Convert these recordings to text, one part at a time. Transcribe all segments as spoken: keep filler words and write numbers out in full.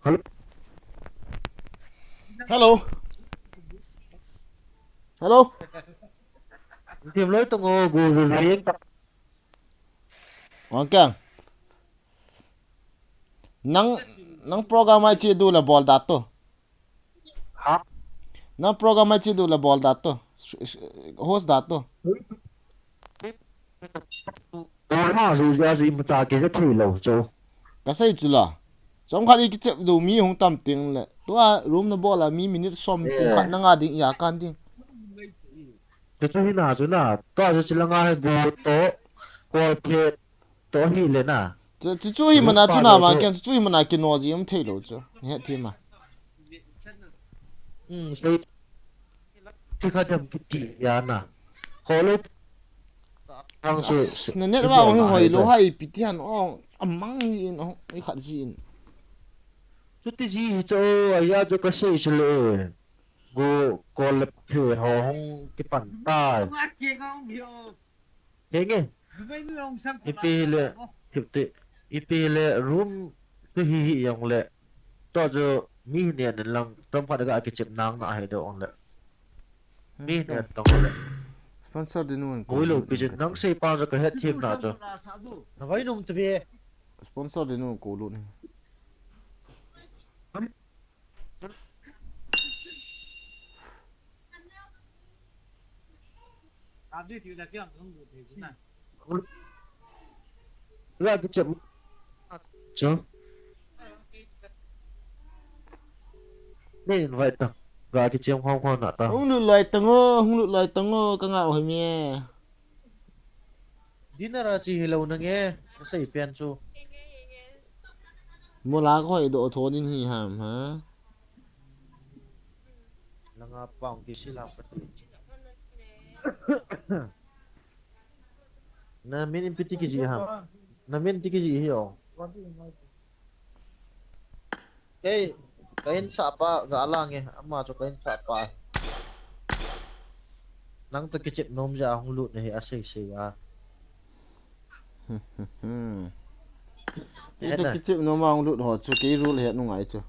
Hello. Hello. Hello. Dim loi tung o, gu gu gu yeng ta. Wangkeng. Nang, nang program ai chi du la bol da to. Ha? Nang program ai chi du la bol da to. Host da to. Ora, zu ja zu imata ke ja thei lo cho. Ka sei chu la. Chom khat i kichep du mi hung tam ting le. Tua room na bol a mi minute som pu khat na nga ding ya kan ding. Ke chu hi na chu na. Tua chu chi la nga he go to. Kol phe to hi le na. Chu, chu, chu hi mana chu na ma ken chu hi mana kino ji um thei lo chu. He thi ma. Hmm, sei. Thi kha dam kiti ya na. Kol le. Ang su. As, na net wa hoi lo hai pitian ong amang ni in ong i khat ji in. Chuti ji hi chu, aya chu ka sei chu le. Go kol le phe ho hung kipan tai. Henge. Ipi le, ipi, ipi le room chu hi hi jong le. To chu mi hi ne lang tam khat ga kichep nang na he do ong le. Mi ne tong le. Sponsor din un ko. Oi lo pi jin nang sei pa ka het thim na chu. Na vai num te. Sponsor din un ko lo ni. Ga kichep. Cho. Nei invite ta. Ga kichep khom khom na ta. Hung lut loi tang o, hung lut loi tang o, ka ngah hoi mi e. Dinner a chi hi lo na nge, ka sei pen chu. Mola ko hoi do tho din hi ham, ha? Langa pang ki silam ka ti. Na min in piti ki ji ham. Na min ti ki ji hi o. Kei, ka insah pa, ga lang e, ama chu ka insah pa. Nang to kichep nom ja hung lut na hi a sei sei a. Kei to kichep nom a hung lut ho chu, kei rule het nu ngai chu.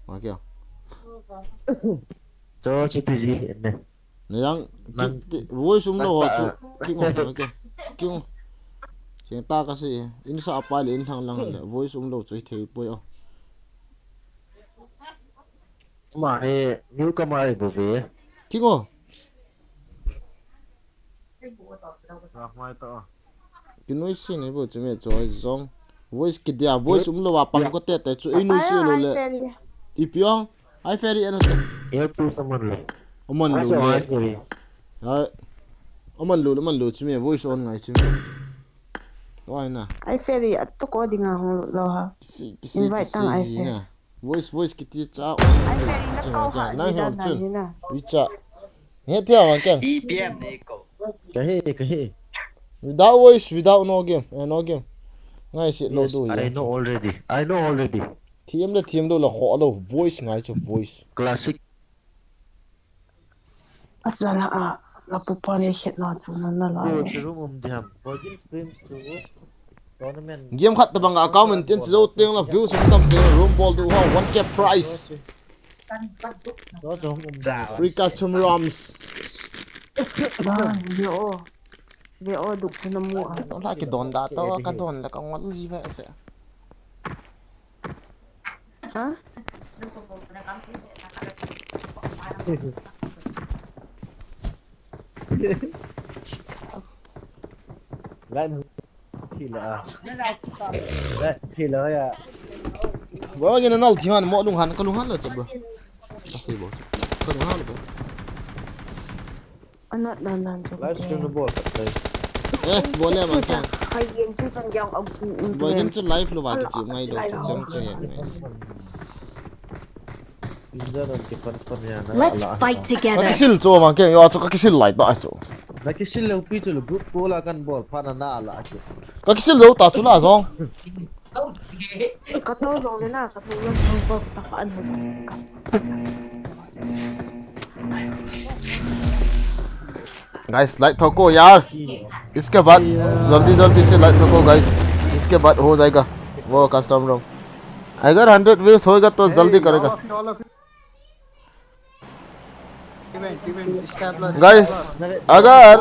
Ma kya? Cho chi ti ji ne. Nang, voice um lo ho chu. King o, okay. King o. Seng ta ka sei, insah pa le inthang lang le, voice um lo chu hi thei poi o. Ma he, new ka mai bo ve. King o. Ka mai ta o. Kinoi si nei bo chu me chu oi jong. Voice kidia, voice um lo a pang ko te te chu ei noi si lo le. Ipi ong, ai feri eno te. Earpiece aman lo. Aman lo le. Ai. Aman lo, aman lo chu me voice on ngai chu me. Oi na. Ai feri a to ko dinga hung lo ha. Kisi, kisi, invite tang ai feri. Voice, voice kiti cha. Ai feri na ko ha. Nang hom chun. Wicha. He thia wang keng. E P M ni ko. Ka he, ka he. Without voice, without no game. Eh, no game. Ngai si lo du. I know already. I know already. Thiam le thiam lo la kho lo voice ngai chu voice. Classic. Asala a la pupa le khet na chu na na la. Ko chirum um diam. Login screen chu. Game khat tabang account maintain chi jou teng la views um tam teng room bol du ha one K prize. Free custom ROMs. Ba, yo. Ve o duk chu na mu a. No la kidon da to ka don la ka ngol ji ve se. Ha? Lai na. Thila. Eh, thila ya. Bro, gina nal thiman mo lunghan, ka lunghan lo cha, bro. Ka sei bol. Ka lunghan lo, bro. Anat nan nan chu. Live stream na bol khat tai. Eh, bol le man ka. Hai yen chu chang yang ang. Bol gin chu live lo ba ki chi ngai lo chu chang chu ya ngai. Let's fight together. Ka kisil chu man ke, yo chu ka kisil lai ta chu. Na kisil lo pi chu lo group ko la kan bol pha na na la chu. Ka kisil lo ta chu la jong. Ka to jong le na, ka to jong ko ta ka an. Guys, like ठोको यार। इसके बाद जल्दी जल्दी से like ठोको guys। इसके बाद हो जाएगा वो custom room। अगर हंड्रेड व्यूज होएगा तो जल्दी करेगा। Event, event, stapler, guys, stapler। अगर,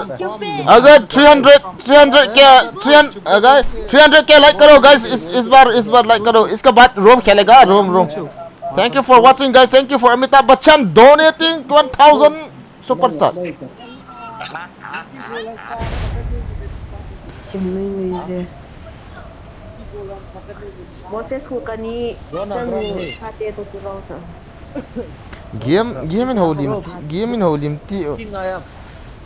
अगर थ्री हंड्रेड, थ्री हंड्रेड के, three hundred, guys, three hundred के लाइक करो गाइस, इस, इस बार, इस बार लाइक करो, इसके बाद रोम खेलेगा, रोम, रोम। Thank you for watching guys, thank you for Amitabh Bachchan donating one thousand super chat। Moses khu kani, chate to tu rong sa. Game, game in holim ti, game in holim ti. Booking a ngai am?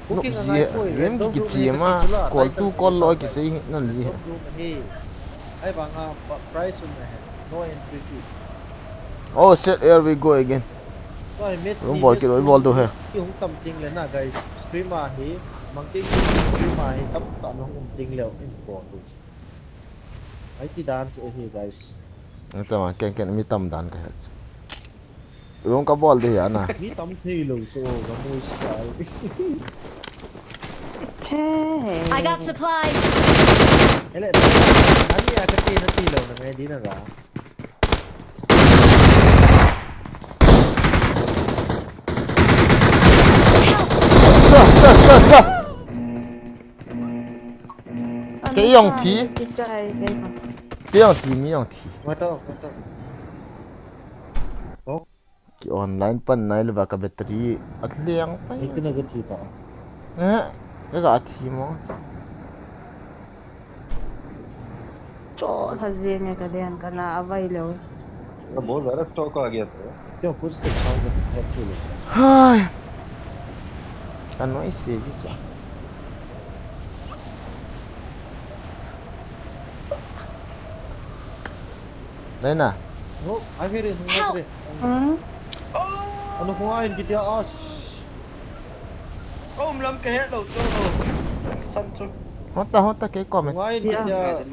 Booking a ngai poi, game ki kichi ma, call tu call lo ki sei na li. Ai banga price um he, no entry fee. Oh shit, here we go again. Room bol ki, room bol do he. Ki hung tam ting le na guys, stream a hi, mang ki stream a hi tam ta no um ting le in ko tu. Ai ti dan chu hi guys. Ata ma ken ken mi tam dan ka he chu. Room ka bol de ya na. Mi tam thei lo chu ka mu sai. Hey. I got supplies. Ele, ani a ka ti na ti lo na ngai di na ga. Kei jong thi. Kei jong thi, mi jong thi. Ki online pan nai le ba ka battery a liang pa. Kei na ka thi pa. Eh, ka ga thi mo. Cho tha jeng e ka den ka na a vai lo. Ka bol ra to ka ge to. Kya first step sound ka thi lo. Hai. Ka noi se ji cha. Dai na. Oh, a khere, a khere. Hmm? Ano ko ai kitia as. Ko um lam ka he lo to. San chu. Hota, hota, kei ko me. Ko ai kitia.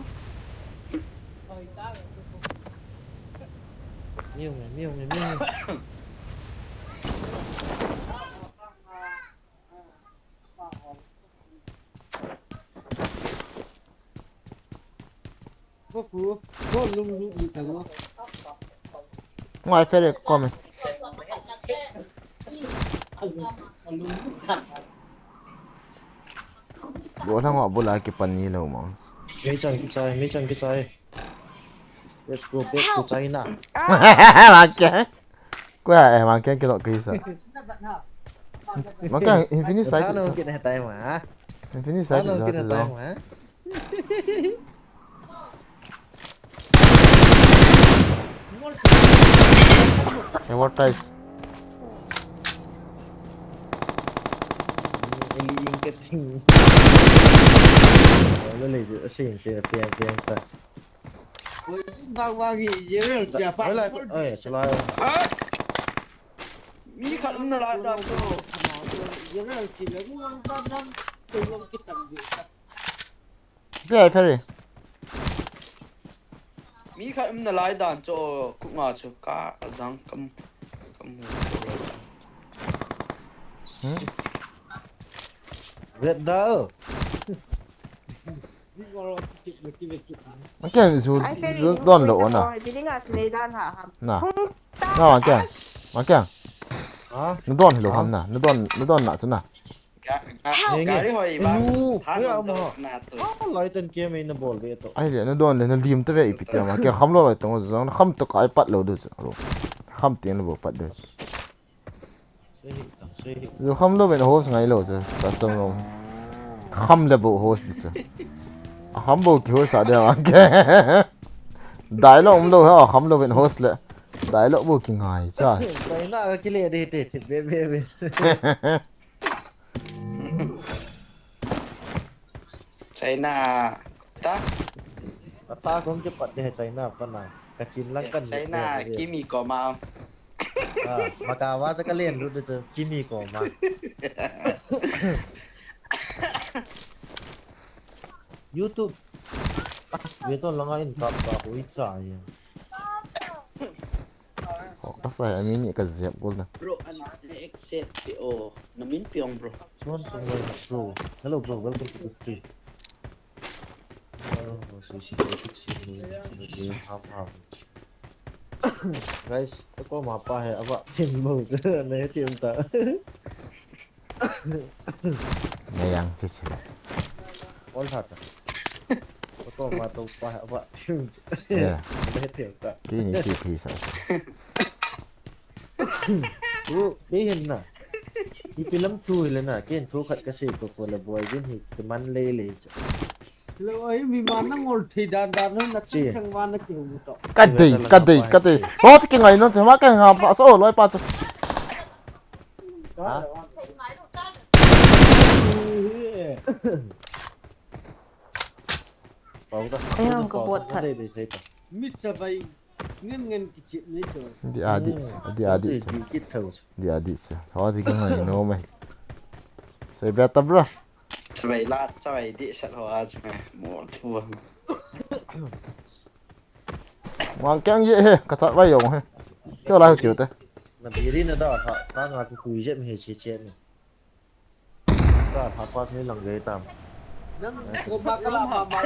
Miu me, miu me, miu me. Ngai fere kome. Go thang wa bula ki pani lo mong. Mei chan ki chai, mei chan ki chai. Let's go back to China. Mangkeng. Kua eh, Mangkeng kilo kisa. Mangkeng, Infinity side. Kina time ha. Infinity side. Kina time ha. Hey, what guys? Eli ing kating. Wala le, asin, asin, apiang, apiang pa. Bang bang hi general siapa. Wala, eh, sala. Ha? Mi khat um nalai dan chu. General chi le mu ang dan dan. Chu long ki tam di. Ve ai fere. Mi khat um nalai dan chu, khu nga chu ka jang kam, kam. Hmm? Vet da. Mangkeng zu, zu don lo na. Na. Na, Mangkeng. Mangkeng. Ha? Na don lo ham na. Na don, na don na chu na. Ga-, ga-, gari hoi ba. Than lo na tu. Ai le, na don le, na lim te ve ipi te Mangkeng. Kham lo lo tong zong, kham to kai pat lo du chu. Kham tiang lo pat du. Lu kham lo ben host ngai lo chu, custom room. Kham le bo host di chu. Akham bou kihost a dia vang ke. Dialogue umlou ha, akham louvin host le. Dialogue bou kingai cha. China ka kile de te, te, be, be, be. China ta? Ata kong ke pat de China pa na. Ka chin lang kan China, de, de, de. Kimi koma. Ah, maka wa sa ka len ru de Kimi koma. YouTube. Ah, ve to langa in kap ka hoi cha ya. Ho, ka sa ya mi ni ka zep gol na. Bro, ana ne accept te o. Na min piong, bro. Chuan Sungwai, bro. Hello, bro. Welcome to the stream. Hello, si, si, si, si, si, si, half, half. Guys, to ko ma pa he, aba, chin mo, na he tim ta. Nayang chichi. Ol hata. Ko ma to pa ba. Yeah. Be te ta. Kini si phi sa sa. Tu, be hin na. Ipi lam thu le na, ken thu khat ka sei ko ko le boi din hi, ki man le le cha. Lo ai mi man na ngol thei dan dan na. Chi. Chang chang man na ki hu to. Ka dei, ka dei, ka dei. Ho chi ki ngai no, ma ka ngam sa so loi pa chu. Ha? Pau ta. Ai, ang ka bot that. Dei, dei, sei ta. Mit sa bai. Ngen ngen kichip ni chu. Di adi, di adi. Di kit thau. Di adi sa. Sa ji ka ngai no mai. Sei beta bra. Sa bai la, sa bai di sa ho a chu mai. Mo thu. Mang keng ye he, ka chat vai yong he. Kyo lai hu chiu te. Na biri na da tha, sa nga chu tui jep he chi che ni. Ka tha pa thei lang gei tam. Nang ko ba ka la ma ma.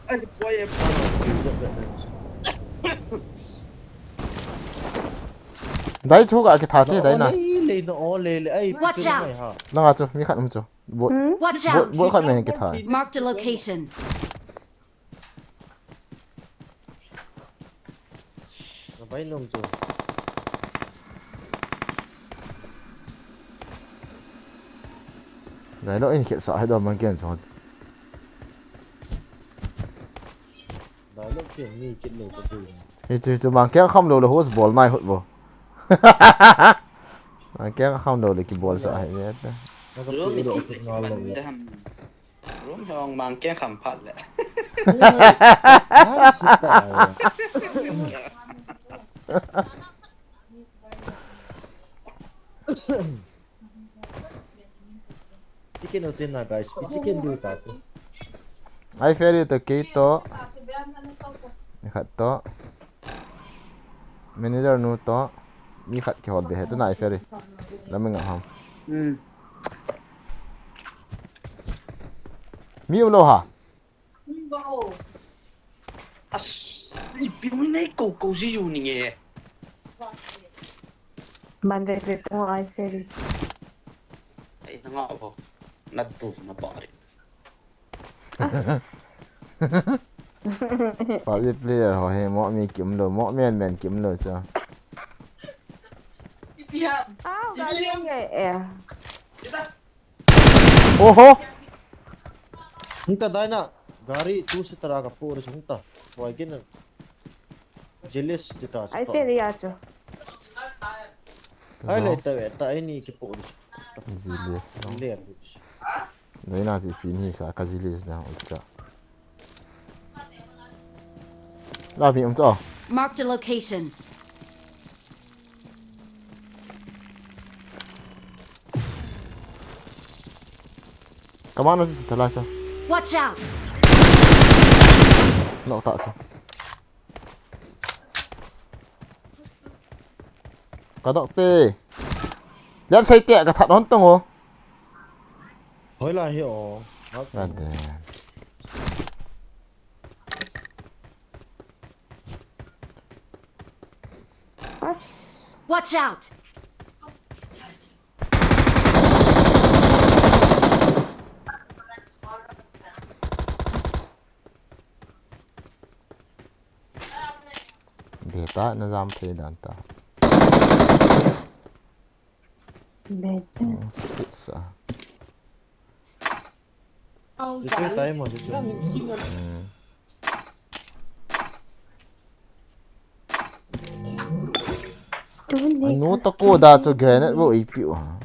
Ai, poi e. Dai chu ka ki tha te dai na. Lei, lei na o lei lei. Ai, watch out. Na nga chu mi khat um chu. Bot. Hmm? Watch out. Bot khat me ki tha. Marked a location. Nabai nom chu. Dai lo in khet sa hai do mang ken chu. Dai lo ken ni kit lo chu. Hi chu, hi chu mang ken kham lo le host bol nai hot bo. Mang ken kham lo le ki bol sa hai ne ta. Room hong mang keng kham phat le. Chicken hotel na guys, chicken du ta tu. Ai ferry to kei to. Ni khat to. Manager nu to. Mi khat kihol be he to na ai ferry. Lam nga ham. Hmm. Mi um lo ha. As, ipi mi nei ko ko ji ju ni nge. Ban de de to ai ferry. Ai na nga bo. Na tu na ba ri. Public player ho he mo mi kim lo, mo men men kim lo cha. Ipi ha. Ah, ga nge e. Oho. Hungta dai na. Gari tu se tara ka po re hungta. Boy gin. Jealous de ta. Ai ferry a chu. Ai le ta ve ta ai ni ki po re. Jealous. Le. Dai na ji pin hi sa ka jealous na u cha. La mi um to. Marked a location. Kamano si thala sa. Watch out! Nok ta sa. Ka dok te. Yan sai te ka that hon tong o. Hoi la hi o. Nga de. Watch out! Beta na jam thei dan ta. Beta. Hmm, six ah. Jichu tai mo, jichu. Anu ta ko da chu grenade bo ipi u ha.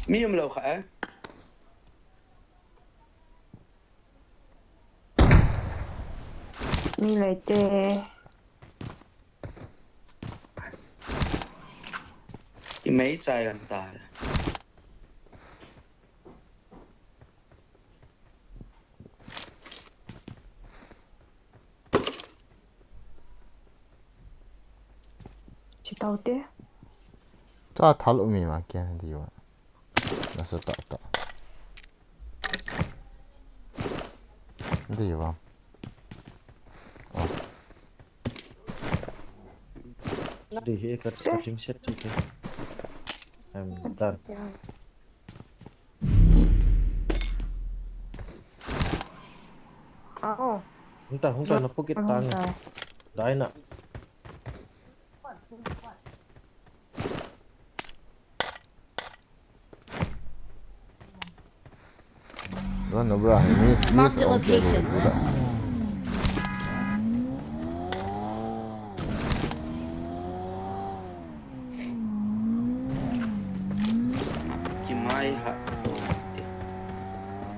Mi um lo kha, eh? Mi lei te. Kimei chai an ta. Chi tau te. Cha thal umi ma kian di wa. Na sa ta ta. Di wa. Oh. Di hi cut, cutting set di hi. I'm done. Ao. Hung ta, hung ta, na pukit tang. Dai na. Run, bro. Miss, miss. Marked a location. Kimai ha.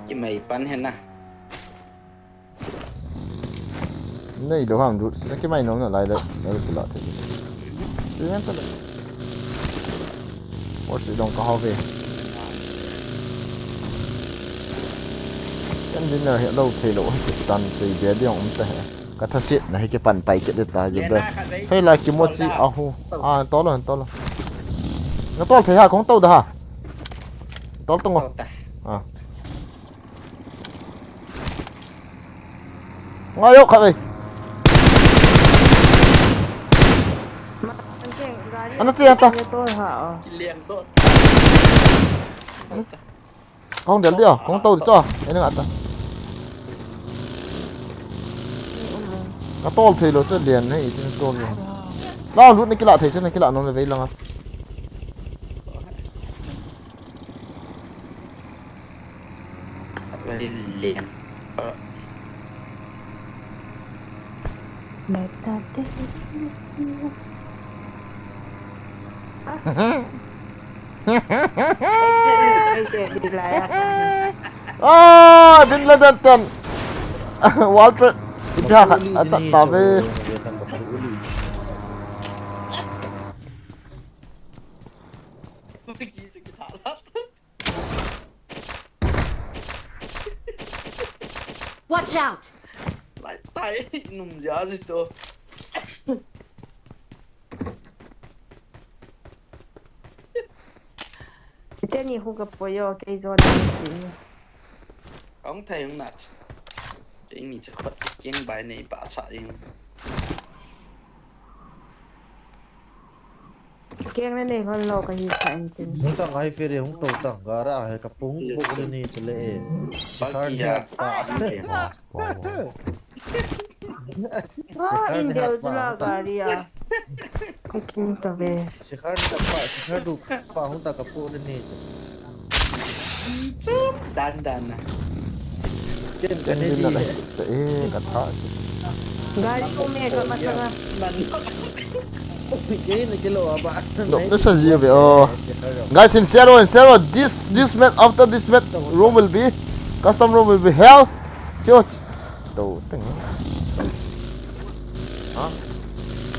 Kimai pan hena. Nei lo ham du, sina kimai nom na lai le, lai le pula thei. Sina ta le. Force dong ka hove. Kan dinner hi lo thei lo, hi tan sei be ding um ta he. Ka tha sit na hi ke pan pai ke de ta ju be. Fei la kimochi ahu. Ah, tolo, tolo. Na tol thei ha, kong tau da ha. Tol tong. Ah. Ngai yo kha ve. Ana che ta. Kong del dia, kong tau di cho. Ene ngata. Ka tol thei lo cho lian nei tin tol lo. La lut ni kila thei cho ni kila nom le ve langa. Lem. Ah, Bin Laden ten. World Trade. Ipi ha khat, ata, ta ve. Watch out! Lai tai, num ja ji to. Teni hu ka poyo, kei jo dan si. Ong thei ong nat. Teni cha khot keng bai nei pa cha ing. Keng le nei hon lo ka hi sa en tin. Hung ta ngai fe re, hung to ta, gara he ka pung bo le ni chule e. Sikhar ni ha pa. Wow, wow. Ah, in del chula gari a. Ka king ta ve. Sikhar ni pa, sikhar du pa hung ta ka pu le ni. Chup, dan dan na. Ken ka ne ji. Eh, ka tha si. Gari ko me ka ma ta. Nan. Ke ni kilo aba. No, this is you, oh. Guys, in zero, in zero, this, this match, after this match, room will be, custom room will be hell. Chiu, chiu. To, teng. Ha?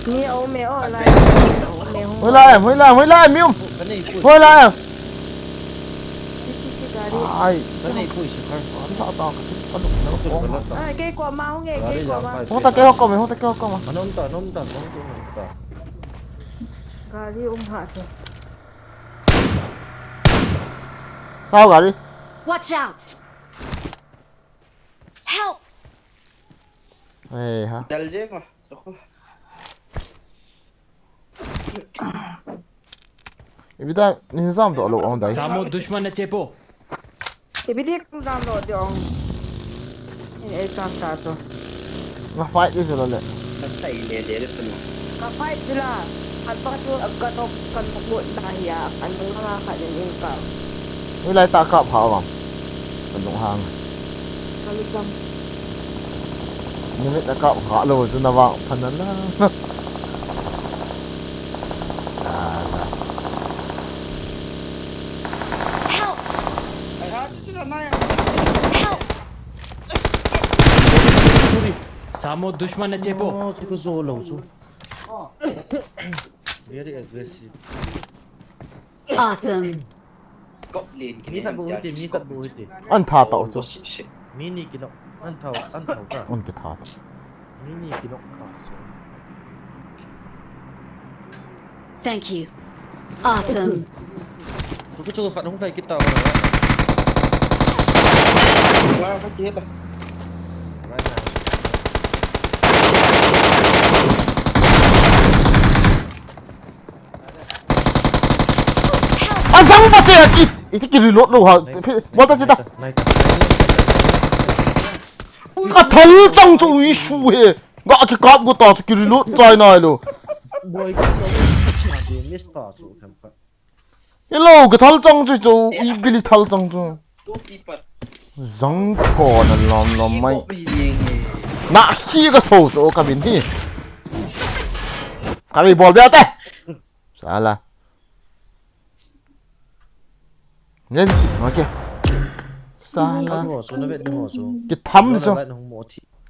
Ni o me o lai. Hoi lai, hoi lai, hoi lai, mium. Hoi lai. Ai. Ka nei pui si kar. An ta ta ka, ka luk na ko. Ai, kei ko ma hung e, kei ko ma. Hung ta kei ho ko me, hung ta kei ho ko ma. Anom ta, anom ta, anom ta. Gari um ha che. Kau gari. Watch out! Help! Eh, ha. Dal je ko. Soko. Ibi ta, ni jam to lo ong dai. Samo dushman na chepo. Ibi di kung jam lo di ong. Ei, chang ta chu. Nga fight di chu lo le. Ka tai le le le chu no. Ka fight chu la. Kan pa chu ka to kan mukmut na hi a. Kan nga khat in in ka. Ni lai ta kap ha bang. Kan nung hang. Ka lu chang. Ni mit ta kap ha lo chu na bang phan na la. Ala. Help! Ai ha chu chu na ya. Help! Samo dushman ne chepo. Oh, chu ko zo lo chu. Very aggressive. Awesome. Scope len kini. Mi khat bu hiti, mi khat bu hiti. An tha tau chu. Oh, shit, shit. Mi ni kino, an thau, an thau ka. An kitha tau. Mi ni kino ka. Thank you. Awesome. Chu chu khat hung kai kita ba. Wa ka kit. Right now. Azang ba che, iti ki reload lo ha. Bol ta che ta. Ka thal chang chu ui su he. Ga ki kap go ta chu ki reload chai nai lo. Hello, ka thal chang chu chu, i bili thal chang chu. Zang ko na lom lom mai. Na khi ka so chu ka bin hi. Ka bi bol bia te. Sala. Nen, okay. Sala. Ki tham chu.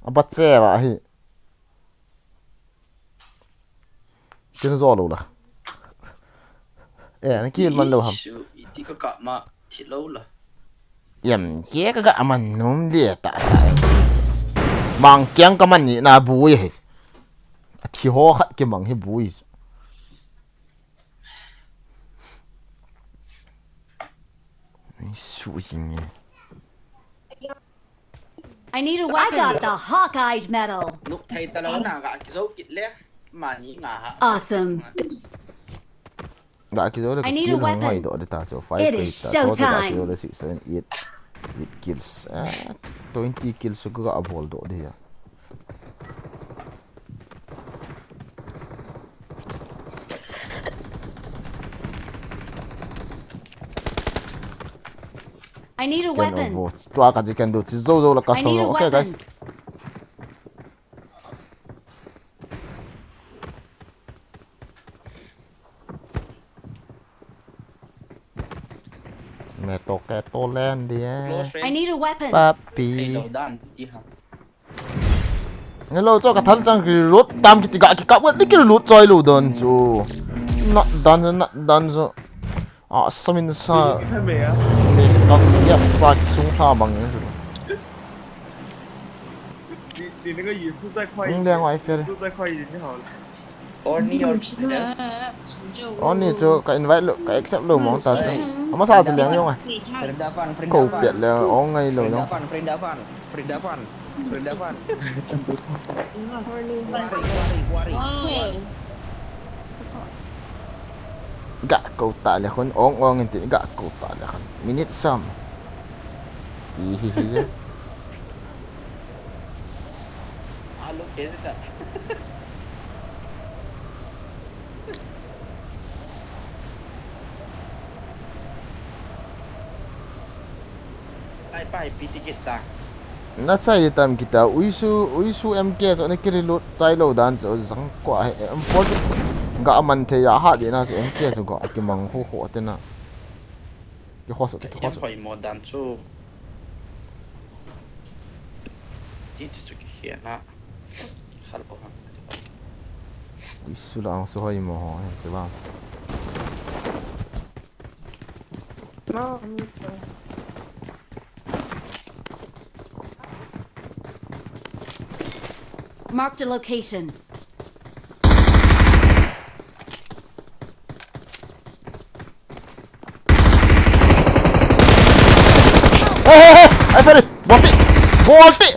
Aba che ba hi. Kin zo lo la. Eh, na kil man lo ham. Iti ka ka ma thi lo la. Yam ke ka ga man nom le ta ta. Mang kiang ka man ni na bu ye. A thi ho khat ki mang hi bu ye. Su yin ye. I need a weapon. I got the Hawkeye medal. Nuk thei ta lo na ga kizo kit le. Mani nga ha. Awesome. Ga kizo le. I need a weapon. Mai do de ta so five. It is showtime. Ga kizo le six, seven, eight, eight kills. Ah, twenty kills so ga bol do de ya. I need a weapon. Tua ka ji kan do chi zo zo la custom. Okay, guys. Me to ke to len di eh. I need a weapon. Papi. Hello, cho ka thal chang ki reload tam kiti ga ki kap ga ti ki reload choi lo don chu. Not done, not done chu. A samin sa. Ni ki thal me a. Ni ki thal ya sa ki sung tha bang ni chu. 你你那个语速再快一点，语速再快一点就好了。 Orni, Orni. Orni chu ka invite lo, ka accept lo mong ta chu. Ama sa chu liang yong a. Ko piat le ong ngai lo yong. Ga ko ta le khun ong ong in ti ga ko ta le khun. Minute sam. Hi hi hi. Alo ke ta. Ai pai pi ticket ta. Na chai tam kita uisu uisu M K so ne kiri lut chai lo dan so zang kwa he M four ga man the ya ha de na so M K so ga ki mang ho ho te na. Ki ho so ki ho so. Hoi mo dan chu. Ti chu chu ki khia na. Ki khal ko ha. Uisu lang so hoi mo ho he te ba. Marked a location. Hey, hey, hey! Ai, sorry! Bol ti! Bol ti!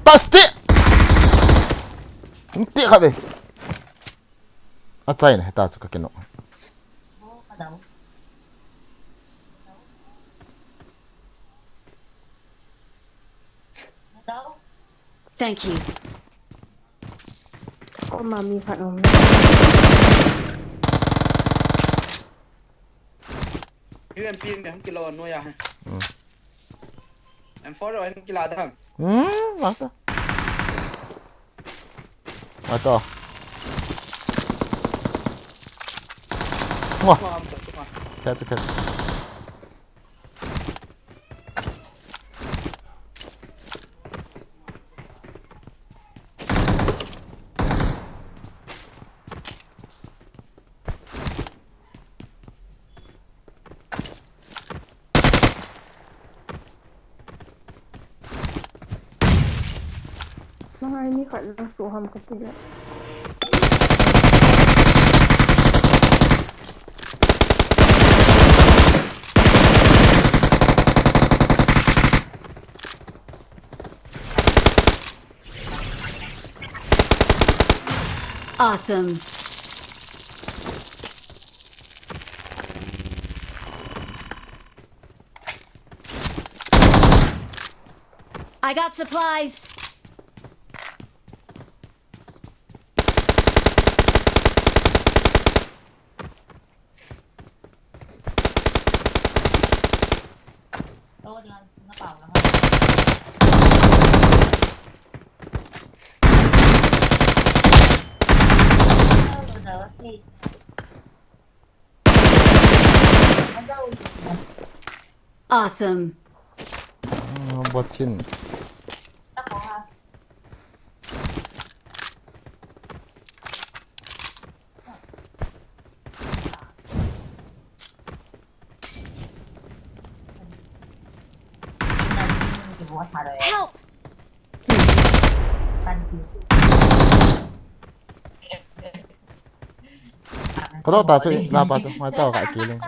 Touch ti! Ti kha de. A chai na, ta chu ka kino. 哦，好的。Thank you. Koma mi khat um. U M P me hung kilo noi a. Hmm. M four lo hung kila dang. Hmm, mata. Mata. Wah, Wah, betul mah. Kata, kata. Mahai mi khat lang suham kati le. Awesome. I got supplies. Awesome. Ah, bot chin. Help! Kano ta chu la pa chu, ma ta ka kiling.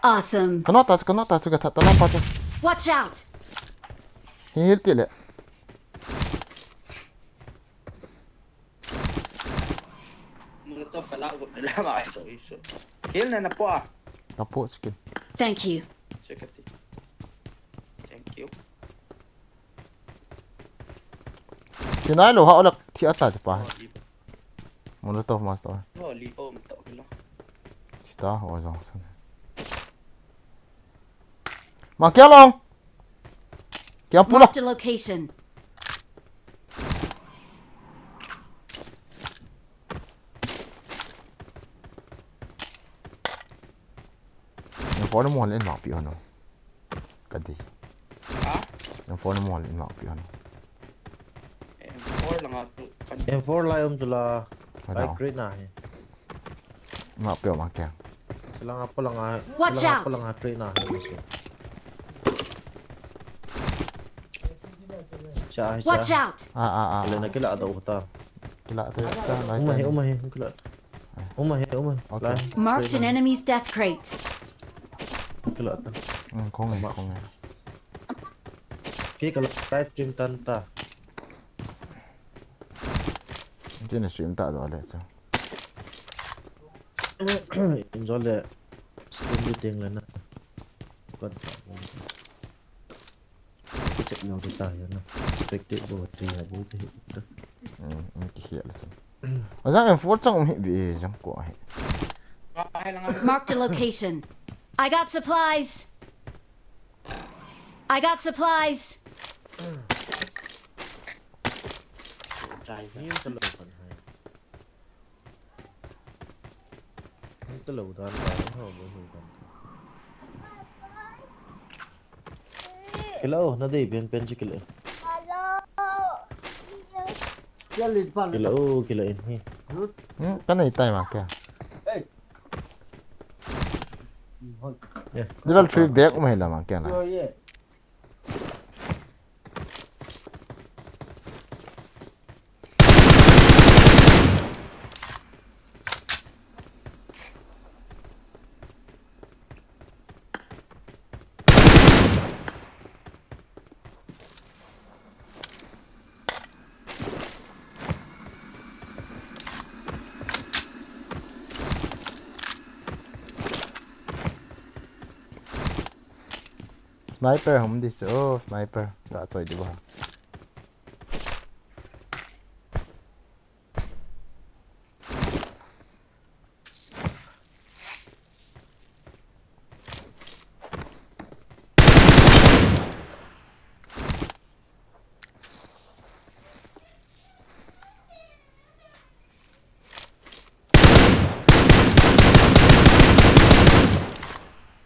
Awesome. Kano ta chu, kano ta chu ka that ta la pa chu. Watch out! Hi hil ti le. Molotov ka la got la ma so iso. Hil na na po. Ka po skin. Thank you. Check it. Thank you. Ti nai lo ha ola thi ata te pa. Oh, li, Molotov master. oh, li om to lo. Kita ho jong san. Ma kya long. Kya pula. Marked a location. Ni phone mo le ma pi hono. Ka di. Ha? Nang phone mo le ma pi hono. M four lang a tu kan. M four lai um chula. Hello. Ai, create na hi. Ma pi ma kya. Chilanga palanga. Watch Chilanga out! palanga create na hi. Cha, cha. Watch out! Ah, ah, ah. Kile na kila do ta. Kila te ta lai. Uma hi, uma hi, kila. Uma hi, uma hi. Okay. Lai. Marked an enemy's death crate. Kila ta. Mm, kong e, kong e. Ke kala live stream tan ta. Jin stream ta do le chu. Enjoy le. Stream di ting le na. Kan ta. Ke check no ta ya na. Spectate bo ti ya bo ti ta. Mm, mm, ki hial le chu. Ajang M four chang um hi bi jang ko hi. Ai lang a. Marked a location. I got supplies. I got supplies. Chai. Ni ta lo kan hai. Ni ta lo dan ta ho bo ho kan. Kila o, na dei pen pen chi kila. Kila o, kila in hi. Hmm, ka nei tai ma kya. Yeah. Level three back um hi la ma kya na. Sniper hum di chu, oh, sniper. Ga choi di ba.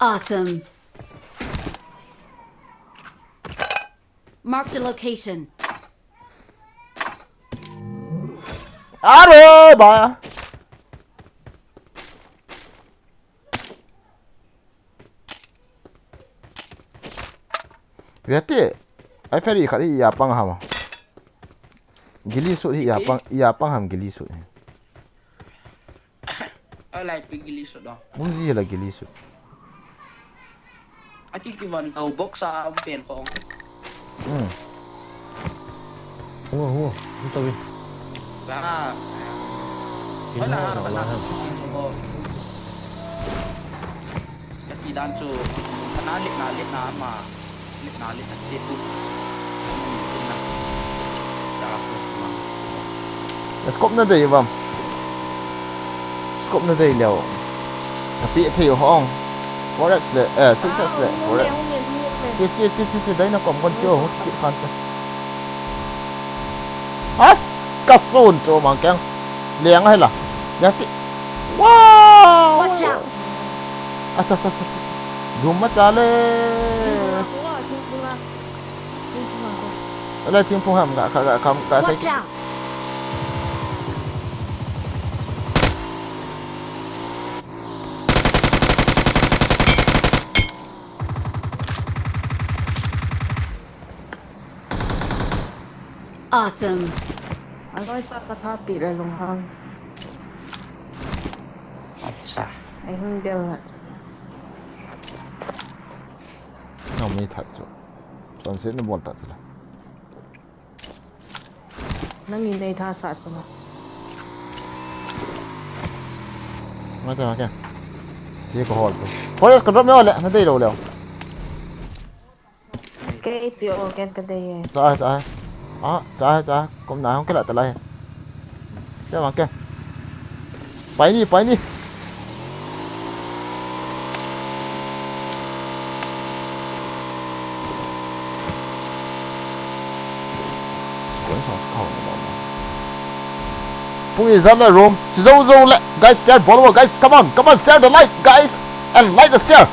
Awesome. Marked a location. Are ba. Vete. Ai feri khat hi ya pang ham. Gili sut hi ya pang, ya pang ham gili sut. Ai lai pi gili sut do. Mun ji la gili sut. Aki ki van tau box a um pen ko. Hmm. Hua, hua, hua tawi. Ba. Kin hua, hua, hua. Aki dan chu. Kana lit na, lit na ma. Lit na, lit na, lit tu. Lit na. Scope na dei vam. Scope na dei leo. Na pi thei hong. Forex le, eh, six X le, Forex. Che, che, che, che, che, dai na kom kon che hong che khan ta. As, ka sun cho mang keng. Leng hai la. Ya ti. Wow. Watch out. Acha, acha, acha, acha. Dum ma cha le. Ala thingphung ham ga kha ga kham ga sai. Watch out! Awesome. Aloi sa ka tha pi le long hang. Acha. Ai hung del la. Nang mi that chu. Kon se ni bol ta chu la. Nang mi nei tha sa chu la. Ma ta ma kya? Ye ko hol chu. Forest ko drop me ole, na dei lo le. Kei pi o ken ka dei e. Cha, cha. Ah, cha, cha. Kom na hong kila ta lai. Cha ma kya? Pai ni, pai ni. Pung ijat le room. Chi zo zo le. Guys, share bol o, guys. Come on, come on, share the like, guys. And like the share.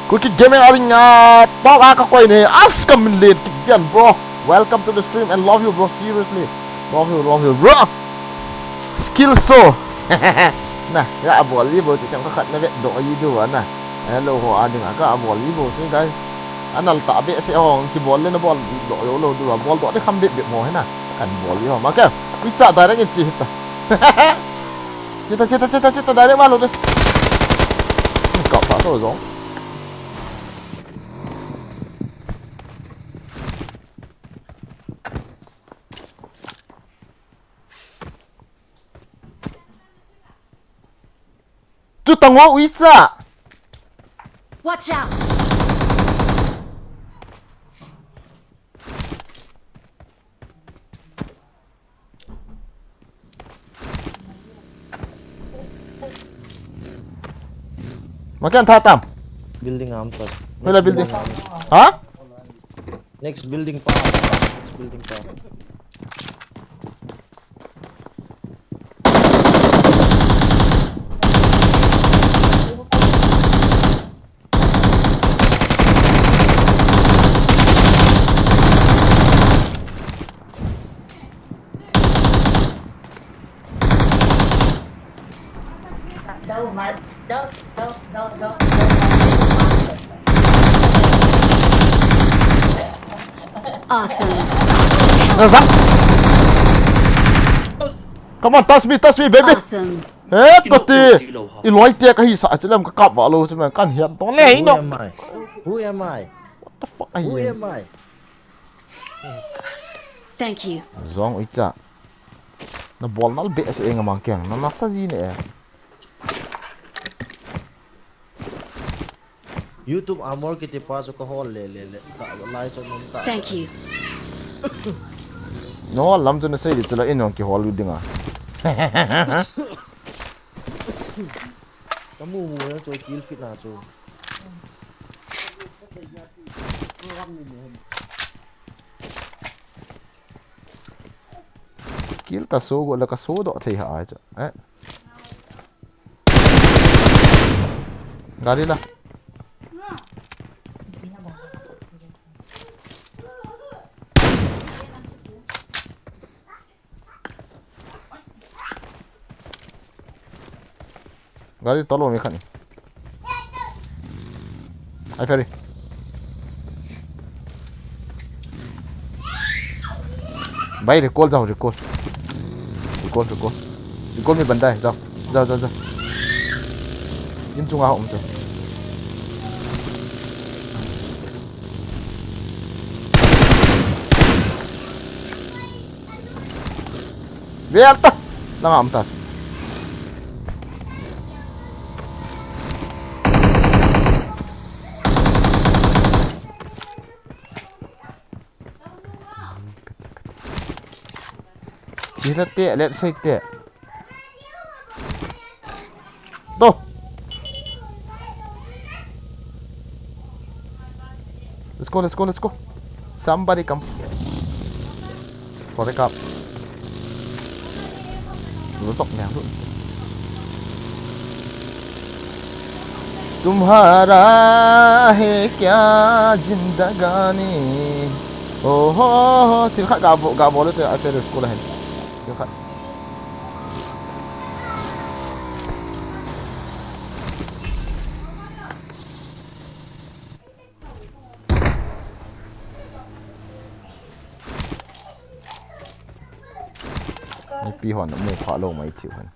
Kuki Gaming a ding a, pau a ka koi ne. As ka min len kit bian, bro. Welcome to the stream and love you, bro. Seriously. Love you, love you, bro. Skill so. Na, ya a bol li bo, chi chang ka khat na ve, do yi du wa na. Hello ho a ding a ka a bol li bo, see, guys. Anal ta be se hong, ki bol le na bol do yo lo du wa, bol do de kham be be mo he na. Kan bol li ho, ma ka. Ui cha direct in chi hita. Chita, chita, chita, chita, direct ma lo de. Kau pa to zong. Tu tang o ui cha. Watch out! Ma kya tha tam? Building am pat. Hoila building. Ha? Next building pa. Next building pa. Awesome. Come on, touch me, touch me, baby. Awesome. Eh, kati. I loi te ka hi sa, chilam ka kap va lo, chilam kan hiat tong le, no. Who am I? Who am I? What the fuck are you? Who am I? Thank you. Zong ui cha. Na bol nal be se enga mang keng. Na nasa ji ne. YouTube Armor kiti pa chu ka hol le le le. Ka lai chu nom ta. Thank you. No, lam chu na sei di chu la in ong ki hol u dinga. Ka mu mu na chu kill fit na chu. Kill ka so go la ka so do thei ha ai chu. Eh. Gari la. Gari tolo mi khan. Ai, Ferry. Bhai, recall jao, recall. Recall, recall. Recall mi bandai, jao. Jao, jao, jao. In chunga um chu. Ve ta. Langa um ta. Thina te, let's say te. To. Let's go, let's go, let's go. Somebody come. Sorry, kap. Lu sok nang lu. Tumhara hai kya zindagani? Oh ho ho, thil khat ga bol, ga bol te, a fe school hai. Thil khat. Mipi hon mu pha lou mai tiu hen.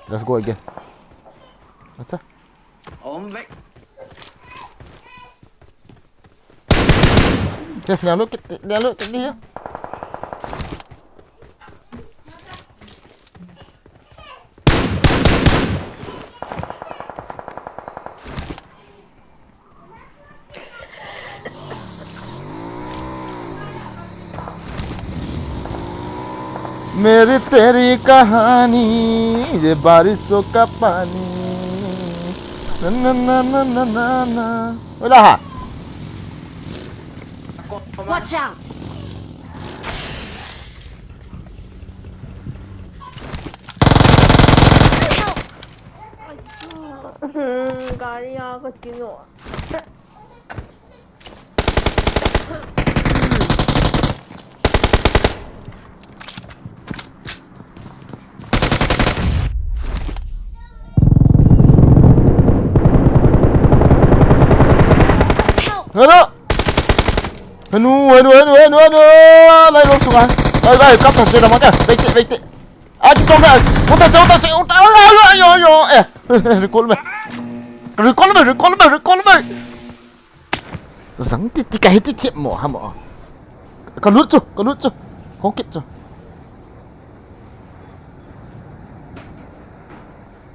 Let's go again. Acha. Om vek. Yes, nalo kit, nalo kit dia. मेरी तेरी कहानी, ये बारिशों का पानी। Na, na, na, na, na, na, na. Wala ha. Watch out! Gari a ka tino. Help! Hello! Hanu, hanu, hanu, hanu, hanu! Lai lom sunga. Lai, lai, kap ta se da ma ka. Wait, wait. Aki tong ka. Uta, uta, uta, se, uta. Ayo, ayo, ayo, ayo. Eh, recall me. Recall me, recall me, recall me. Zang ti ti ka hiti ti mo ha mo. Ka lut chu, ka lut chu. Hong kit chu.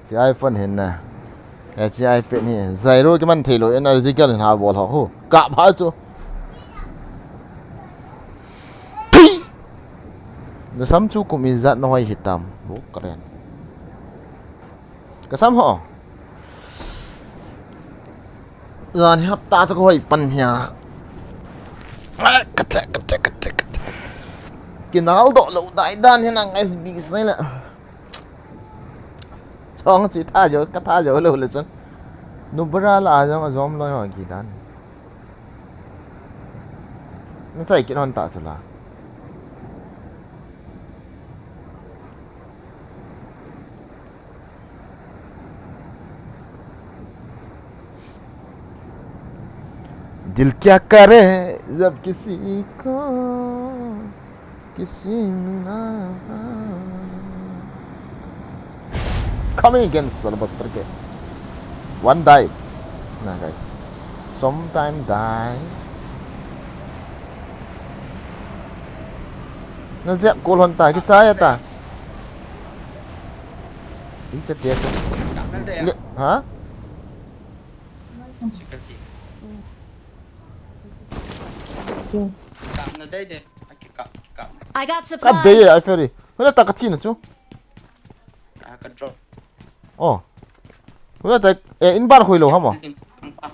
Chi iPhone hin na. Eh, chi iPad hi. Zero ki man thei lo, energy kal hin ha bol ho. Hu. Ka pha chu. Pi. Na sam chu kum ijat na hoi hitam. Bo karen. Ka sam ho. Jan hi hapta chu ka hoi pan hia. Ka te, ka te, ka te, ka te. Kinal doh lou dai dan hi nang S B C la. Chong chi tha jo, ka tha jo lou le chun. Nubra la a jong a jom loi ho ki dan. Na chai kit hon ta chu la. दिल क्या करे जब किसी को किसी ना. Coming against alabaster gate. One die. Nah, guys. Sometime die. Na zep kol hon ta, kichai ta. Incha tia cha. Kap na de. Le, ha? Kap na de de. Aki kap, aki kap. I got supplies. Kap de ye, ai Ferry. Hula ta ka thi na chu. Ah, ka drop. Oh. Hula ta, eh, in bar khoi lo ha mo. In, in, in bar.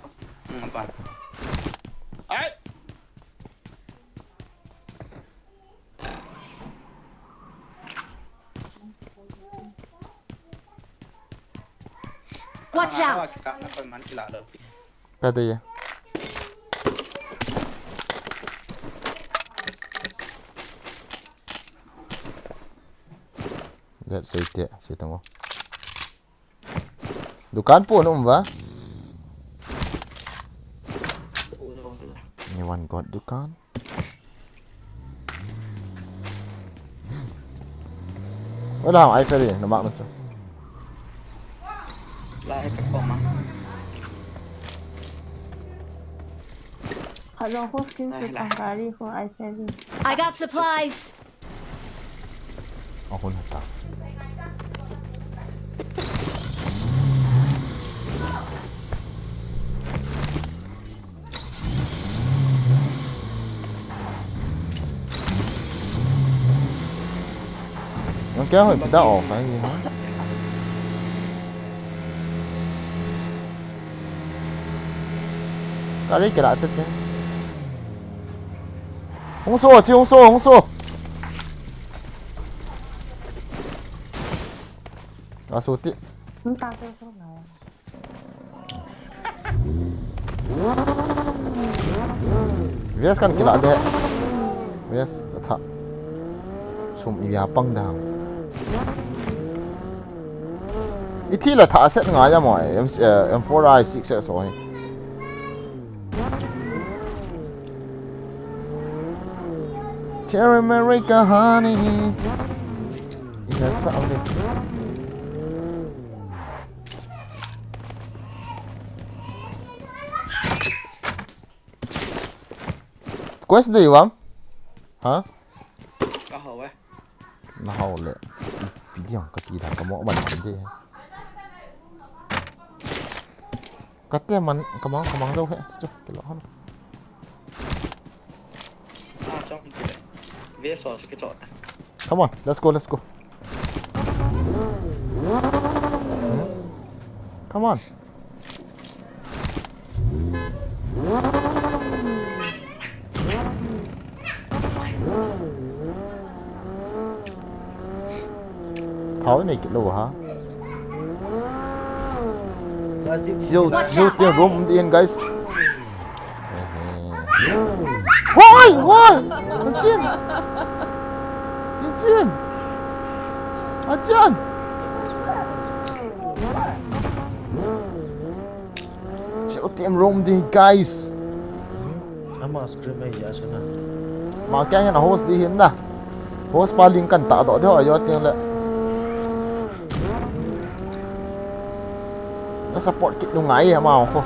In bar. Ai. Watch out! Ka na koi man kila lo pi. Ka dei e. Let sei te, sei tang o. Dukan pu na um va? Ni wan got dukan. Wala hang ai feri na mak na so. La e ka ko ma. Hello, who's going to Sangari for I seven? I got supplies. A hun hata. Yung kaya ko pida off ay ha. Kari kira ata che. Hung so, chi hung so, hung so. Ka so ti. Ang tagal ko na. Vest kan kila de. Vest ta tha. Sum i ya pang da. I thi la tha set nga ya mo. M, eh, M four I six so. Cherry America honey. Ina sa ulit. Quest dei vang? Ha? Ka ho e. Na hao le. Pi diang ka pi da ka mo ban ban de. Ka te man ka mang ka mang dau he. Chu ke lo han. A chong ki le. Ve so ki chot. Come on, let's go, let's go. Hmm? Come on. Thao nei kit lou ha. Chiu, chiu tin room um tin, guys. Hoi, hoi. Achin. Achin. Achin. Chiu tin room um tin, guys. Ama screen mai ja suna. Ma kya hin host di hin na. Host pa link kan ta do de ho yo tin le. Na support kit nu ngai ama ko.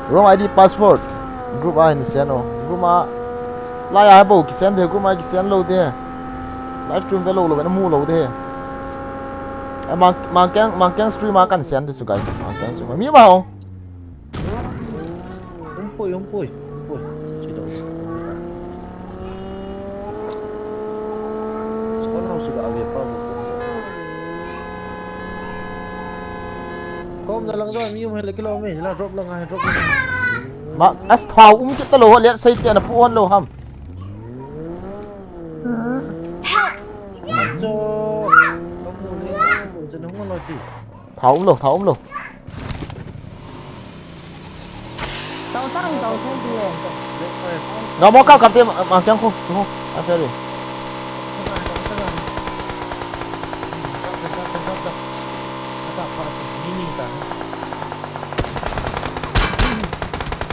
Wrong I D password. Group a hin send o. Group a. Lai a bo ki send de, group a ki send lou de. Live stream ve lou lou na mu lou de. Eh, mang mang keng mang keng stream a kan send de su guys. Mang keng stream. Mi ma ong. Umpui, umpui, umpui. Chi dong. Spawn house ga ave pa. Kom na lang do mi um hele kilo me, la drop lang ai drop lang. Ma as thao um kit ta lou ho, let sei te na pu hon lou ham. Cho. Kom mu le, cho nung lo ti. Thao um lou, thao um lou. Tao tang tao thei di e. Nga mo kap kap te, ma, ma kyang khu, khu, a feri.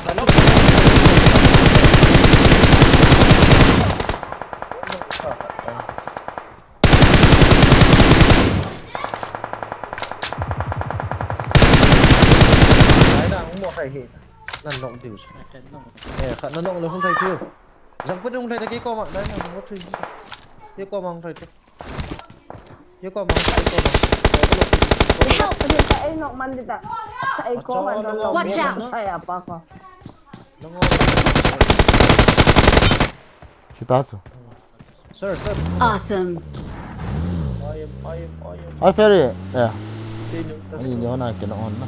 Dai na, hung mo khai hi. Nan nok diu. Eh, khat nan nok le hung khai diu. Jang pun hung khai ta kei koma, dai na, hung mo thui. Kei koma hung khai ta. Kei koma hung khai, kei koma. Help! Hindi ka ay nok man dita. Ay ko man don lo. Watch out! Ay apa ko. Kita su. Sir, sir. Awesome. I am, I am, I am. Ai feri. Yeah. Kei nu. Ani ni hona ke na on na.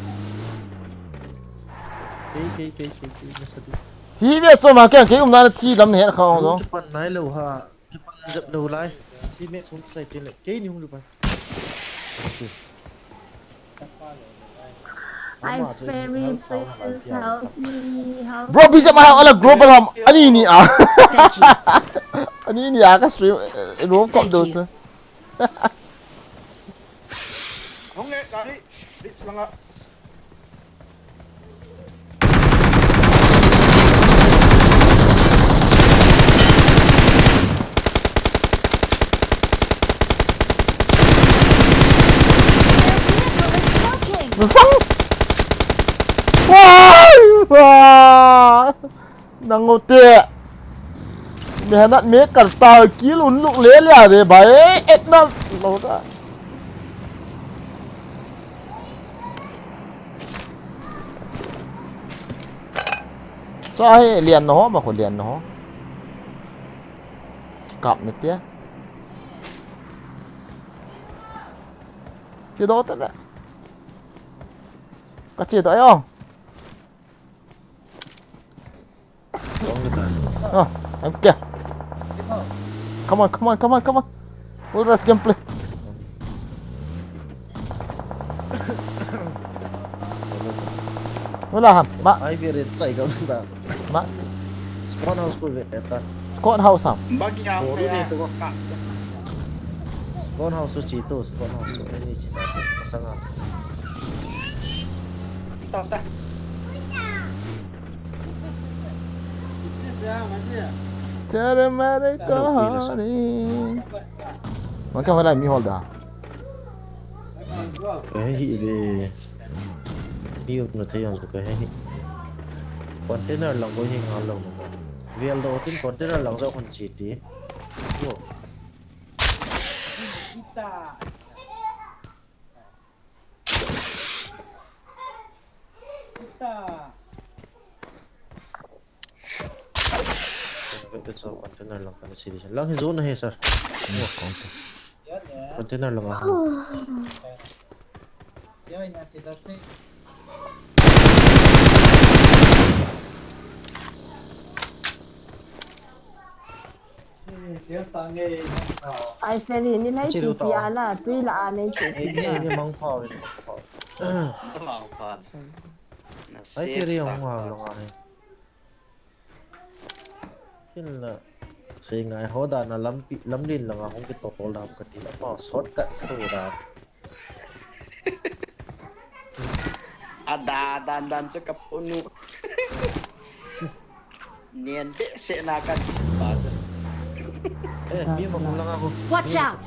Kei, kei, kei, kei, kei, nasa di. Thi ve cho ma kyang ke um na thi lam ne kha ong. Japan nai lo ha. Japan Jap lo lai. Si me sum sai tin le. Kei ni hung lu pai. I very please help me help. Bro, bisa mahal ala global ham. Ani ni ah. Ani ni ah ka stream. Rom kop do sa. Hong le kali. Bits langa. Sang. Wah! Wah! Nang u te. Mehnat me kar ta kil un luk le le de bai. Et na lo da. Sa he lian no ma ko lian no. Kap ne te. Che do ta la. Ka che do yo. Oh, I'm here. Come on, come on, come on, come on. Full rush gameplay. Wala ham. Ma. Ai, very excited. Ma. Spawn house ko ve ta. Spawn house ham. Bagi ham. Spawn house chi to, spawn house ani chi ta. Masanga. Ta ta. Tere mere kahani. Maka wala mi holda. Kahe hi de. Hi um na thei ang kahe hi. Container lang ko hi ngal lo ko. Vial do tin container lang jo kon chi ti. Wo. Ita. Ita. Container lang kana sili lang hi zone na he sir. Container lang ah. Ai Ferry ni lai ti ti ala tui la a nei ti ti. Ni mang pha ni mang pha. Mang pha. Ai Ferry ang ha lo nga ni. Kin la. Sei ngai ho da na lampi lamlin langa hong ki tol dam ka ti la pa shortcut tu da. Ada dan dan chu ka punu. Nen te se na kan pa sa. Eh, mi ma hong langa ho. Watch out.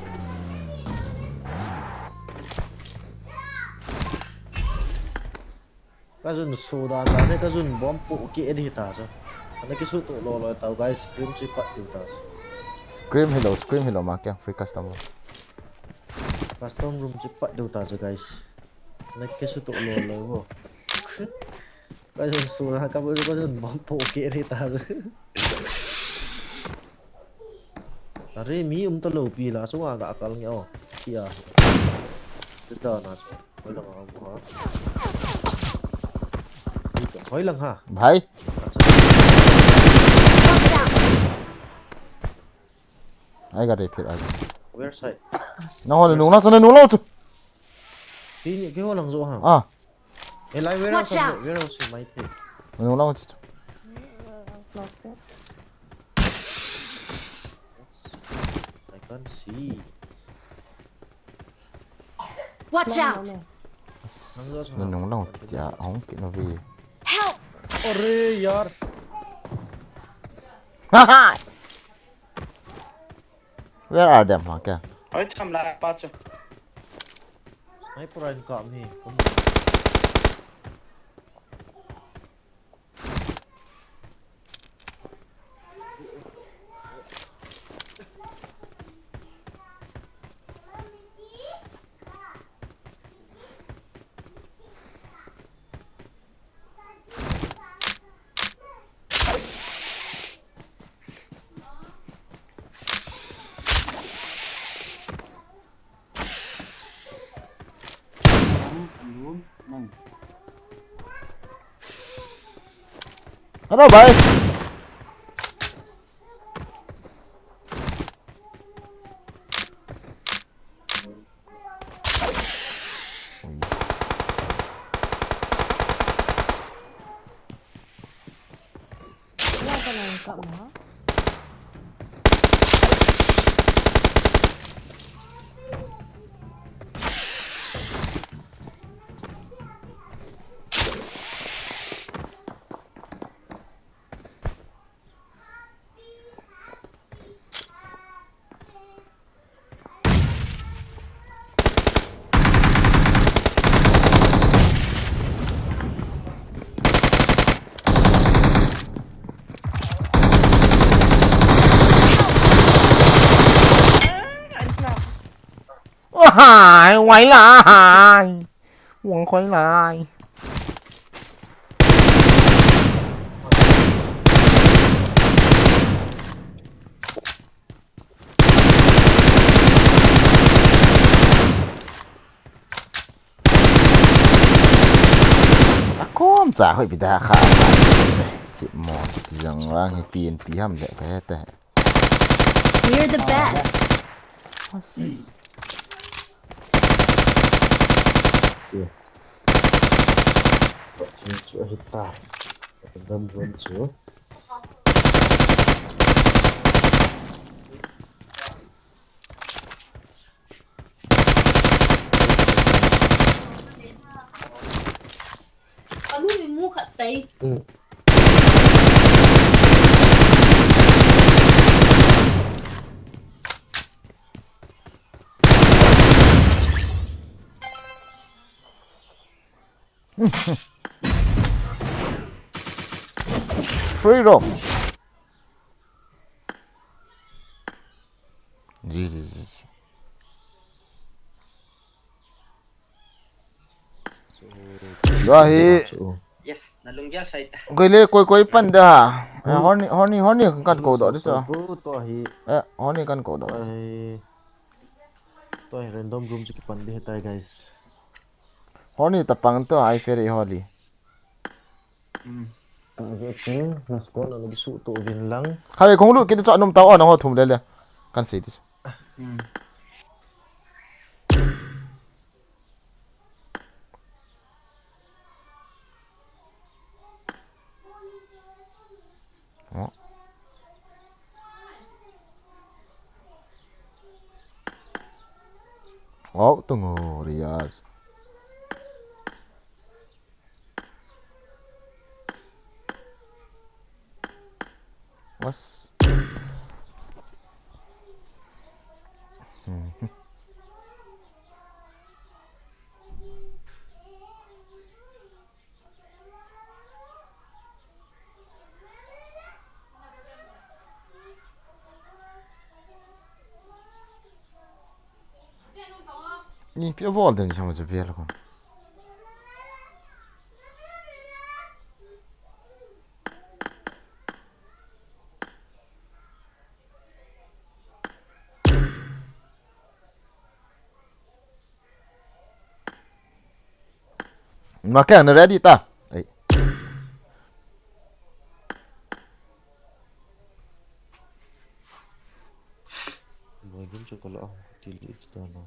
Ka jun su dan dan he ka jun bom pu ki edi ta so. Ana ki su to lo lo ta guys, scream chi pat diu ta so. Scream hello, scream hello ma kya free custom room. Custom room chi pat diu ta so guys. Ana ki su to lo lo ho. Ka jun su dan ka bu ka jun bom pu ki edi ta so. Are mi um ta lo pi la sunga ga kal nge o. Tia. Tita na so. Hoi lang ha, hoi lang ha. Hoi lang ha. Bhai. Ai ga re phir ai. Where side? Na hole nung na so na nung lo chu. Ki ni ki ho lang jo ha. Ah. Elai, where else? Where else you might take? Nung lang chu. I can't see. Watch out! Nung lang chu tia hong ki no vi. Help! Are yaar. Haha! Where are them? Okay. Oi, cham la pa chu. Sniper in kam hi. Hello, bhai. Kap ma. Wah, wai lai. Wang khoi lai. Akom cha hoi pi da kha. Chip mo ti jang lang hi pin pi ham le ka he te. We're the best. As. Yeah. Watching chu ahi ta. Dam ron chu. Kanu i mu khat tai. Mm. Free roam. Ji, ji, ji, ji. Lua hi. Yes, na lunggel sai ta. Koi le, koi, koi pan da. Eh, horny, horny, horny kan ko do disa. Bro, to hi. Eh, horny kan ko do. Ai. To hi random room chu kipan de tai, guys. Horny ta pang to ai fere horny. Hmm. Ka je kin, na score na lagi su to vin lang. Khai kong lu kit cha num tao na ho thum le le. Kan sei dis. Hmm. Oh. Oh, tunggu, Riaz. Was. Ni pia bol den chama chu bel ko. Ma keng na ready ta. Ei. Boy gum chu kala ti li ta na.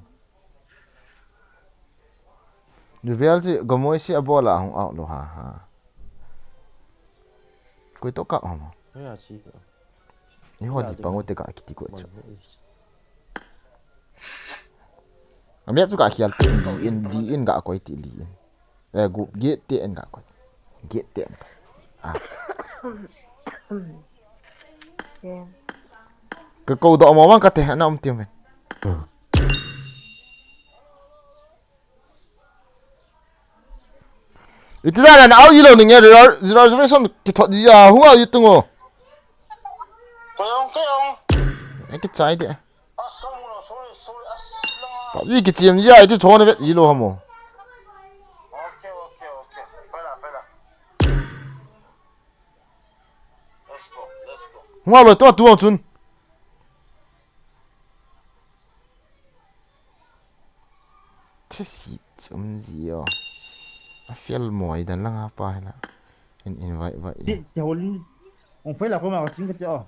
Ni vel si gomoi si a bola hung out lo ha ha. Koi to ka hama. Hei a si ka. Ni ho di pangu te ka kiti ko chu. Ami tu ka khial te li in, li in ka koi ti li in. Eh, gu, get te en ka koi. Get te en. Ah. Yeah. Ka ko do mo man ka te na um ti men. Iti da na au ilo ninge reservation ki thot ji a hu au itungo. Koi ong, koi ong. Ai ki chai de. Astaghfirullah, sorry, sorry, astaghfirullah. Pap ji ki chim ji a iti chon ve ilo hamo. Okay, okay, okay. Fela, fela. Let's go, let's go. Hu au lo to tu chun. Thisi chum ji o. A fiel moi dan lang apa hela. In invite vai. Ti, ti holin. Ong fai la ko ma sing ka ti o.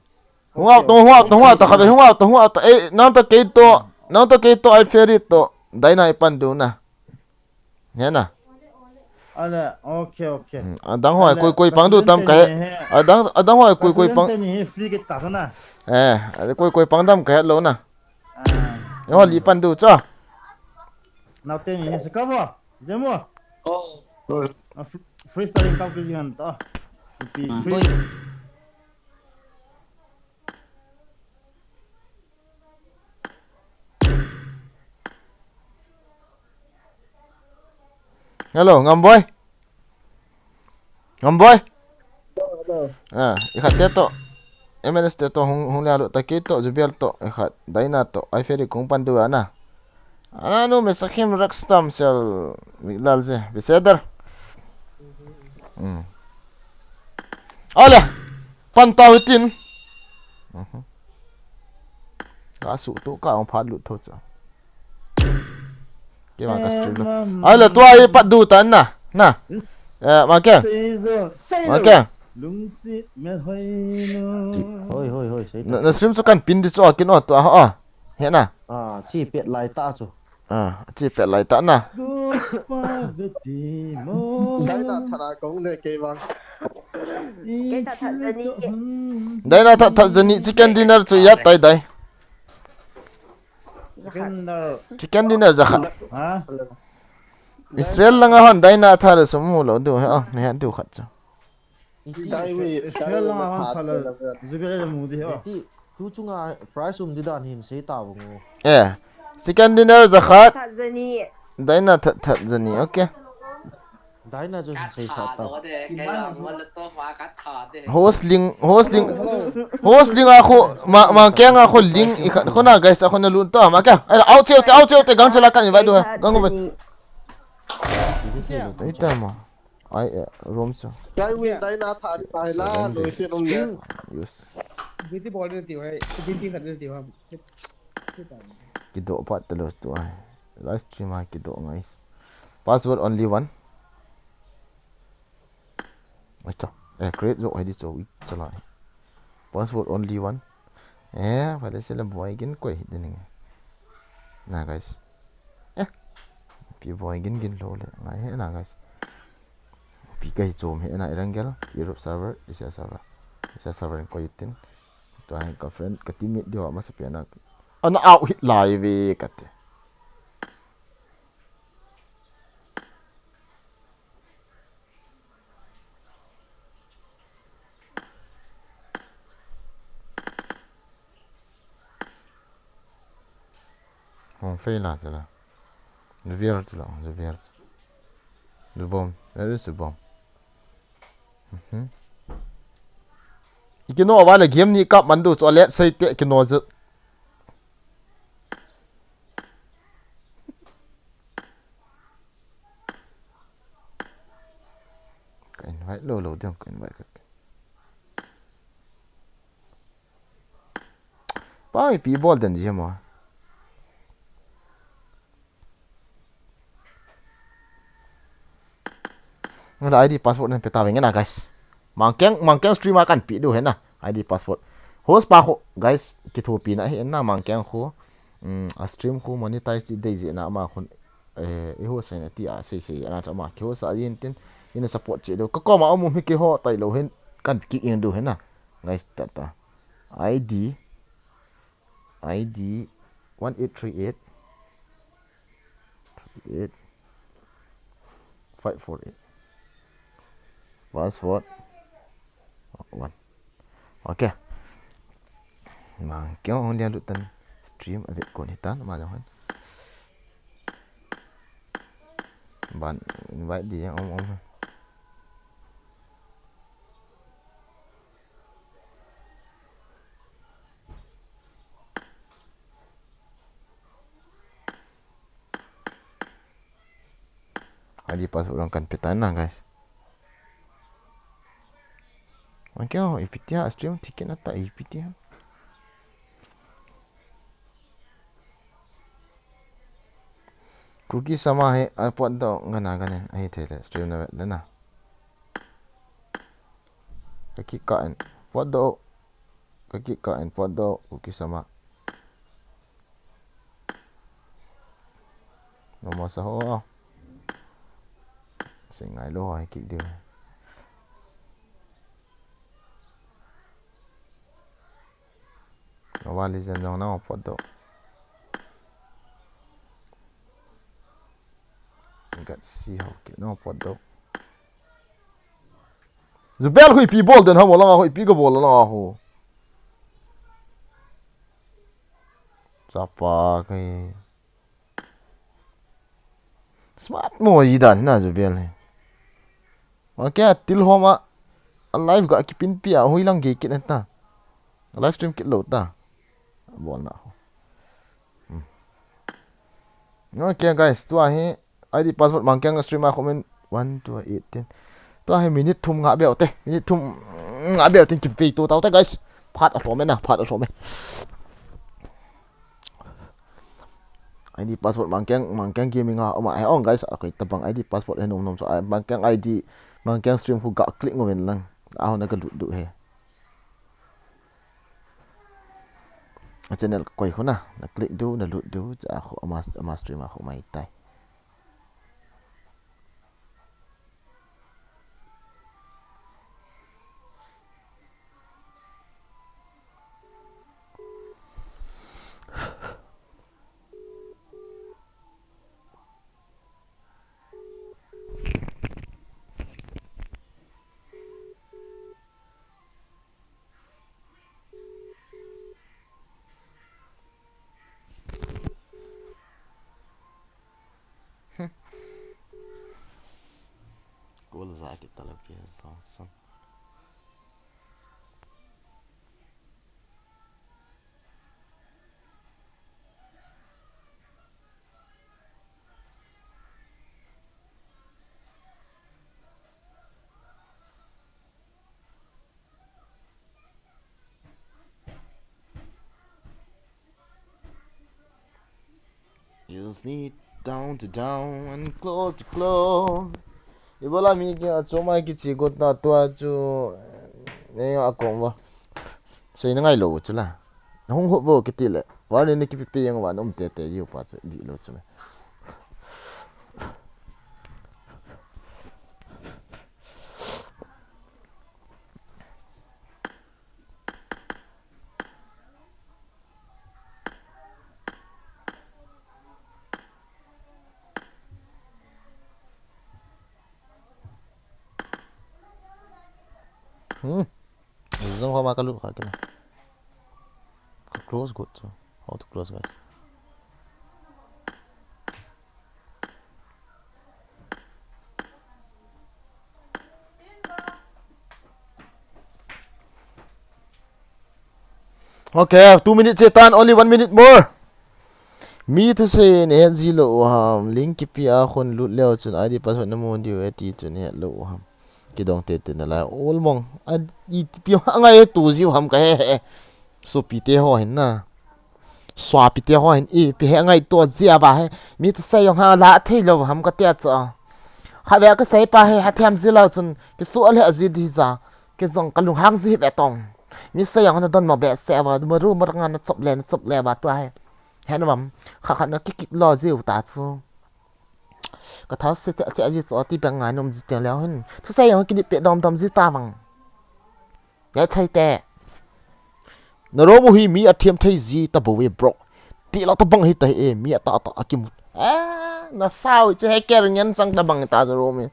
Hung out to, hung out to, hung out to, khabe, hung out to, hung out to. Eh, nang to kei to, nang to kei to, ai feri to. Dai na ipan du na. He na. Ale, okay, okay. Hmm, adang hoi koi koi pang du tam kahe. Adang, adang hoi koi koi pang. Teni hi free kit ta na. Eh, ale koi koi pang dam kahe lou na. Ah. Eho li pan du cha. Nau teni hi se ka bo. Jemo. Oh. Ah, fr-, freestyle kau ke jihan ta. Pi, hmm, free. Hello, Ngamboi. Ngamboi. Hello, hello. Ah, ikhat te to. M N S te to hung, hung le alu ta kei to, Jubiel to, ikhat. Daina to, ai Ferry kung pan du ana. Ana nu me sakhim rak stam sel, Miklal je, Beseder. Hmm. Ale, pan tau hitin. Mhm. Ka su tu ka ong phat lut tho cha. Ke ma ka stream lo. Ale, tua i pat du ta na, na. Eh, ma ke. Ma ke. Lungsi me hoi no. Hoi, hoi, hoi, sei ta. Na, na stream chu kan pin di chu a kin o tua ha. Hena. Ah, chi pet lai ta chu. Ah, chi pet lai ta na. Daina thara kong de kei bang. Kei ta that jani. Daina that, that jani chicken dinner chu ya tai dai. Chicken dinner. Chicken dinner jakhat. Ha? Israel langa hon Daina thara sum mu lo du ha. Ne ha du khat chu. Israel langa hon phala Jubilee le mu di ho. Ti, tu chunga price um di dan hin sei ta bang u. Eh. Chicken dinner jakhat. That jani. Daina that, that jani. Okay. Daina chu hin sei sa ta. Host ling, host ling. Host ling a khu, ma, ma keng a khu ling i khat khu na guys a khu na lun to ma keng. Ai, out cheu te, out cheu te, gang chela kan invite du ha. Gang u ve. Ai ta mo. Ai, eh, room chu. Kei win Daina that tai la, lo se nom le. Yes. G T bol ni ti hai, G T khat ni ti ha. Kidoh pat ta lo tu ai. Live stream a kidoh ngai. Password only one. Ai cha. Eh, create jo ai di cho i chala. Password only one. Eh, pha le se le boi gin koi hi de ning. Na guys. Eh. Pi boi gin gin lo le. Ngai he na guys. Pi ka hi chom he na Erangel, Europe server, Asia server. Asia server in koi tin. Tua hin ka friend, ka teammate diu a masa pen a. Ana out hit lai ve ka te. Hong fei la se la. Zubier se la, Zubier. Zubom, where is Zubom? Mhm. I kino a vale game ni kap man du chu a let sei te kino je. Ka invite lo lo ding, ka invite ka. Pa, ipi bol den ji mo. Ngala I D password nan pe ta veng na, guys. Mangkeng, Mangkeng stream a kan pe diu hen na. I D password. Host pa khu, guys, kithopi na hi na Mangkeng khu. Mm, a stream khu monetize ti dei ji na ma khun. Eh, i host na ti a sei sei na ta ma. Ki host a yin tin, ina support che diu. Ka koma um um hi kiho tai lo hen kan ki ing diu hen na. Guys, ta ta. I D, I D one eight three eight, three eight, five four eight. Password. One. Okay. Mangkeng hong dia lutan stream a vet kon hitan ma jong han. Ban invite di om om. I D password kan pe ta na, guys. Mangkeng, ipi tia stream ticket na ta ipi tia. Kuki sama hi, a pot do ngana ngane, ahi thei le, stream na vet le na. Ka kika en, pot do, ka kika en, pot do, Kuki sama. Mama sa ho. Sei ngailou ho hi kick diu. Mobile Legend jong na pot doh. Gat si ho kick na pot doh. Jubel hui pi bol den ham langa hui pi ka bol langa ho. Chapa kai. Smart mo i dan na Jubel hi. Okay, til homa. A live ga kipin pi a hui lang ge kit na ta. A live stream kit lou ta. Bol na ho. Hmm. Okay, guys, tua hi I D password Mangkeng stream a comment one to eighteen. Tua hi minute thum nga beu te. Minute thum nga beu tin kipei to tau te, guys. Phat a hlom e na, phat a hlom e. I D password Mangkeng, Mangkeng Gaming a, oma, he on, guys, a koi tabang I D password he nom nom so, a Mangkeng I D, Mangkeng stream khu ga click ngom in lang. A ho na ka lut du he. A channel koi khu na, na click du, na lut du, cha khu ama, ama stream a khu mai tai. Kul za ki talab ki zong san. Use it down to down and close to close. Ibola mi ki a choma ki chi got na tua chu, eh, a kong va. Sei na ngai lo chu la. Hung ho vo ki ti le. Warning ni ki pi pi yang va nom te te yu pa chu di lo chu me. Hmm. Zong ho ma ka lut kha kina. Ka close good so. How to close, guys? Okay, two minutes che tan, only one minute more. Mi thusei nei het ji lou u ham, link kipe a khun lut leu chun I D password na mu diu e ti chun het lou u ham. Kidong tete nalai. Ol mong. A, i pi ha ngai tu ji u ham ka he he. Sopi te ho hin na. Suapi te ho hin ipi he ngaito jia va he. Mi thusei jong ha la thei lou ham ka tia cha. Khatvei ka sei pa he, hathem ji lou chun, kisu a le a ji di ja. Kei jong ka lunghang ji ve tong. Mi sei jong na don mo behseh va, ma ru ma ranga na chop le, na chop le va tua he. He na vam, kha kha na kikip lo ji u ta chu. Ka tha se che che ji so ti bang ngai nom ji te leu hin. Thusei jong kini pe dom dom ji ta vang. Te chai te. Na rom u hi mi a thiam thei ji ta bo ve, bro. Ti la ta bang hi ta hi e, mi a ta ta a kim. Ah, na sao che he ker ngen sang ta bang ta ja rom e.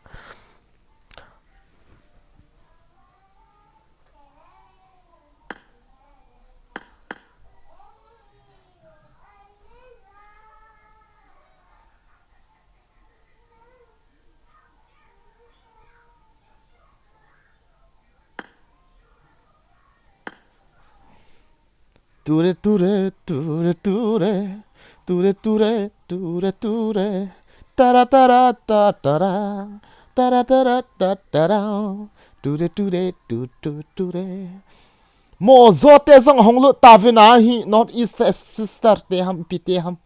Ture, ture, ture, ture. Ture, ture, ture, ture. Tara, tara, ta, tara. Tara, tara, ta, tara. Ture, ture, tu, tu, ture. Mo jote jong hong lut ta vin ahi, North East sister te ham, pi te ham.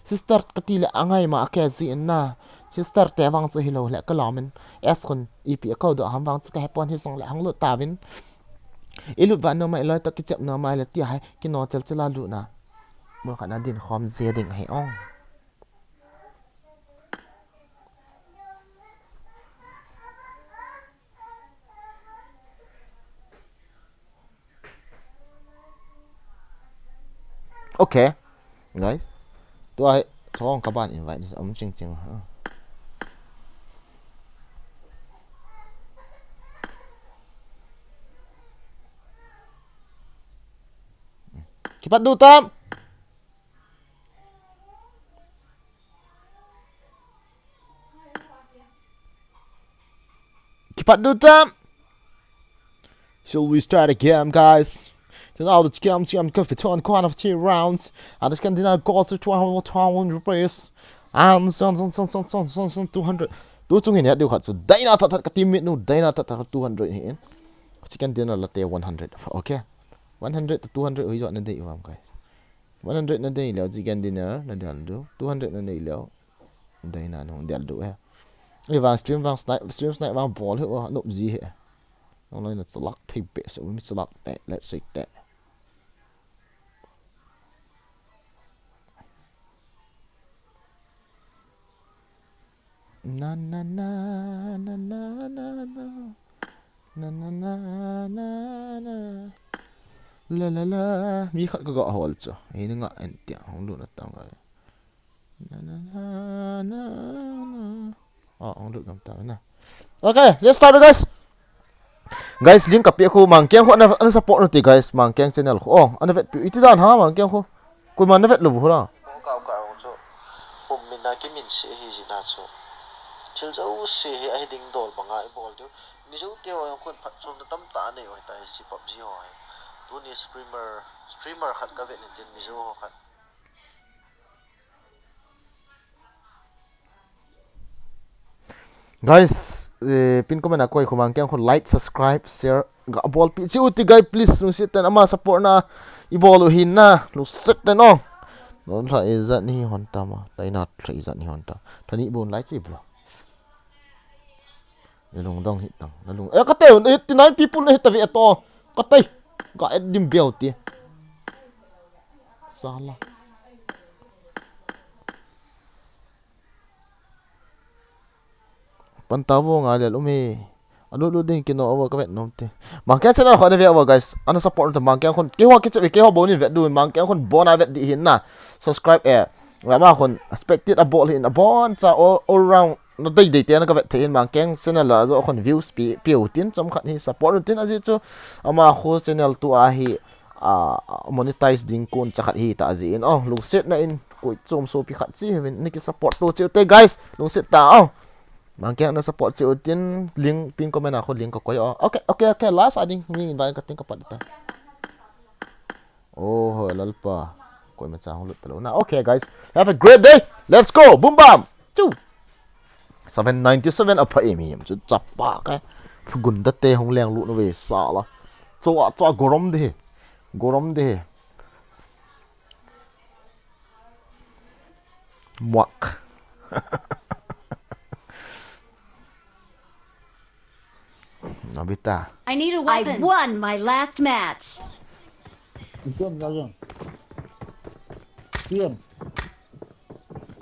Sister ka ti le angai ma a ke ji in na. Sister te vang chu hi lo le ka lamin. Es khun ipi a ko do ham vang chu ka hepon hi jong le hong lut ta vin. I lut va no mai loi to kichep no mai le ti hai ki no chel chela lut na. Mo kha na din khom je ding hai ong. Okay, guys. Tua hi chong ka ban invite ni um ching ching. Ha. Kipat du tam. Kipat du tam. Shall we start again, guys? Then all the scam, scam, could be torn, quite a few rounds. And this can deny calls to twelve, twelve hundred rupees. And son, son, son, son, son, son, son, two hundred. Tu chung hin het diu khat chu. Daina that that ka teammate nu, daina that that two hundred hi in. Chicken dinner latte one hundred. Okay. One hundred to two hundred hui jo na dei vam, guys. One hundred na dei leo, chicken dinner na dei leo. Two hundred na dei leo. Daina nung dial du he. Ei vang stream vang snipe, stream snipe vang bol he, wa, nop ji he. Nong lai na chalak thei pe, so mi chalak te, let's say te. Na, na, na, na, na, na, na. Na, na, na, na, na. La, la, la. Mi khat ka ga hol chu. Ei, ni nga en tia, hong lu na tang ga. Na, na, na, na, na. Ah, ang lut ngam ta na. Okay, let's start, guys. Guys, link ka pe khu Mangkeng khu ana, ana support nu ti, guys, Mangkeng channel khu. Oh, ana vet pi iti dan ha Mangkeng khu. Koima na vet lou khu la. Ka ka chu. Um min na ki min se hi ji na chu. Thil jo se hi a hi ding dol banga i bol tu. Mi jo te ho jong khun phat chom na tam ta nei oi ta hi si PUBG ho hi. Tuni streamer, streamer khat ka vet ni tin mi jo ho khat. Guys, eh, pin comment a koi khu Mangkeng khu like, subscribe, share ga bol pi chi u ti guys, please, lungset ten ama support na i bol u hin na, lungset ten o. Non lha e zat ni hon ta ma, lai na lha e zat ni hon ta. Thani bun lai chi bro. Na lung dong hit tang, na lung. Eh, ka te, eighty nine people na hit ta ve to. Ka te, ga et dim bel ti. Sala. Pan ta vo nga lel um e. Alut lut ding kino over ka vet nom te. Mangkeng channel khu ana ve over guys. Ana support te Mangkeng khun. Keiho kichep keiho bou nin vet du Mangkeng khun bon a vet di hin na. Subscribe e. Ama khun expected a bol hin a bon cha all, all round. Na dei dei te na ka vet thei hin Mangkeng channel la jo khun views pi, pi u tin chom khat hi support u tin a ji chu. Ama khu channel tu a hi a, monetize ding kon cha khat hi ta ji in. Oh, lungset na in koi chom so pi khat chi hin ni ki support tu chi te guys. Lungset ta oh. Mangkeng na support chi u tin link pin comment a khu link ka koi oh. Okay, okay, okay. Last a ding mi invite ka ting ka pat ta. Oh, ho, lalpa. Koima cha hung lut talou na. Okay, guys. Have a great day. Let's go. Boom bam. Chu. Seven ninety-seven a pha em em chu chapa ka. Gunda te hung leng lut na ve sala. Chua, chua gorom de. Gorom de. Muak. Nobita. I need a weapon. I won my last match. Item la jeng. Item.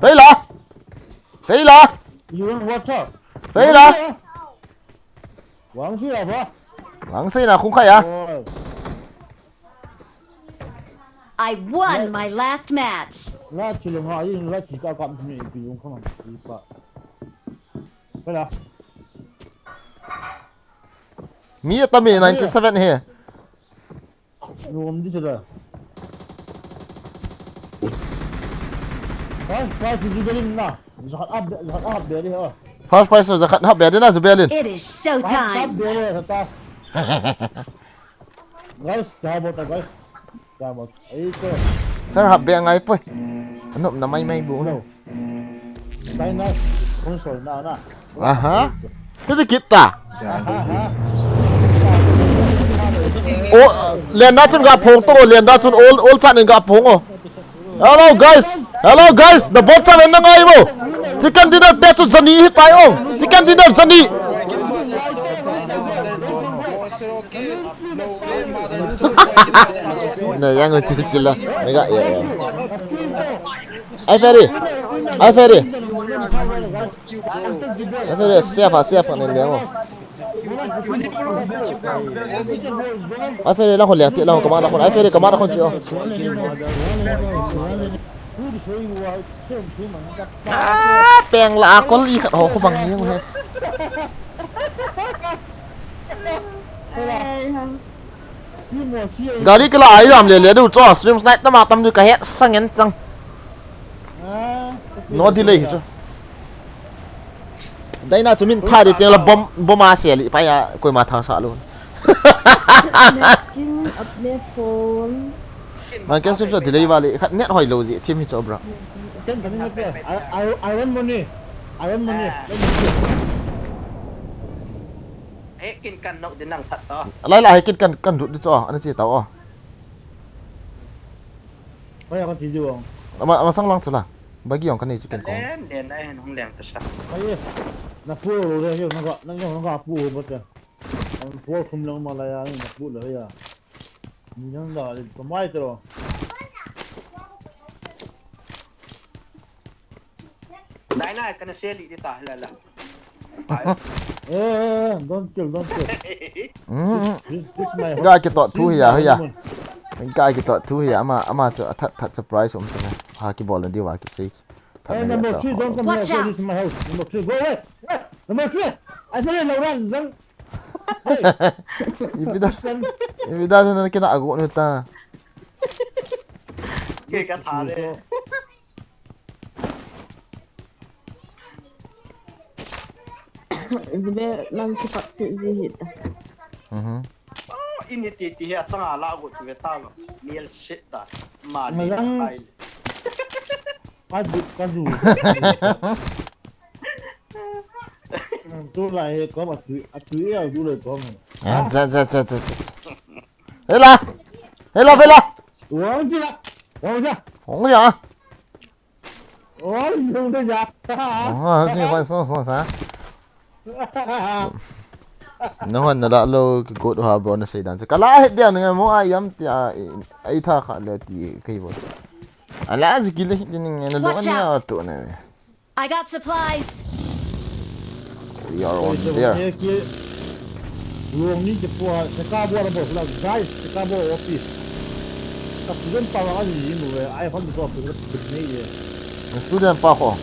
Fei la. Fei la. You want water? Fei la. Wang si apa? Wang si na kung kaya. Oh. I won my last match. La chi le nga yin la chi ka kam ni pi yung khang pi pa. Kala. Mi ta mi ninety-seven he. Lom di sila. First prize is Jubilin na. Zakat up, zakat up beri ha. First prize zakat up beri na Jubilin. It is showtime. Up beri ha ta. Guys, kya bota guys? Kya bota? Ei to. Sir, hap be ngai poi. Anop na mai mai bu. No. Dai na. Console na na. Aha. Kiti kita. Aha, aha. O, len da chun ga phong to, len da chun ol, ol chan ga phong o. Hello guys. Hello guys. The bot chan na ngai bo. Chicken dinner te chu zani hi tai o. Chicken dinner zani. Na yang chi chi la. Mega ya ya. Ai ferry. Ai ferry. Ai ferry safe a safe ne le mo. Ai fere la khon le ti la khon kama la khon ai fere kama la khon chi o. Ah, peng la a kol i khat ho khu bang ni he. Gari kala ai lam le le du cho stream snipe tama tam du ka het sangen chang. No delay hi chu. Daina chu min tha de teng la bom bom a se li pa ya koima tha sa lo. Skin अपने phone. Ma ken sim sa delay vale khat net hoi lo ji thim hi chu bro. Ken kan ni pe. I I I want money. I want money. Let me see. He kin kan nok din nang that to. Lai la he kin kan kan dut di chu ana chi tao. Hoi a kan ti di wang. Ama ama sang lang chu la. Bagi ong kan nei chu ken kong. Len len ai hung leng ta sa. Mai e. Na pu lo le yo na ga na yo na ga pu ho ba ta. An pu khum lang ma la ya na pu lo ya. Ni yang da le to mai to. Daina kana se li di ta la la. Eh, eh, eh, don't kill, don't kill. Mm. This, this my Ga ki to thu hi ya, hi ya. Ga ki to thu hi ya, ama ama chu a that that surprise um chu na. Ha ki bol na di wa ki sei. Hey, number three, don't come here. Watch out. This is my house. Number three, go away. Hey, number three. I said, Laura, zang. Hey. Ibida. Ibida na kina agu nu ta. Ke ka tha de. Zube nang kipak si zi hita. Mhm. Oh, ini ti ti he achanga la go chu ve ta lo. Niel sit ta. Ma ni tai. Ka du ka du. Tu la he ko ma tu a tu ya du le ko ma. Ah, cha cha cha cha. Hela. Hela hela. Wa ji la. Wa ja. Hong ya. Ôi, không thấy giặc. Ồ, suy phải sao sao sao. Nó hơn nó đã lâu cái code ha bro nó xây đàn. Cả lá hết đèn này mua ai dám thì ai ai tha khá là thì cái bộ. À lá gì kia thì nó nó nó nó tụ này. I got supplies. We are on there. Ruang ni te pua, te ka bua na bua la, guys, te ka bua office. Ka student pa ka ni mu ve, ai hon ko ko ni ye. Student pa ko.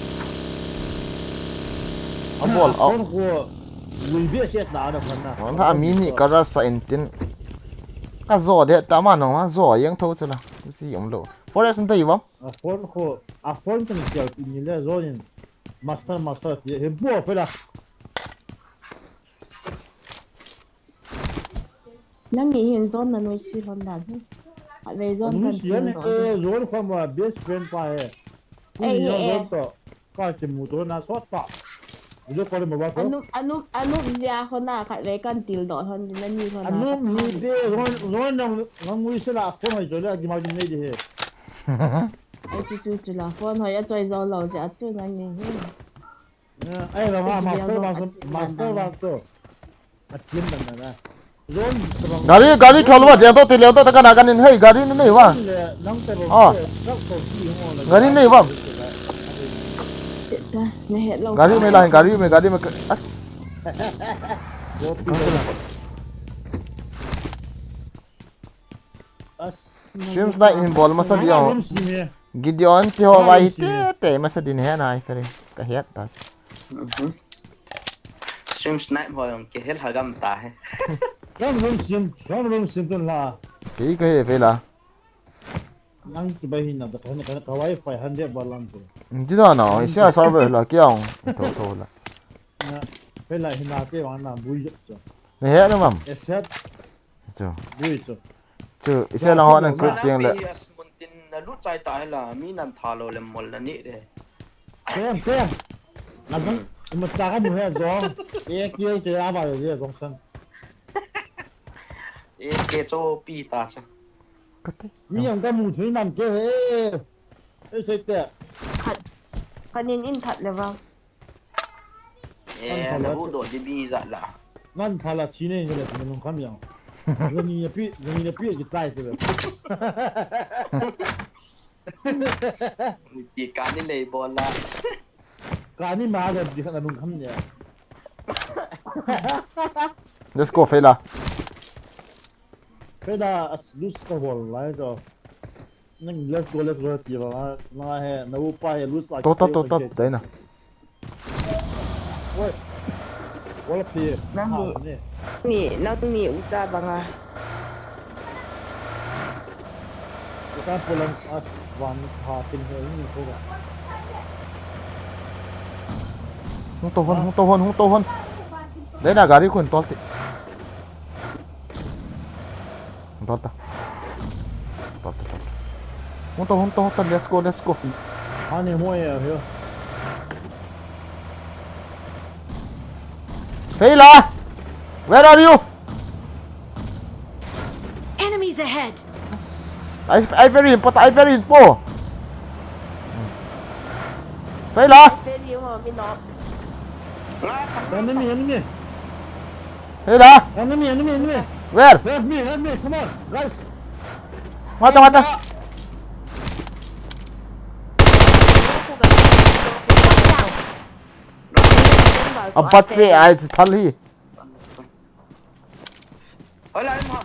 Abol, a. Kon ko, we be set na na na. Wan ha mi ni ka ra sa intin. Ka zo de ta ma no ma zo yeng tho chula. Si um lo. Forest nta iwam. A phone ko, a phone kan kial pi ni le zo ni. Master, master, ti, he bua phela. Nang ni hin zone na noi si hon dan hin. A ve zone kan si ni, eh, zone ko ma best friend pa he. Ei, ni eh, zone to. Ka ki mu to na sot pa. Video call ma ba ko. Anu, anu, anu zia hon na khat ve kan til do hon ni na ni hon na. Anu ni de zone, zone nang, nang ngui se la phone hoi jo le a ki ma ni de he. Ai chu chu chu la phone hoi a choi zo lo je a chu nang ni hi. Ai la ma ma phone ma ma phone ma to. A chim dan na. Gari gari khol wa jeng to ti leo to ta kana kanin hei gari ni nei wa. Nang te ro. Oh. Gari nei wa. Gari me la gari me gari me as. Stream snipe hin bol masa dia. Gideon ti ho vai te te masa din he na ai fere. Ka hiat ta. Stream snipe ho yong ke hel hagam ta he. Kam room sim, kam room sim tun la. Ke ka he vela. Nang ki bai hin na da ka ka wifi hundred balance. Ti da na, isia server la kiang. To to la. Na, vela hin na te wang na bui jo. Me he na mam. Eset. Chu. Bui chu. Chu, ise lang ho nan kut tiang le. Mun tin na lut chai ta hela, mi nan tha lo le mol na ni de. Tem, tem. Na bang, ima ta ka mu he zong. E ki te a ba le zong san. E ke cho pi ta cha. Ka te. Mi yang ka mu thui nan ke he. E se te. Khat. Kanin in that le vang. Eh, na bu do di bi za la. Ngan phala chi nei le na lung kham yang. Zani na pi, zani na pi ki tai te. Pi kani le bola. Kani ma le di na lung kham ya. Let's go, Feila. Feila, as lose ka bol lai jo. Nang let's go, let's go ti ba. Na he, na upa he lose a. To, to, to, to, dai na. Oi. Wala pi. Nang ni, nang ni ucha banga. Ka pulang as van ha tin he ni ko ba. Hung to hon, hung to hon, hung to hon. Dai na gari kun tol ti. Hung to ta. Hung to, hung to, hung to, let's go, let's go. Ani mo ya, yo. Feila! Where are you? Enemies ahead! I, I very important, I very important. Feila! Enemy, enemy. Feila! Enemy, enemy, enemy. Where? Help me, help me, come on, guys. Mata, mata. Abat se, ai, thal hi. Hola, em ha.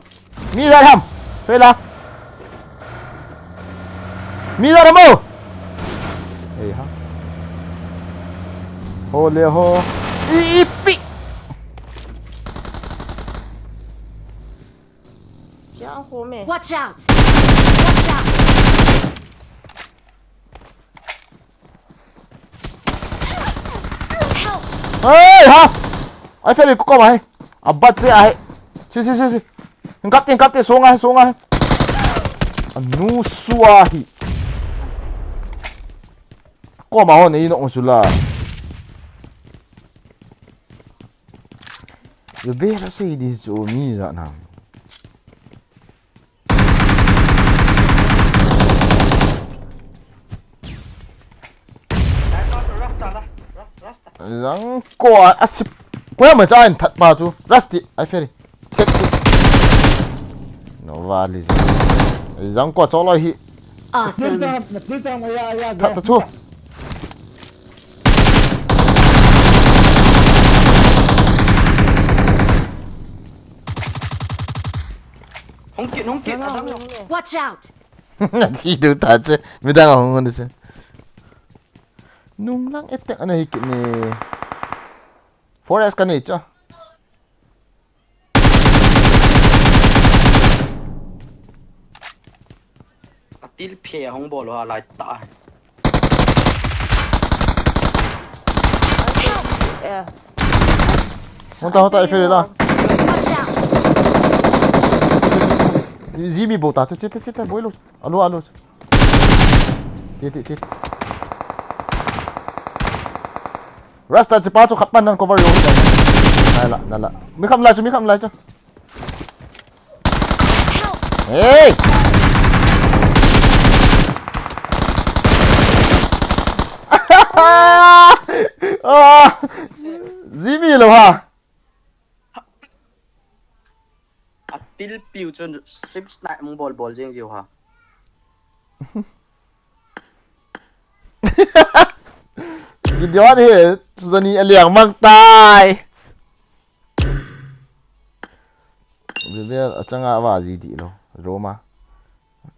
Mi ra ham. Feila. Mi ra mo. Ei ha. Ho le ho. I, i pi. Kya ho me? Watch out! Watch out! Help! Hey, ha! Ai, Feila, ko ko ba hai. Abat se ahi. Si, si, si, si. Hingkap te, hingkap te, sunga hai, sunga hai. Anu sua hi. Ko ma ho nei no sula. Yo be la sei di so mi ja na. Jang ko a, a sip. Ko ya ma cha in that pa chu. Rusty, ai Feila. Check tu. No vale. Jang ko cho lo hi. Awesome. That ta chu. Hung kit, hung kit, adang lo. Watch out! Ki du ta che, midang hung hung che. Nung lang etek ana hi kit ni. Forest ka ni cha. Atil phe hung bol ha lai ta. Eh. Hung ta, hung ta, i Feila. Watch out! Jimi bol ta, chita, chita, boi lo. Alo, alo. Ti, ti, ti. Rasta, chipa chu khat pan nan cover yo. Nala, nala. Mi kham lai chu, mi kham lai chu. Hey! Ah! Jimi lo ha. Atil piu chun strip snipe mong bol bol jeng jiu ha. Gideon hi, tuzani aliang mang tai. Bebel, achanga va ji di lo, Roma.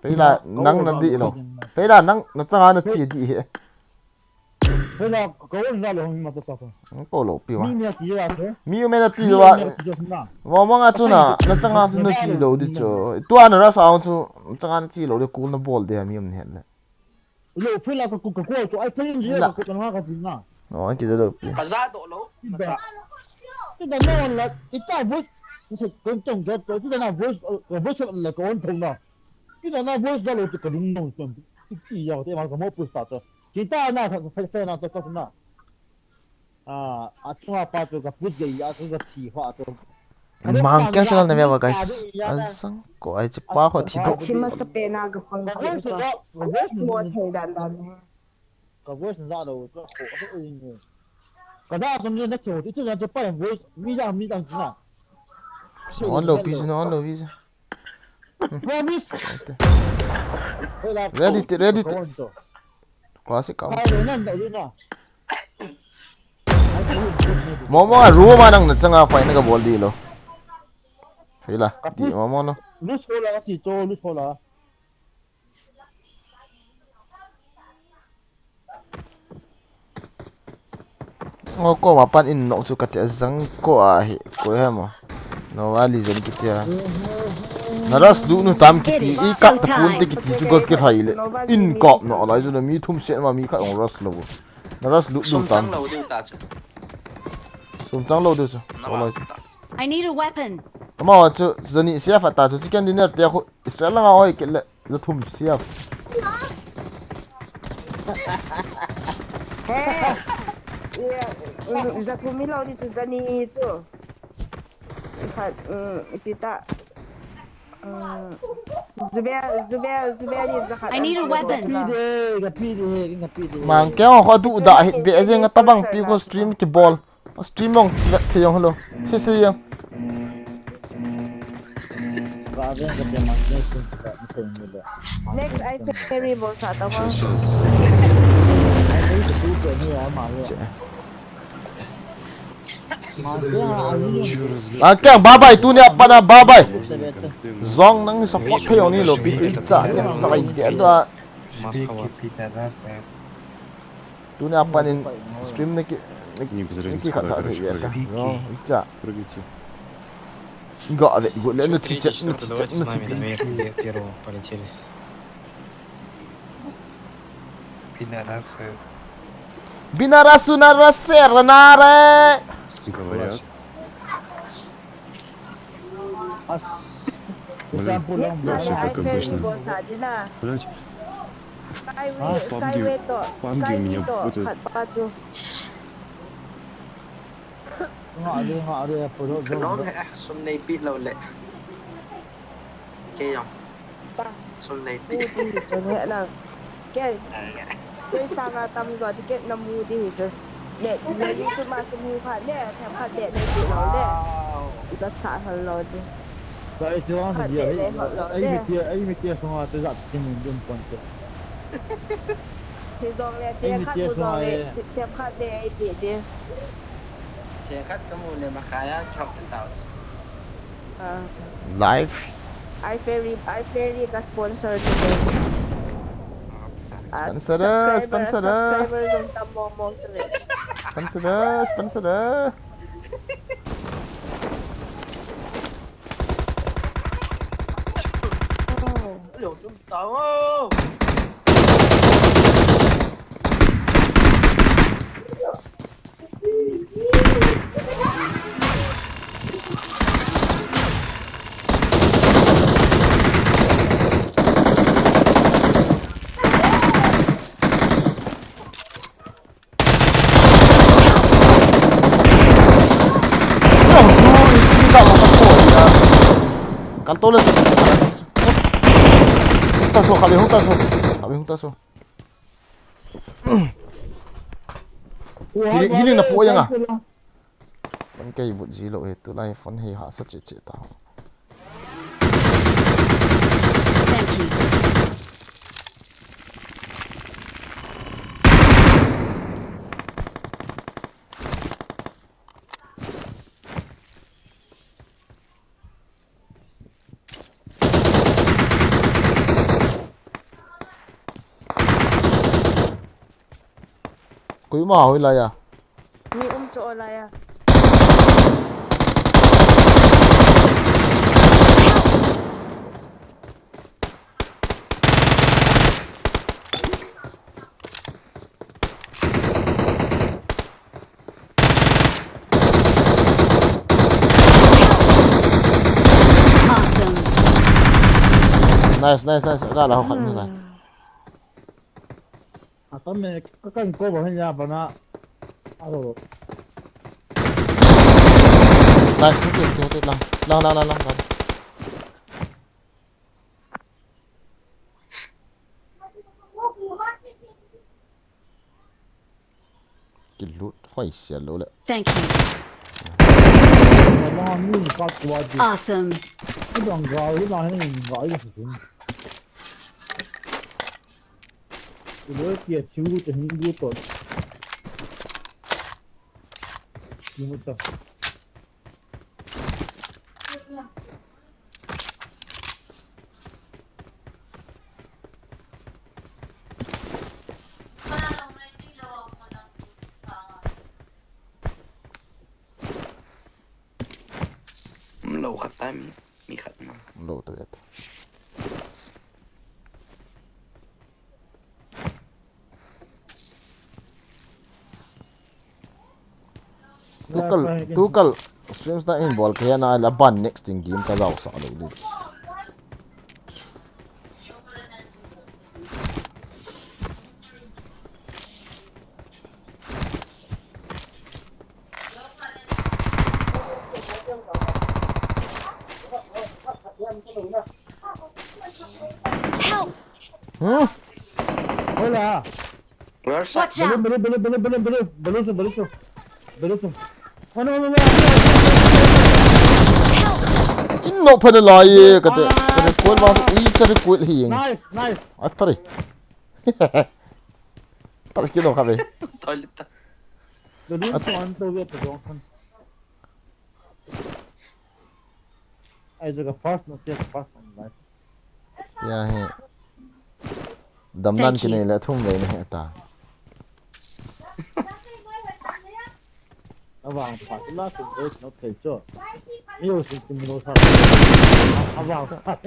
Feila, nang na di lo. Feila, nang na changa na chi di hi. Feila, ko un za lo hong ma ta ta ko. Ko lo pi wa. Mi mi ti ya ko. Mi u me na ti wa. Mo mo nga chu na, na changa chu na chi lo di chu. Tu ana ra sa chu, changa na chi lo di ko na bol de mi um ni het le. Lo Feila ka ku ka ko chu ai Feila ji ka ku ka nga ka ji na. No, ai ki za lo pi. Ka za do lo. Ti da no la ita voice. Ni se ko tong ga to ti da na voice, voice la ko on thong na. Ti da na voice da lo ti ka lung no ton. Ti ti ya te ma ka mo push ta to. Kita na sa sa sa na to ka na. A, a chunga pa to ka push ge ya ka ka thi fa to. Mang kya channel na me ba guys. Azang ko ai chi pa ko thi do. Chi ma sa pe na ka pang. Ka voice da, ka voice mo thei dan dan. Ka voice na lo ka ko. Ka za to ni na ko. Ti tu na pa voice mi za mi za na. On lo pi na on lo pi. Promise. Ready, ready. Classic ka. Mo mo a room a nang na changa fight na ka bol di lo. Hei la, ka ti ma mo no. Lose hola ka ti cho, lose hola. Ngo ko ma pan in nok chu ka ti a zang ko a hi, ko he mo. No wa li zen ki ti a. Na ras du nu tam ki ti, i ka ta kun ti ki ti chu go ki hai le. In kop no lai chu na mi thum se ma mi khat ong ras lo. Na ras du du tam. Sum chang lo du ta chu. Sum chang lo du chu. Na wa ta. I need a weapon. Ama wa chu zani sia fa ta chu chicken dinner te khu Israel langa hoi kit le, za thum siam. He. Iya, mm, za thum hi lo di chu, za ni chu. Khat, mm, ipi ta. Mm, Zubel, Zubel, Zubel ni za khat. I need a weapon. Ka pi de, ka pi de, ka pi de. Mang keo kho du da hit be jeng tabang pi ko stream ki bol. Stream mong, thei jong hello. Si, si jong. Next, I ferry bol sa ta ma. Ang keng, bye bye, tuni a pat na, bye bye. Zong nang support thei jong ni lo, pi tu i cha, ni cha kai de da. Tuni a pat in stream na ki, na ki khat sa thei ya ta. No, i cha. Ga ve, go le, na thi chet, na thi chet, na thi chet. Binarasu. Binarasu na rase, ranare. Говорят. Блядь, всё как обычно. Блядь. В пабге, в пабге у меня будет. Ngah le, ngah le, polo. Ka dong he, sum nei pi lo le. Kei jong. Sum nei pi. Mu di hi chun he lang. Kei. Kei sanga tam jo ti kei na mu di hi chun. Le, le YouTube ma chu mu khat le, them khat le, nei pi lo le. Wow. I ka sa hal lo di. Ka ei chuang khat le, le hal lo le. Ei mi tia, ei mi tia sunga te jat ti mun dun pon te. Hi jong le, te khat mu jong le, te khat le, ei ti te. Te khat ka mu le, ma kaya chok te tao. Ah. Live. I ferry, I ferry ka sponsor te. Sponsor, sponsor. Subscriber jong tam mong mong te. Sponsor, sponsor. Kan tole. Hung ta so, khabe hung ta so. Khabe hung ta so. Healing, healing na pu yang a. Phone kei but ji lo he, tulai phone hei hahsa che che ta. Thank you. Koima hoi lai a. Mi um cho lai a. Awesome. Nice, nice, nice. Ka la ho khat ni la. Atam me ka kan ko ba hin ya bana. Aro. Nice, hote, hote, hote, lang. Lang, lang, lang, lang, lang. Kilut hoi sia lo le. Thank you. Awesome. Khat time mi khat na. Lo to yet. Tukal, tukal streams na in bol kaya na la ban next thing game ka jao sa lo di. Help! Hmm? Hola. Where is that? Watch out! Bulu, bulu, bulu, bulu, bulu, bulu, bulu, bulu. Bulu, bulu. Oh, no, no, no, no, no, no, no, no. Help! In no pha na lai ye, kate, kate kual ma, ui, kate kual hi yeng. Nice, nice. Ai, pare. Tah kilo kha ve. Toilet ta. Bulu, at- tuan to ve, tuan to. Ai, jo ka first no, first no, nice. Ya he. Damdan Thank you. Kinei le thum vei na he ta. Avang phat la thum vei no thei cho. Mi u sin tum lo sa. Avang phat.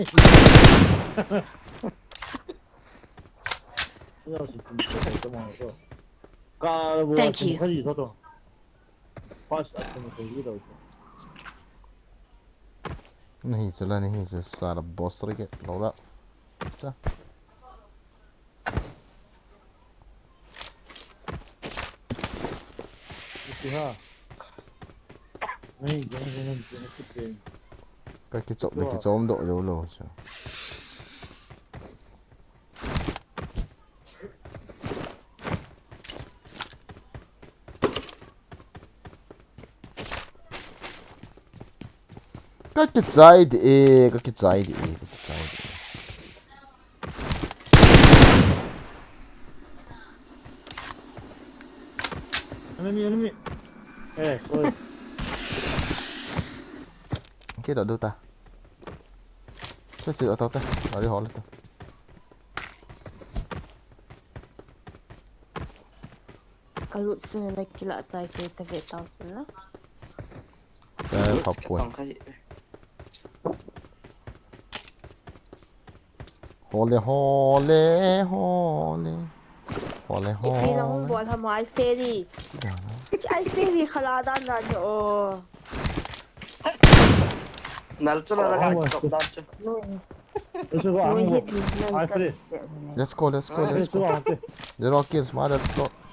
Mi u sin tum lo sa mo cho. Ka bo Thank thum you. Kha ji tho to. First a thum ko ji lo cho. Nahi chu la, nahi chu sa la boss ri ke lo la. Cha. Iti ha. Nahi, jeng, jeng, jeng, jeng, jeng. Ka kichom, ka kichom doh jou lou chu. Ka kichai di e, ka kichai di e, ka kichai di e. Enemy, enemy. Eh, sorry. Kida du ta. Che che ta ta. Ari hol ta. Ka lut sin na kila chai ke ta ve tau sin na. Ka pap ko. Hole, hole, hole. Hole, hole. Ipi na hung bol ham ai feri. Ai feri khala dan dan o. Nal chu la la ka top dan chu. Let's go, let's go. Let's go, let's go. Zero kills, mother.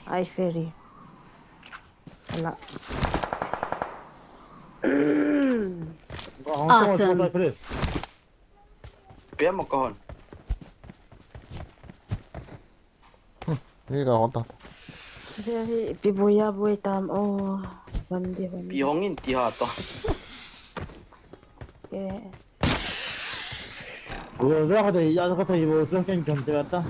Ai feri. Ala. Awesome. Pia mo kahon. Ni ka hon ta. Hi pi boya boy tam o. Van di van. Pi hong in ti ha to. Ke. Go da ka dei ya ka thei bo so ken kan te ta.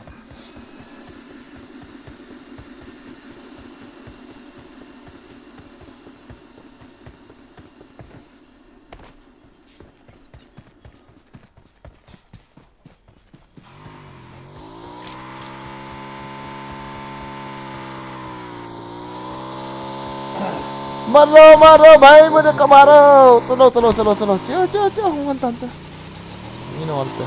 Maro, maro, bhai, mujhe ka maro. Chalo, chalo, chalo, chalo. Chao, chao, chao. Hung tan ta. Ino ante.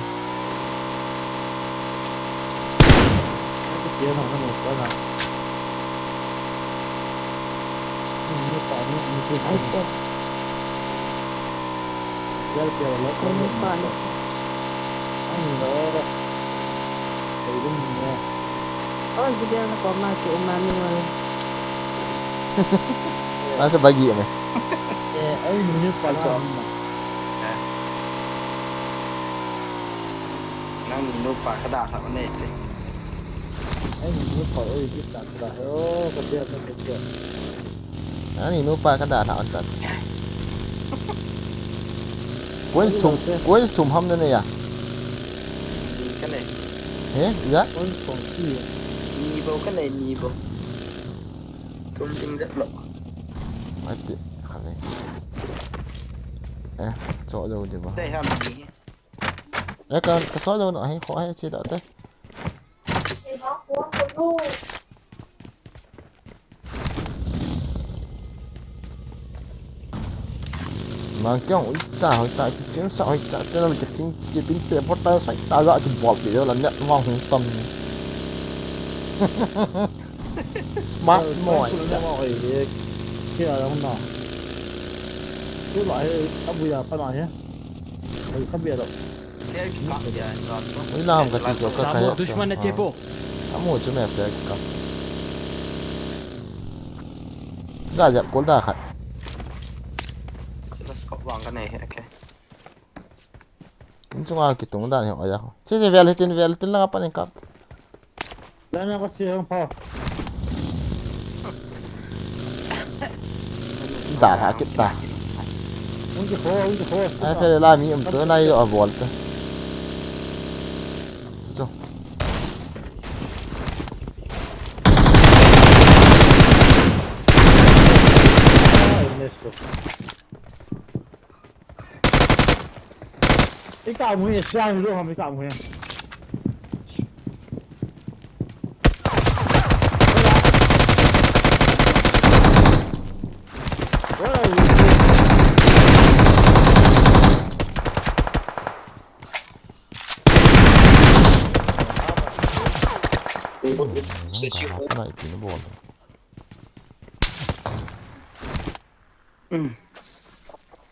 Asa bagi me. Eh, ai ni pa la. Nang nupa ka da tha ne te. Ai ni nupa oi ki ta da. Oh, ka dia ka dia. Ani nupa ka da tha an ta. Coins thum, coins thum ham na ne ya. Ka ne. He, ya? Coins thum ki. Ni bo ka ne, ni bo. Tum ting det lo. Ati, khale. Eh, cho jo de ba. Te ham ni. Eh, ka, ka cho jo na hi kho hi chi da te. Ang kiang ui cha hoi ta, ki stream sa hoi ta, channel ki pin, ki pin te advertise hoi ta, ga ki bol pi la net ma hung tam. Smart mo ai ta. Kia la hung na. Tu la he, abu ya pa na he. Oi, ka bia lo. Ui, lam ka ti chu ka ka. Samo he dushman na chepo. Amu chu me flag ka. Ga jap kol da khat. Sila scope vang ka nei he, okay. In chunga kitung dan hi oya. Che che vel hitin vel tin langa pan in kap. Lana ka si hang pa. Da ha kit ta. Ung ki ho, ung ki ho. Ai fe la mi um to na yo a volta. Chu chu. Ai, nesto. Ika mu ye, siang lu ham ika mu ye.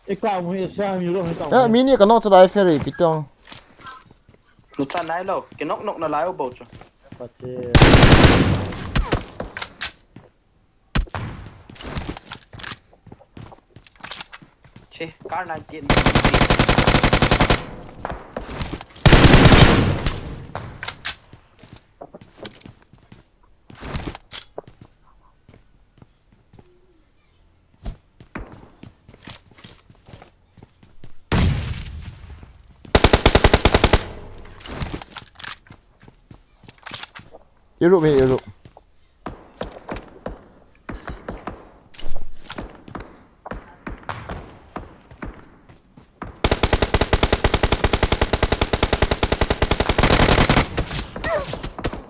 Ika mu ye, siang lu ham ika mu ye. Eh, mini ka nok cha lai ferry pitong. Na cha nai lo, ki nok nok na lai u bo chu. Pati. Che, kar nineteen. Europe he, Europe.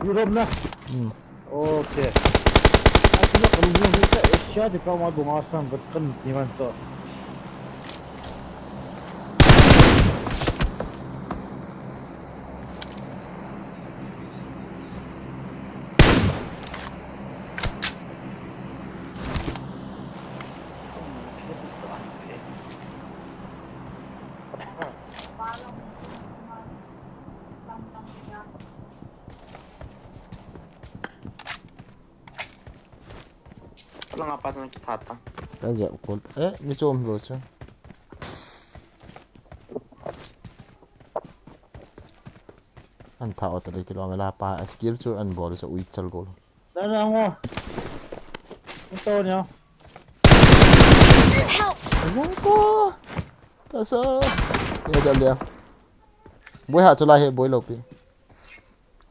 Europe na. Hmm. Okay. Achu la kalu ni ka Asia de ka ma bunga sang kat kan ni man to. Langa pa tana kitha ta. Ka ja u kol. Eh, mi chom lo chu. An tha ot le kilo me la pa skill chu an bol chu ui chal gol. Dana ngo. Ito niya. Help! Ayun ko. Tasa. Ya, dal ya. Boi ha chu la he, boi lo pi.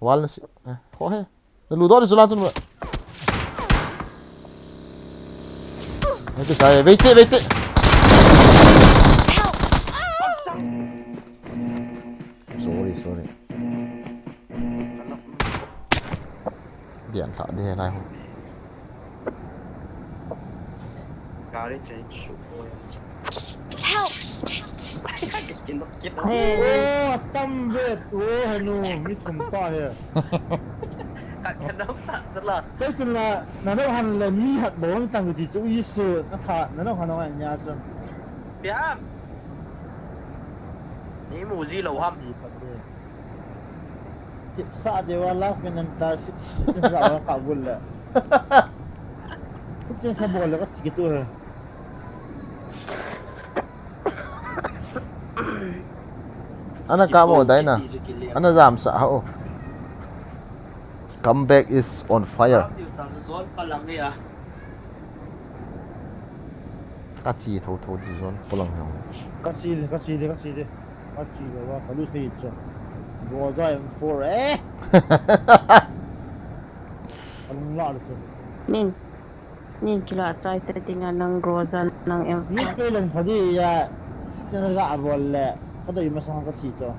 Wall na si. Eh, ho he. Na lu do ni chu la chu. Ai, ke sai, wait, wait. Help! Sorry, sorry. Dian thla de lai ho. Gari che su. Help! Oh, tam ve, oh, hanu, mi thum pa he. Ka, ka nong ta sala. Kei tun la, na nong han le mi hat bong tang ti chu i su, na tha, na nong han nong an nya chu. Piam. Ni mu ji lo ham. Ti pa te. Tip sa de wa la men an ta si, si sa wa ka bul la. Ti sa bol la ka ti tu he. Ana ka mo dai na. Ana jam sa ha o. Comeback is on fire. Ka chi tho tho di zon polang hang. Ka chi le, ka chi le, ka chi le. Ka chi le wa ka lu sei cho. Go da em for eh. Alung la le cho. Min. Nin kila chai te tinga nang Groza nang em. Ni pe lang phadi ya. Chana ga bol le. Ka doi masang ka chi cho.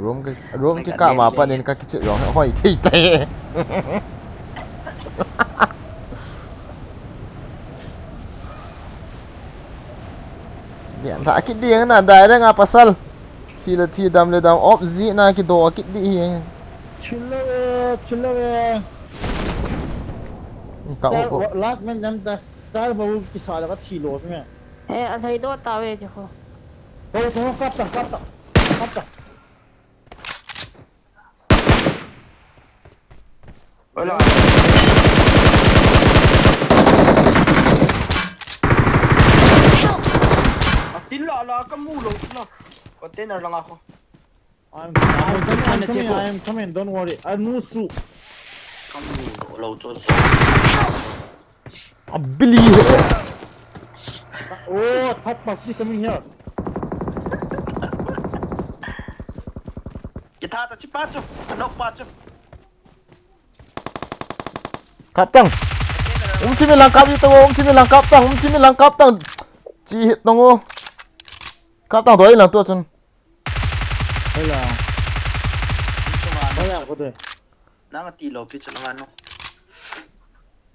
Room ke, room ke ka ma pa nin ka kichi rong hoi thei te. Dia, lha kit ding na, direct a pasal. Thi le thi, dam le dam, op ji na kido kit di hi. Chilo e, chilo e. Ka u, u. Last man nam ta, star ba u kisa la ka thi lo me. Eh, a lhai do ta ve je ko. Ko, ko, kap ta, kap ta. Kap ta. Hola. Atin la la ka mu lo na. Container lang ako. I'm, I'm coming, I'm coming, I'm coming, don't worry. Anusu. Ka mu lo lo cho so. Abili he. Oh, third party coming here. Kita ta chi pa chu, anok pa chu. Kap tang. Um thi mi lang kap i tang o, um thi mi lang kap tang, um thi mi lang kap tang. Chi hit tang o. Kap tang doi lang tu chun. Hola. Hola, ko de. Nang ati lo pi chu lang ano.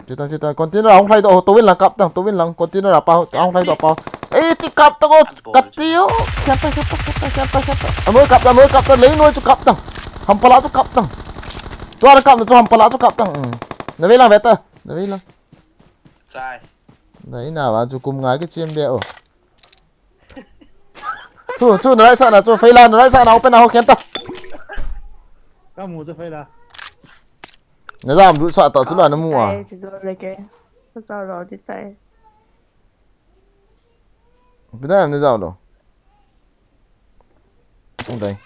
Chitang, chitang, container a hung lhai doh, towin lang kap tang, towin lang, container a pa, a hung lhai doh pa. Ei, ti kap tang o, kap ti o, khian ta, khian ta, khian ta, khian ta, khian ta. Anoi kap tang, anoi kap tang, lei noi chu kap tang. Hampala chu kap tang. Tua kap na chu hampala chu kap tang. Hmm. Na vei lang ve ta, na vei lang. Chai. Na ina va chu kum nga kichem be o. Chu, chu, na right side na chu, Feila, na right side na open na ho khian ta. Ka mu chu Feila. Na jam lut sa ta chu la na mu a. Tai, chi zo le ke. Ka sa lo di tai. Pina na jam lo. Ang tai.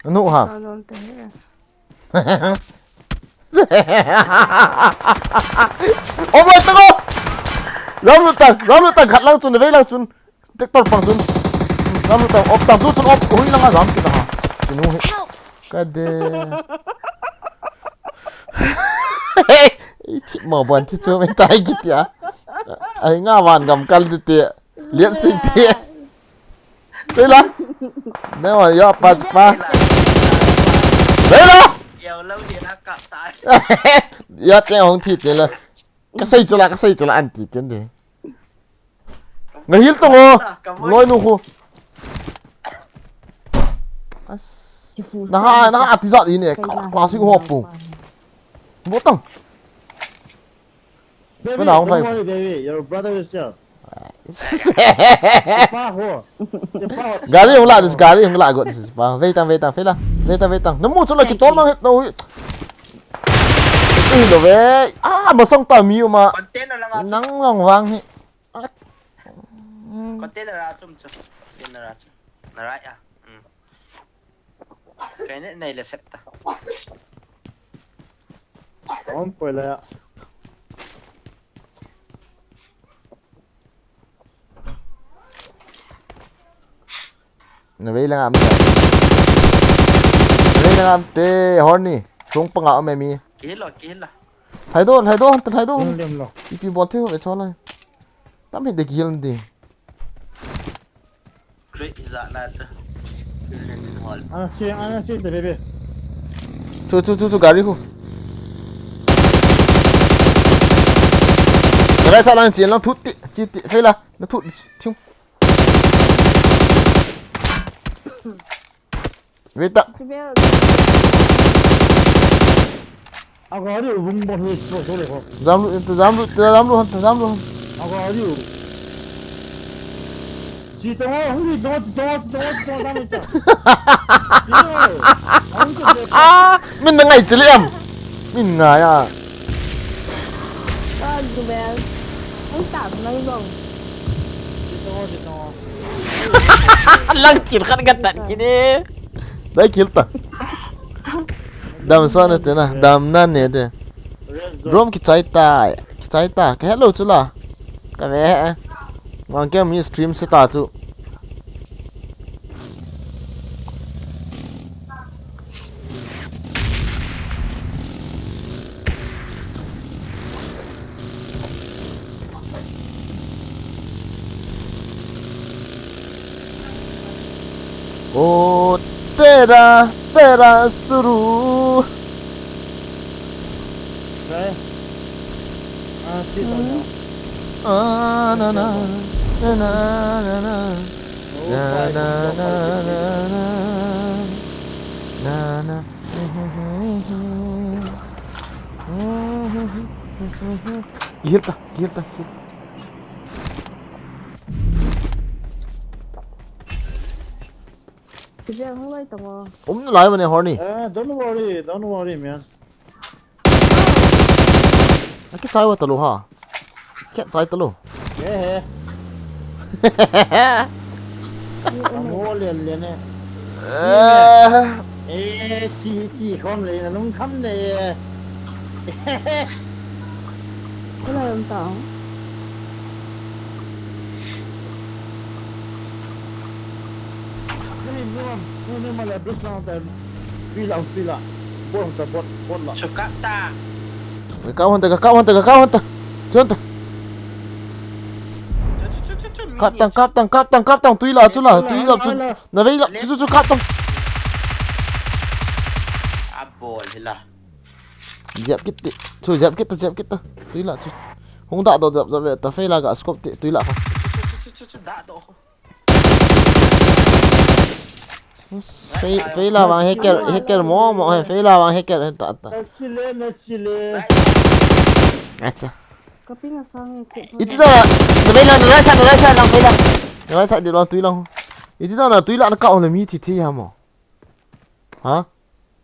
Anu ha. Sa lo te. Om lai tang o. Jam lut tang, jam lut tang, khat lang chun, vei lang chun. Tractor pang chun. Jam lut tang, op tang, tu chun op, hui lang a jam kit a ha. Chinu hi. Ka de. Ei, thi mo bon thi chu mai tai kit ya. Ai nga van gam kal di te. Lian sing te. Vei la. Ne wa ya pa pa. Vei la. Yo lo di na kap tai. Ya te hong thi te la. Ka sei chu la, ka sei chu la an ti ten de. Nga hil tong o. Loi nu khu. As. Na ha, na ha ti jat i ne. Classic ho pu. Bo tang. David, don't worry, David. Your brother is here. Pa ho. Pa ho. Gari hung la, this gari hung la, got this pa. Vei tang, vei tang, Feila. Vei tang, vei tang. Na mu chu la ki tol mang hit no. Ui lo ve. Ah, masang ta mi uma. Container lang a. Nang long vang hi. Container a chum chu. Container a chum. Na right a. Hmm. Kei ne nei le set ta. Om poi le ya. Na vei lang am. Na vei lang am te horny. Chung panga om mi. Kihil lo, kihil lo. Lhai do, lhai do, lhai do. Lem, lem lo. Ipi bol thei ho ve cho lai. Tam hi de kihil di. Great is that lad. Ana che, ana che de bebe. Chu, chu, chu, chu, gari khu. Gari sa lang chen lang thut ti, chi ti, Feila, na thut thiu. Vei ta. Agari u vung bo hi so so le ho. Jam lu, ta jam lu, ta jam lu han, ta jam lu han. Agari u. Chi to ho, hung ri to, chi to, chi to, chi to, ta me ta. Min na ngai chi le am. Min ngai a. Ka du bel. Hung ta nang long. Chi to, chi to. Lang thil khat ka tan kit e. Dai kill ta. Dam sa na te na, dam na ne te. Drone kichai ta, kichai ta. Ka hello chu la. Ka ve he. Mang ke mi stream se ta chu. O tera, tera suru. Hey. Ah, na, na, na, na, na, na. Na, na, na, na, na, na, na. Gihil ta, gihil ta, gihil ta. Kizia hung lai tong o. Um nalai mane horny. Eh, don't worry, don't worry, man. Akichai uva talou ha. Kichai talou. Eh, eh. Amo len len eh. Eh. Eh, chi, chi khom le, na lung kham le. Hello, em tao. Hey, no, no, no, mala, bus lang tan. Pila, pila. Bot ta, bot, bot la. Sukat ta. Ka kap hon ta, ka kap hon ta, ka kap hon ta. Chon ta. Chu, chu, chu, chu, chu, kap tang, mini kap tang, kap tang, kap tang. Tui la, chu la, tui la, chu. Ala, ala. Na vei la, chu, chu, chu, kap tang. A bol hi la. Jep kit ti. Chu, jep kit ta, jep kit ta. Tui la, chu. Hung da do, jep, jep, ta. Fei la ga scope ti, tui la. Chu, chu, chu, chu, chu, chu, da do. Fei, fei la vang hacker, hacker mo, mo, he, fei la vang hacker, he, ta, ta. Nasile, nasile. Acha. Kaping asang e, ke. Iti ta, na vei la, na right side, na right side lang, fei la. Na right side, di lang, tui lang. Iti ta, na tui la, na ka, o, na mi thi thi ha mo. Ha?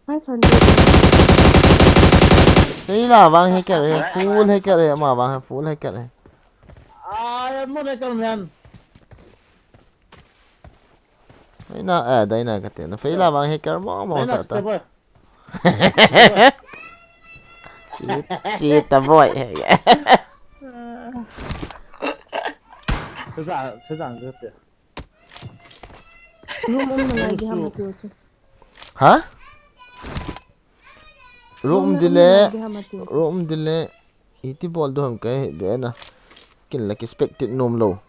Hai, Sanjay. Fei la vang hacker, he, full hacker, he, ma vang, he, full hacker, he. Ah, mo hacker man. Dai na, eh, dai na kati. Na fei la vang hacker mo, mo, dai na, ta, ta. Step boy. Cheat, cheat ta boy. Sejang, sejang kati. Room um nalai di ham tiu chu. Ha? Room um di le, room um nalai di ham tiu. Room um di le. Iti bol du ham kahe be na. Kin la ki spectate nom lou.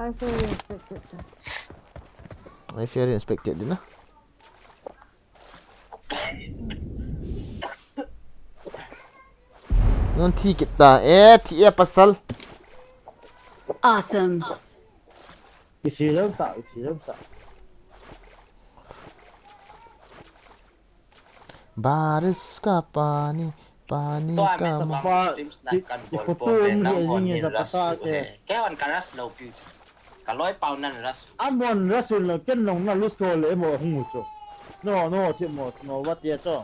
I fear you expected that. I fear you expected di na. Nang thi kit ta. Eh, thi e pasal. Awesome. Isi lou ta, isi lou ta. Baris ka pani, pani ka ma. Ba, i, i photo um hi ajing e da pata ke. Kei hon ka rush lou piu chu. Ka loi pau nan rush. Amon rush lou ken nong na lose call le mo hung chu. No, no, ti mo, no, what ye chu.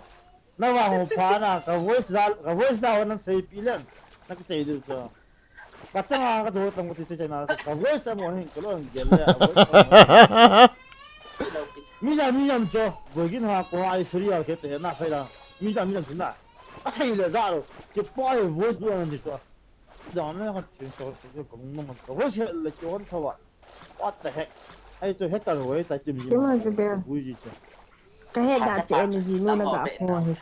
Na vang ho pha na, ka voice da, ka voice da na sei pi len. Na ka sei du chu. Ka changa ka do tang ka ti te na ka voice amo hin ka lo hin gel le, a voice amo. Mi ja mi jam cho, boigin ha ko ai suri a ke te na khai la. Mi ja mi jam na. A khai le ja lo. Ke pa e voice bo na ni cho. Ja na ka chin so so ka mong mong ka voice le ke on thawa. What the heck? Ai cho he ka lo e ta chim ji. Chim ji be. Vui ji cho. Ka he da che energy nu na ga pho he.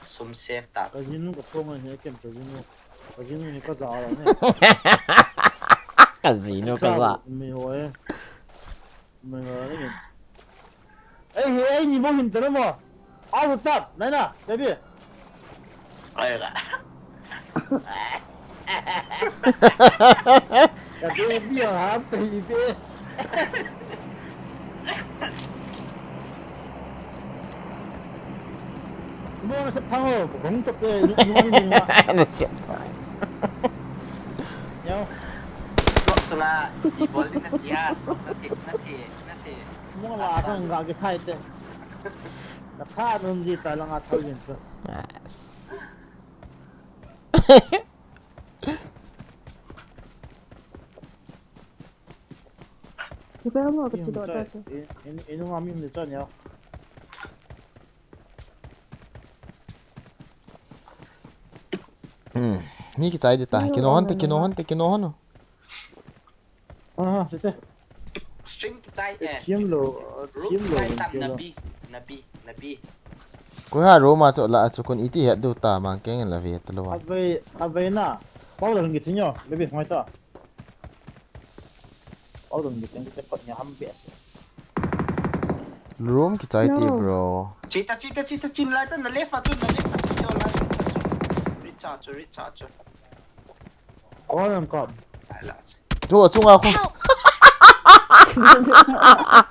Sum save ta. Ka jinu ka phong he kem ka jinu. Ka jinu ni ka za la ne. Ka jinu ka za. Mi ho e. Mi ho e. Ei, ei, ni mo hin tana mo. Au tap, nai na, baby. Ai la. Ka baby ha, baby. Mo na sa phang ho, hong to pe, ni, ni, ni, ni. Na sa phang. Yo. Smoke sunga, i bol din na tia, smoke na tik, na si, na si. Mo la kang ga ki thai te. Na pha nun ji ta la nga thal din so. Yes. Ki pe mo ka chi do ta te. In, in, in nga mi ni cha nya. Hmm. Mi kichai di ta. Kino hon te, kino hon te, kino hon. Ah, sete. String kichai e. Thiam lou, room thiam lou, kichai tam thiam lou. Nabi, nabi, nabi. Koi ha room a chu la chu kon iti het du ta mang keng la ve ta lou. Avei, avei na. Pau la ngi thinyo, baby mai ta. Pau la ngi thin ke kot nya ham be ase. Room kichai ti, no, bro. Chita, chita, chita, chin lai ta, na left a chu, na left a chu, yo lai ta chu. Cha chu, ri cha chu. Oi, ang kap. Ai la chu. Chu chunga khu. Help!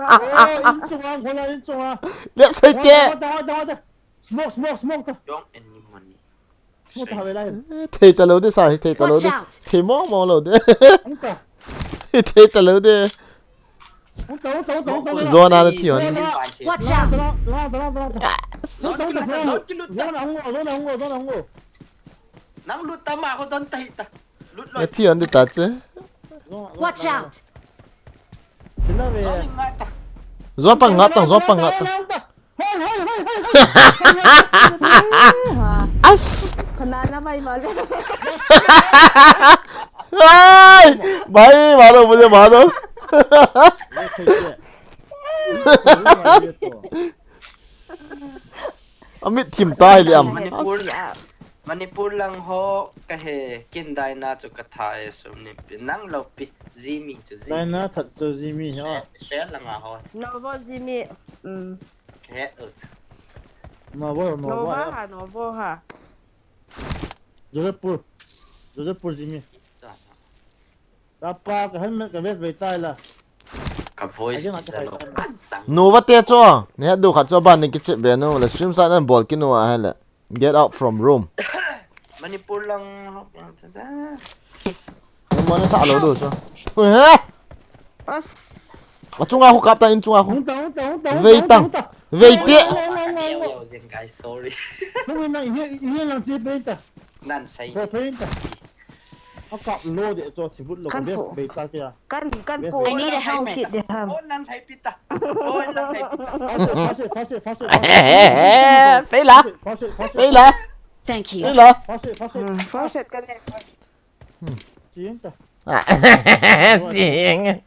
Oh, in chunga, khola in chunga. Let's hit Oi, there. oi, oi, oi, oi. Smoke, smoke, smoke ta. Don't any money. Smoke ta, have a life. Thei ta lo de sa, thei ta lo Watch de. Out! Thei mo mo lo de. Ang ta. Thei ta lo de. Ang ta, ang ta, ang ta, ang ta, ang ta. Zona na thi on. Watch out! Zona kilut ta, zona kilut ta. Zona hung go, zona hung go, zona hung go. Nang lut ta ma ko don ta hita. Lut lo. Na thi on de ta che. Zona, zona, Watch zona. Out! Sila ve. Zona nga ta. Zon pang nga tang, zon pang nga tang. Hoi, hoi, hoi, hoi, hoi. Ha, As. kanana bai malo. Ai! Bhai, maro, mujhe maro. Amit thim ta hi liam. Manipur. Manipur lang ho ka he kin daina chu ka tha e sum ni pi nang lo pi Zimi chu Zimi. Daina that chu Zimi ha. Share lang a ho. Novo Zimi. Um, Ka he ut. Novo, Novo. Nova ha, Novo ha. Jodhpur. Jodhpur Zimi. Tapa ka helmet ka vest bei tai la. Ka voice Ajang ki ata sa lo. kai. Asang. Nova te cho. Ne du khat cho ban ni kiche be no. La stream sa nan bol ki no a hele. Get out from room. Manipur lang ho. Mo ne sa lo du cho. He? As. A chunga khu kap ta in chunga khu. Hung ta, hung ta, hung ta, hung ta, Vei hung ta, tang. hung ta. Vei te. Hung, hung, hung, hung, hung. Zin guys, sorry. Hung in lang, hung in, hung in lang che bei ta. Nan sai. Ko bei ta. A kap lo de cho thibut lo ka Kan vest ko. Bei ta kya. Kan, kan Yes, po. yes. I need a helmet. Kit de ham. Oh, nan sai pita. Oh, nan sai pita. Fast it, fast it, fast it, fast it. Eh, sei la. Fast it, fast it, fast it. Sei la. Thank you. Sei la. Fast it, fast it. Hmm, forset ka le. Ching ta. Ching.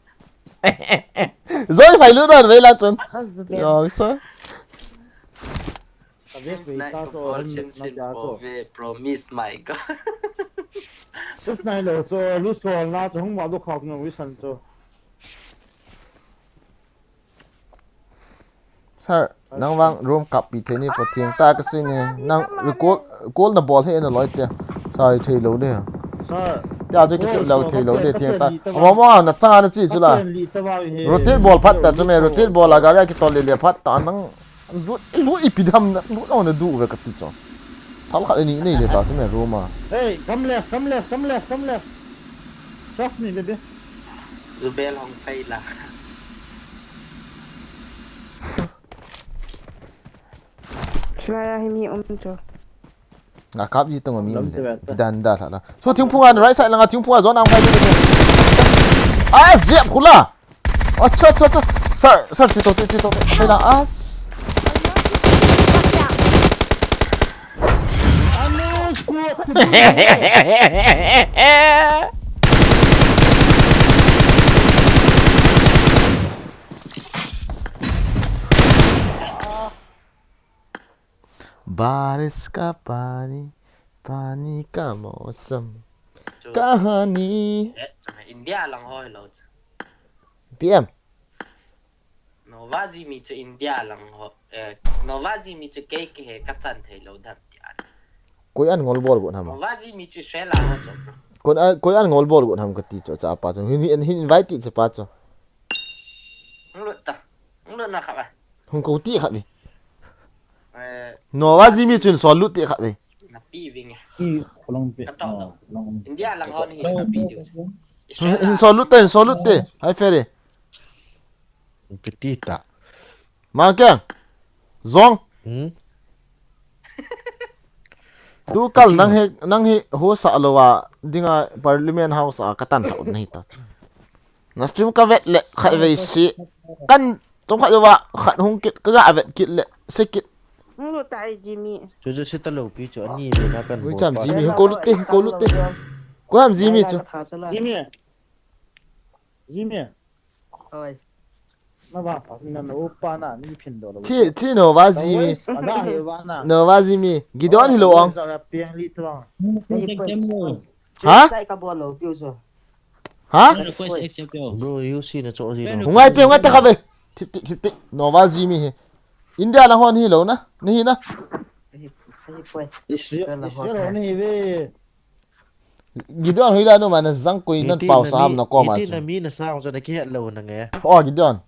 Zoi phai lu don vei la chun. Husband. Yong sa. Ka vest bei Nai ta ko cho, bol helmet sin na sin ta cho. Bol ve promise my God. Sut nai lo cho, lu so na cho, hung ma do khak no, wi san cho. Sir, nang vang room kap pi thei ni po thiang ta ka sin he. Nang call, call na bol he na loi te. Sai thei lo de. Sir. Tia chu kichu lo thei lo de thiang ta. Mo mo na changa na chi chu la. Rotate bol phat ta chu me, rotate bol a gari a kitol le le phat ta nang. Lut, lut ipi dam na, lut on na du ve ka ti cho. Thal khat ni nei le ta chu me room a. Hey, come left, come left, come left, come left. Trust me, baby. Zubel hong pei la. Shwaya hi mi um cho. Nga kap ji tong mi um le. Dan da la la. So thingphung an right side la nga thingphung a zon ang phai. Ah, zep khula. Acha, acha, acha. Sir, sir, chito, chito, chito. Phai la as. Watch out! बारिश का पानी, पानी का मौसम, कहानी। Eh, India lang ho lo. P M. Nova Zimi chu India lang ho. Eh, Nova Zimi chu kei ke he ka chan thei lo dan ti an. Koi an ngol bol got ham. Nova Zimi chu Sela ho chu. Koi an, koi an ngol bol got ham ka ti cho cha pa cho. Hin, hin, hin invite ti cha pa cho. Hung lut ta. Hung lut na kha ba. Hung ko ti kha bi. Eh, Nova Zimi chun sol lut ti kha bi. Na pi ving. Ki khulong pe. Ka to. India lang ho ni na pi di. Hin, hin sol lut te, hin sol lut te. Hai fere. Kiti ta. Ma kya? Zong. Hmm? Tu kal nang he, nang he ho sa lo wa dinga Parliament House a ka tan ta ut nahi ta. Na stream ka vet le khat vei si. Kan chom khat wa khat hung kit ka ga vet kit le se kit. Hung lut ta ai Zimi. Chu chu sita lo pi chu ani ve na kan. Ui cham Zimi ko lut te, ko lut te. Ko ham Zimi chu. Zimi. Zimi. Oi. Na ba pa na na upa na ni phin do lo. Thi, thi Nova Zimi. Ada he ba na. Nova Zimi. Gideon hi lo ong. Sa piang li tuang. Ni ko. Ha? Sai ka bol lo piu so. Ha? Request accept yo. Bro, you see na cho zero. Hungai te, hungai te kha ve. Thip, thip, thip, thip. Nova Zimi hi. India na hon hi lo na. Ni hi na. Israel, Israel ho nahi ve. Gideon hoilai a um ham, na jangkui nan pau sa ham na koma chu. Iti na mi na sang chu na kihet lou na nge. Oh, Gideon.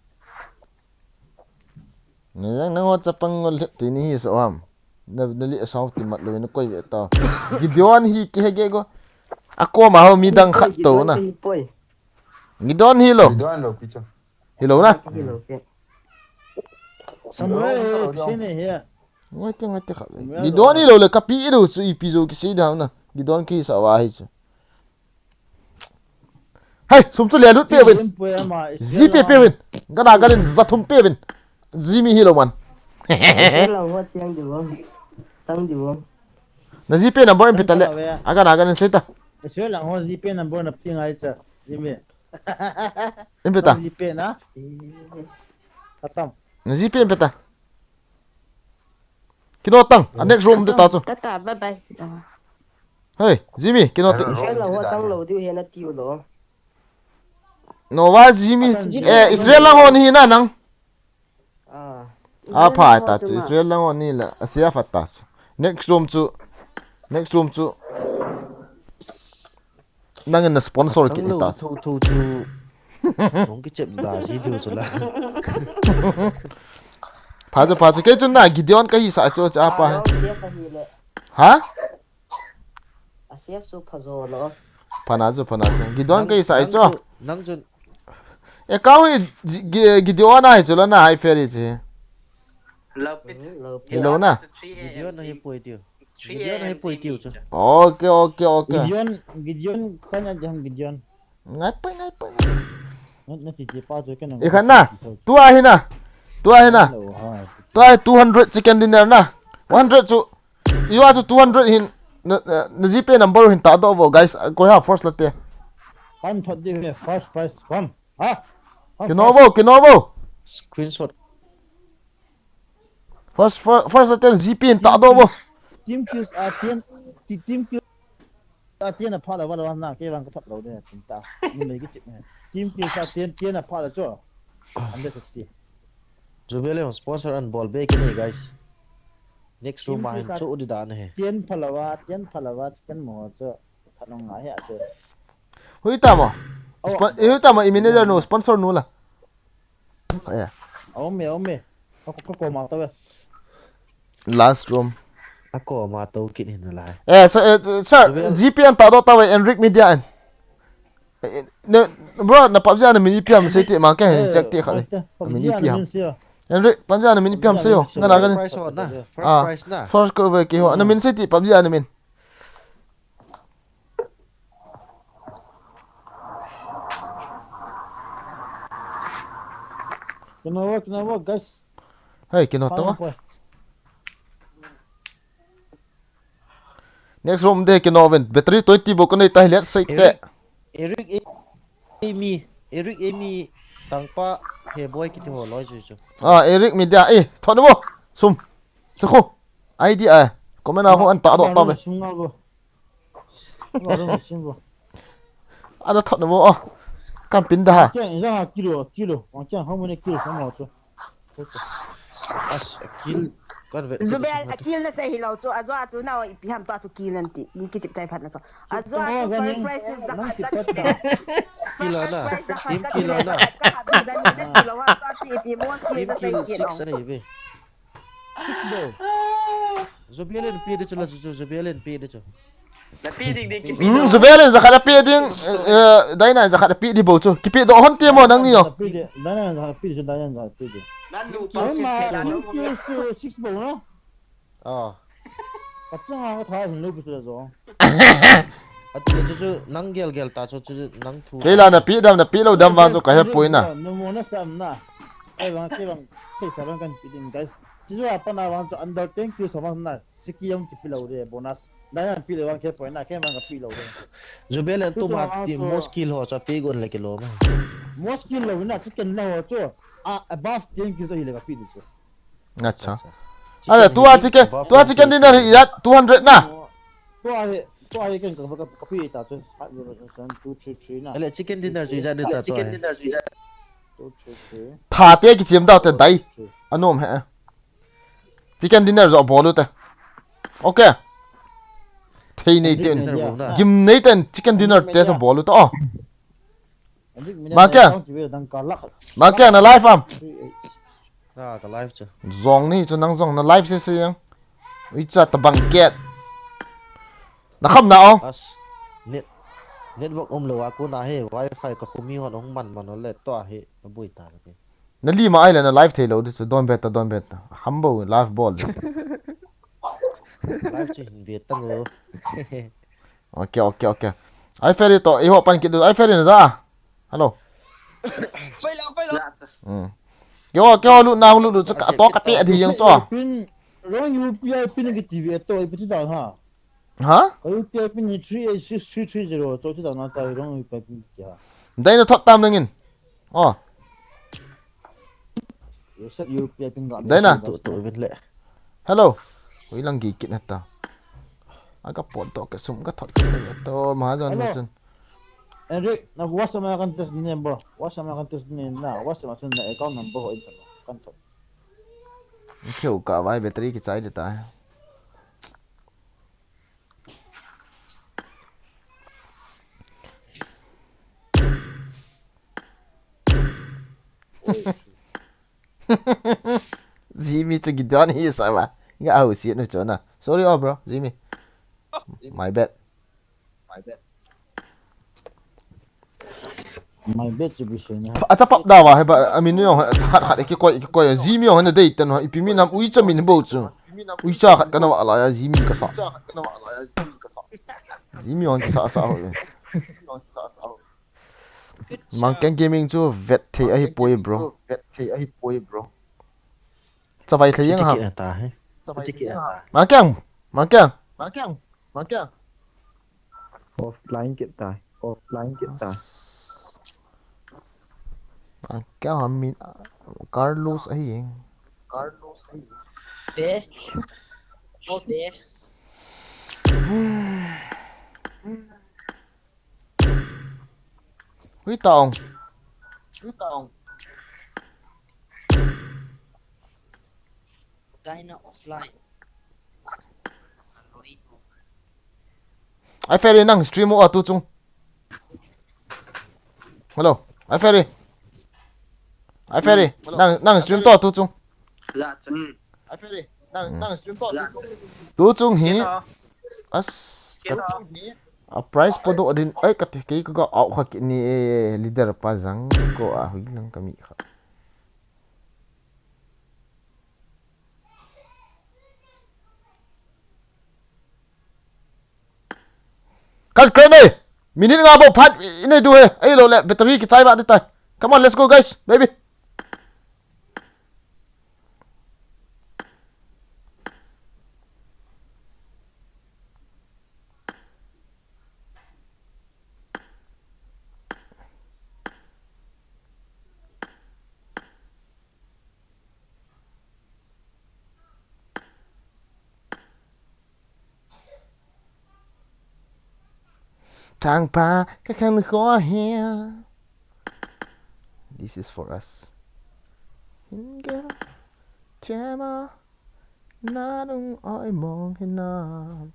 Nang, nang ho chapang ngol lhep ti ni hi so ham. Na, na li sao ti mat lou na koi ve ta. Gideon hi kihe ge go. A koma ho mi dang khat to na. Gideon hi lou. Gideon lou pi chu. Hilou na. Hilou ke. Samuel, kisi ne he. Ngoi te, ngoi te kha. Gideon hilou le kapi ilou chu ipi jou kisi da na. Gideon kisa wa hi chu. Hai, sum chu le lut pe uvin. Ji pe pe uvin. Gana ganin ja thum pe uvin. Ji mi hilou man. Hello, what yang di bang? Tang di bang. Na G Pay number in pita le. Aga na aga nin seta. Israel lang ho G Pay number na pi ngai cha. Jimmy. In pita. G Pay na. Atam. Na G Pay in pita. Kino tang. A next room de ta chu. Tata, bye bye. Hey, Jimmy, kino tang. Israel lang ho chang lou diu he na tiu lou. No wa Jimmy. Eh, Israel lang ho ni na nang. Ah. A pha ta chu Israel lang on ni la a sia pha ta chu. Next room chu. Next room chu. Nangin na sponsor kit ta. Thu thu chu. Nong ki chep da ji du chu la. Pha chu pha chu ke chu na Gideon ka hi sa chu cha pa. Ha? A safe chu pha jo lo. Pha na chu, pha na chu. Gideon ka hi sa chu. Nang chu. E ka hi Gideon a hi chu la na hi feri chi. Love it. Hello na. Gideon na hi poi tiu. Gideon na hi poi tiu chu. Okay, okay, okay. Gideon, Gideon kan ya jam Gideon. Ngai poi, ngai poi. Na ti ti pa chu kan. E kan na. Tu a hi na. Tu a hi na. Tu a hi two hundred chicken dinner na. One hundred chu. Iwa chu two hundred hin na, na, na G Pay number hin ta do vo guys. Ko ha first la te. Kan thot di he first prize kom. Ha? Kino vo, kino vo. Screenshot. First, first, first la te G Pay hin ta do vo. Team kills a team, team kills a team a pha la va la na ke vang ka thot lo de tin ta. Ni me ki chip ne. Team kills a team, team a pha la cho. Ande sa si. Jubele sponsor an bol be ki ne guys. Next room a hin chu di dan he. Tien phalawa, tien phalawa, chicken mo chu. Thanong ngai he a chu. Hui ta mo. Hui ta mo, i manager nu, sponsor nu la. Ome, ome. Ko ko ko ma to. Last room. A ko ma to kit hin la. Eh, sir, eh, sir, G P N ta do ta ve Enric Media an. Eh, ne, bro, na PUBG ana min ipi ham sei ti ma ka hin check ti kha le. Min ipi ham. Henry, PUBG ana min ipi ham sei yo. Nga na ga ni. First prize ho na. First prize na. First ko ve ki ho. Ana min sei ti PUBG ana min. Kino wo, kino wo, guys. Hey, kino to. Next room de kino ven battery twenty bo kanei ta hi let sei te. Eric Amy, Eric Amy tangpa he boy kiti ho loi chu chu. Ah, Eric Media eh thot bo. Sum. Sakhu. I D a. Comment a ho an ta do ta be. Sunga bo. Sunga bo, sunga bo. Ada thot bo. Kan pin da ha. Kilo, kilo. Wang kilo, how many kilos am I chu? As a kill kan ve. Zubel a kill na sei hilou chu, a jo a chu nao ipi ham to a chu kill nan ti. Ni kichip chai phat na chu. A jo a chu first prize chu zakhat zakhat. Kill na. Team kill na. Team kill six ani ve. Zubel in pi de chu la chu, Zubel in pi de chu. Na pi ding ding kipi. Hmm, Zubel in zakhat a pi ding, eh, Daina in zakhat a pi di bo chu. Kipi do hon ti mo nang ni yo. Daina in zakhat pi di chu, Daina in zakhat pi di. Nan nu pa si si la nu. Six bo na. Ah. Ka chang a ka tha hin lo pi chu la zo. Ati chu chu nang gel gel ta chu chu nang thu. Kei la na pi dam na pi lo dam vang chu ka he poi na. Na mo na sam na. Ai vang kei vang sei sa vang kan pi ding guys. Chu chu a pa na vang chu under ten kills vang na. Siki jong kipe lou de bonus. Nang jong pe lou vang khe poi na, kei vang kape lou de. Zubel in tuma ti most kill ho chu pe gon le kilom e. Most kill lou na, second na ho chu. A, above ten kills ahile kape di chu. Acha. Acha. Ala, tua chicken, tua chicken dinner hi ijat two hundred na. Tua hi, tua hi ken ka, ka, kape ta chu. Five, seven, two, three, three na. Ale, chicken dinner chu ijat ni ta tua hi. Two, three, three. Tha te kichem dau te dai. Anom he. Chicken dinner jo bol u te. Okay. Thei nei ten. Gim nei ten chicken dinner te so bol u to. Ma kya? Ma kya na live am? Ah, ka live chu. Jong ni chu nang jong na live se se yang. Ui cha ta bang ket. Na kham na o. As net network um lo a ku na he wifi ka khumi hon ong man man le to a he na bui ta le. Na li ma ai le na live thei lo di chu don bet ta don bet ta. Hambo live bol di. Live chu hin bet ta ngo. Okay, okay, okay. Ai Ferry to, i ho pan kit du. Ai Ferry na ja. Hello. Fai la, fai la. Hmm. Keiho, keiho lut nang lut lut chu ka to ka pe di jeng chu. Pin, wrong U P I pin ki T V to, i pin ti dan ha. Ha? Ka U P I pin ni three eight six three three zero, to ti dan na ta wrong U P I pin ki ha. Dai na thot tam nangin. Oh. Reset U P I pin ga. Dai na. Tu, tu, vin le. Hello. Ui lang gi kit na ta. Aga pot to ke sum ka thot ke to ma jon na chun. Enric, na WhatsApp ma kan test ni number. WhatsApp ma kan test ni na. WhatsApp ma chun na account number ho in kan thot. Keu ka vai battery ki chai de ta. Jimmy chu Gideon hi sa ba. Nga au si no chona. Sorry oh bro, Jimmy. My bad. My bad. My bad chu bi se na. Acha pap da wa he ba amin yo hat hat ki koi ki koi Jimmy yo na dei ten ho ipi mi nam ui cha min bo chu. Ui cha khat kana wa la ya Jimmy ka sa. Jimmy yo ka sa sa ho. Mangkeng Gaming chu vet thei ahi poi bro. Vet thei ahi poi bro. Chavai thei yang ha. Ticket ta he. Ticket ta. Mangkeng, Mangkeng. Mangkeng. Mangkeng. Offline kit ta. Offline kit ta. Mangkeng ha min Carlos ahi. Carlos ahi. Be. Be. Hui taong. Hui taong. China offline. Ai Ferry nang stream o tu chung. Hello. Ai Ferry. Ai Ferry. Hello. Nang nang stream to tu chung. La chung. Ai Ferry. Nang nang stream to tu chung. Tu chung hi. As. A price podoh din ai kati kei ka ga au kha kini leader pa jang ko a hui lang kami kha. Kan kren nei. Minute nga bou phat inei diu he. Ahilou le battery kichai ba ding tai. Come on, let's go guys, baby. Thangpha ka khan kho he. This is for us. Hinga chema na nung oi mong hinam.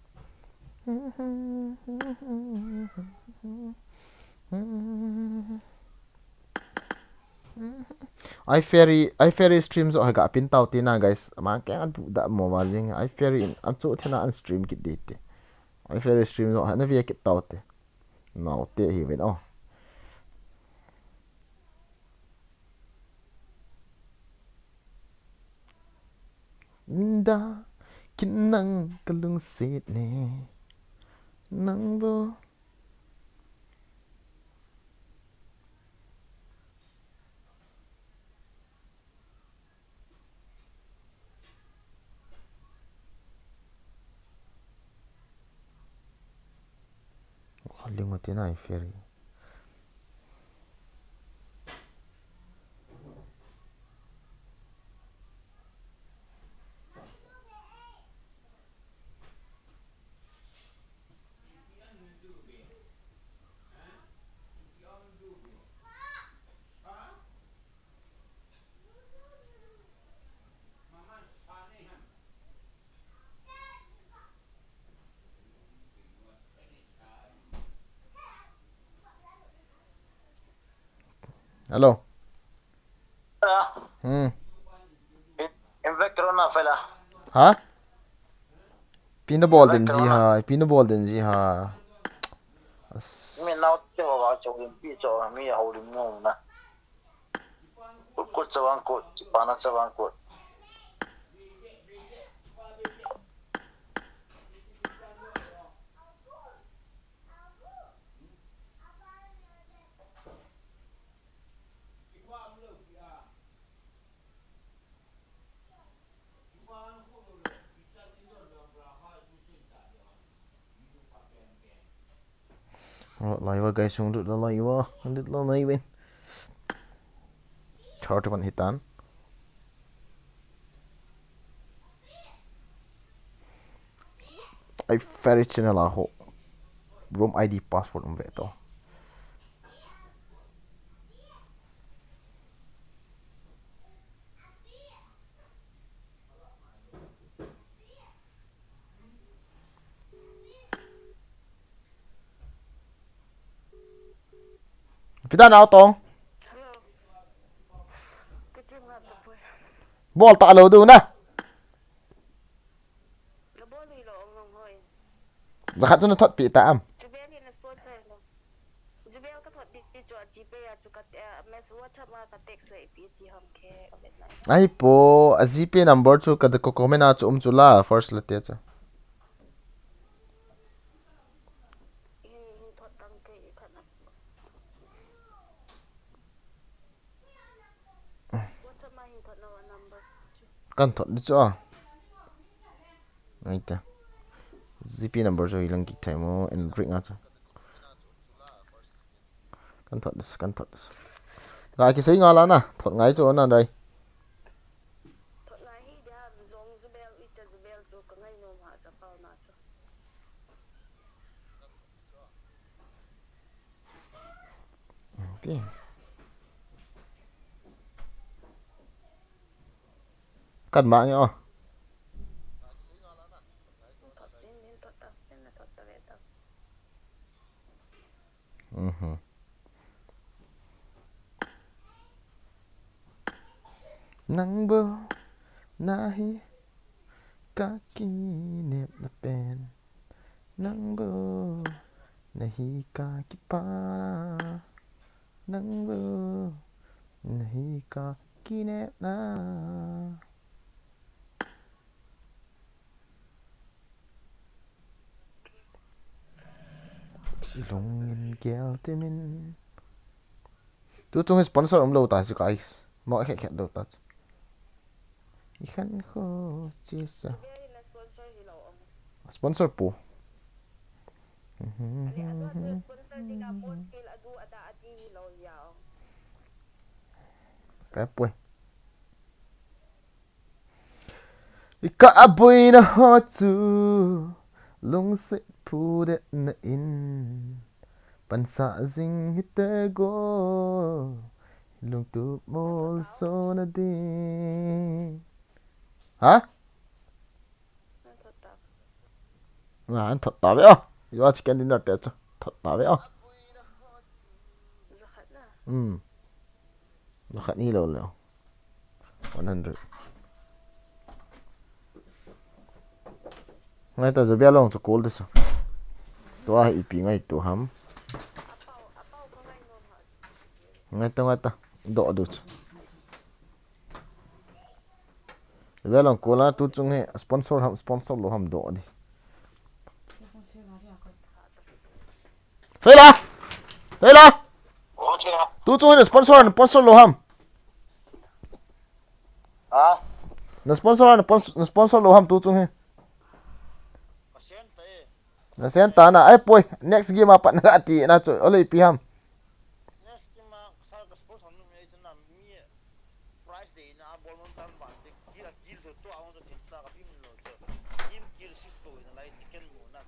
Ai Ferry, Ai Ferry stream joh hi ga pin tau tina guys. Ama keng adu da mo wa jing. Ai Ferry in an chu thena an stream kit ding te. Ai Ferry stream joh hi na ve kit tau te. Nau te hi ven oh. Nda kin nang ka lungset ne. Nang bo. Lingo tina Ai Ferry. Hello. Ah, Hmm. In, invect karo na fela. Ha? Ipi nabol dem ji ham, ipi nabol dem ji ham. As- Mi nao te ho va cho lim pi cho mi ho lim no na. Kut kut chavang kut, chipana chavang kut. Oh, laiva guys, hung lut la laiva, hung lut la laiva. Thirty-one hitan. Ai fairy channel a ho. Room I D password um ve to. Pida nau tong. Hello. Kichim na tapoi. Bol ta lo du na. Nabol hih lou ong ong hoi. Jakhat chu nathot pi ta am. Jubel hi na sponsor lo. Jubel ka thot di chu a GPay a chu ka te, a mess WhatsApp ma ka text le pi ti ham ke a vet na. Ai po, a GPay number chu ka de ko comment a chu um chu la first la te chu. Hin, hin thot tang ke i khat na. Kan thot di chu a. Ai ta. GPay number chu hilang kithei mo, en ring a chu. Kan thot dis, kan thot dis. Ga kisei nga la na, thot ngai chu na dai. Thot ngai hi dia, zong Jubel, i cha Jubel chu ka ngai nom ha cha pau na chu. Okay. Kan ma nge o. Mhm. Nang bou nahi ka kinepna pen. Nang bou nahi ka kipana. Nang bou nahi ka kinepna. Lungin gel timin. Tu chung hi sponsor um lou ta chu guys. Mo khe khe lou ta chu. I khan kho chi sa. Sponsor pu. Ka pui. I ka abuina ho chu lungset phudet na in pansa jing hite go lungtup molso na din. Ha? Na an thot ta ve o. Yo a chicken dinner te chu thot ta ve o. Hmm. Zakhat ni lo lo. One hundred. Ngai ta, Jubel long chu kul ta chu. Tua hi ipi ngai tu ham. Ngai ta, ngai ta. Do du chu. Jubel long kul a tu chung hi sponsor ham, sponsor lou ham do di. Hei la! Hei la! Tu chu na sponsor, na sponsor lou ham. Ha? Na sponsor, na spons-, na sponsor lou ham tu chu hi. Na sen ta na, ai poi, next game a pat na ka ti na chu, ole ipi ham.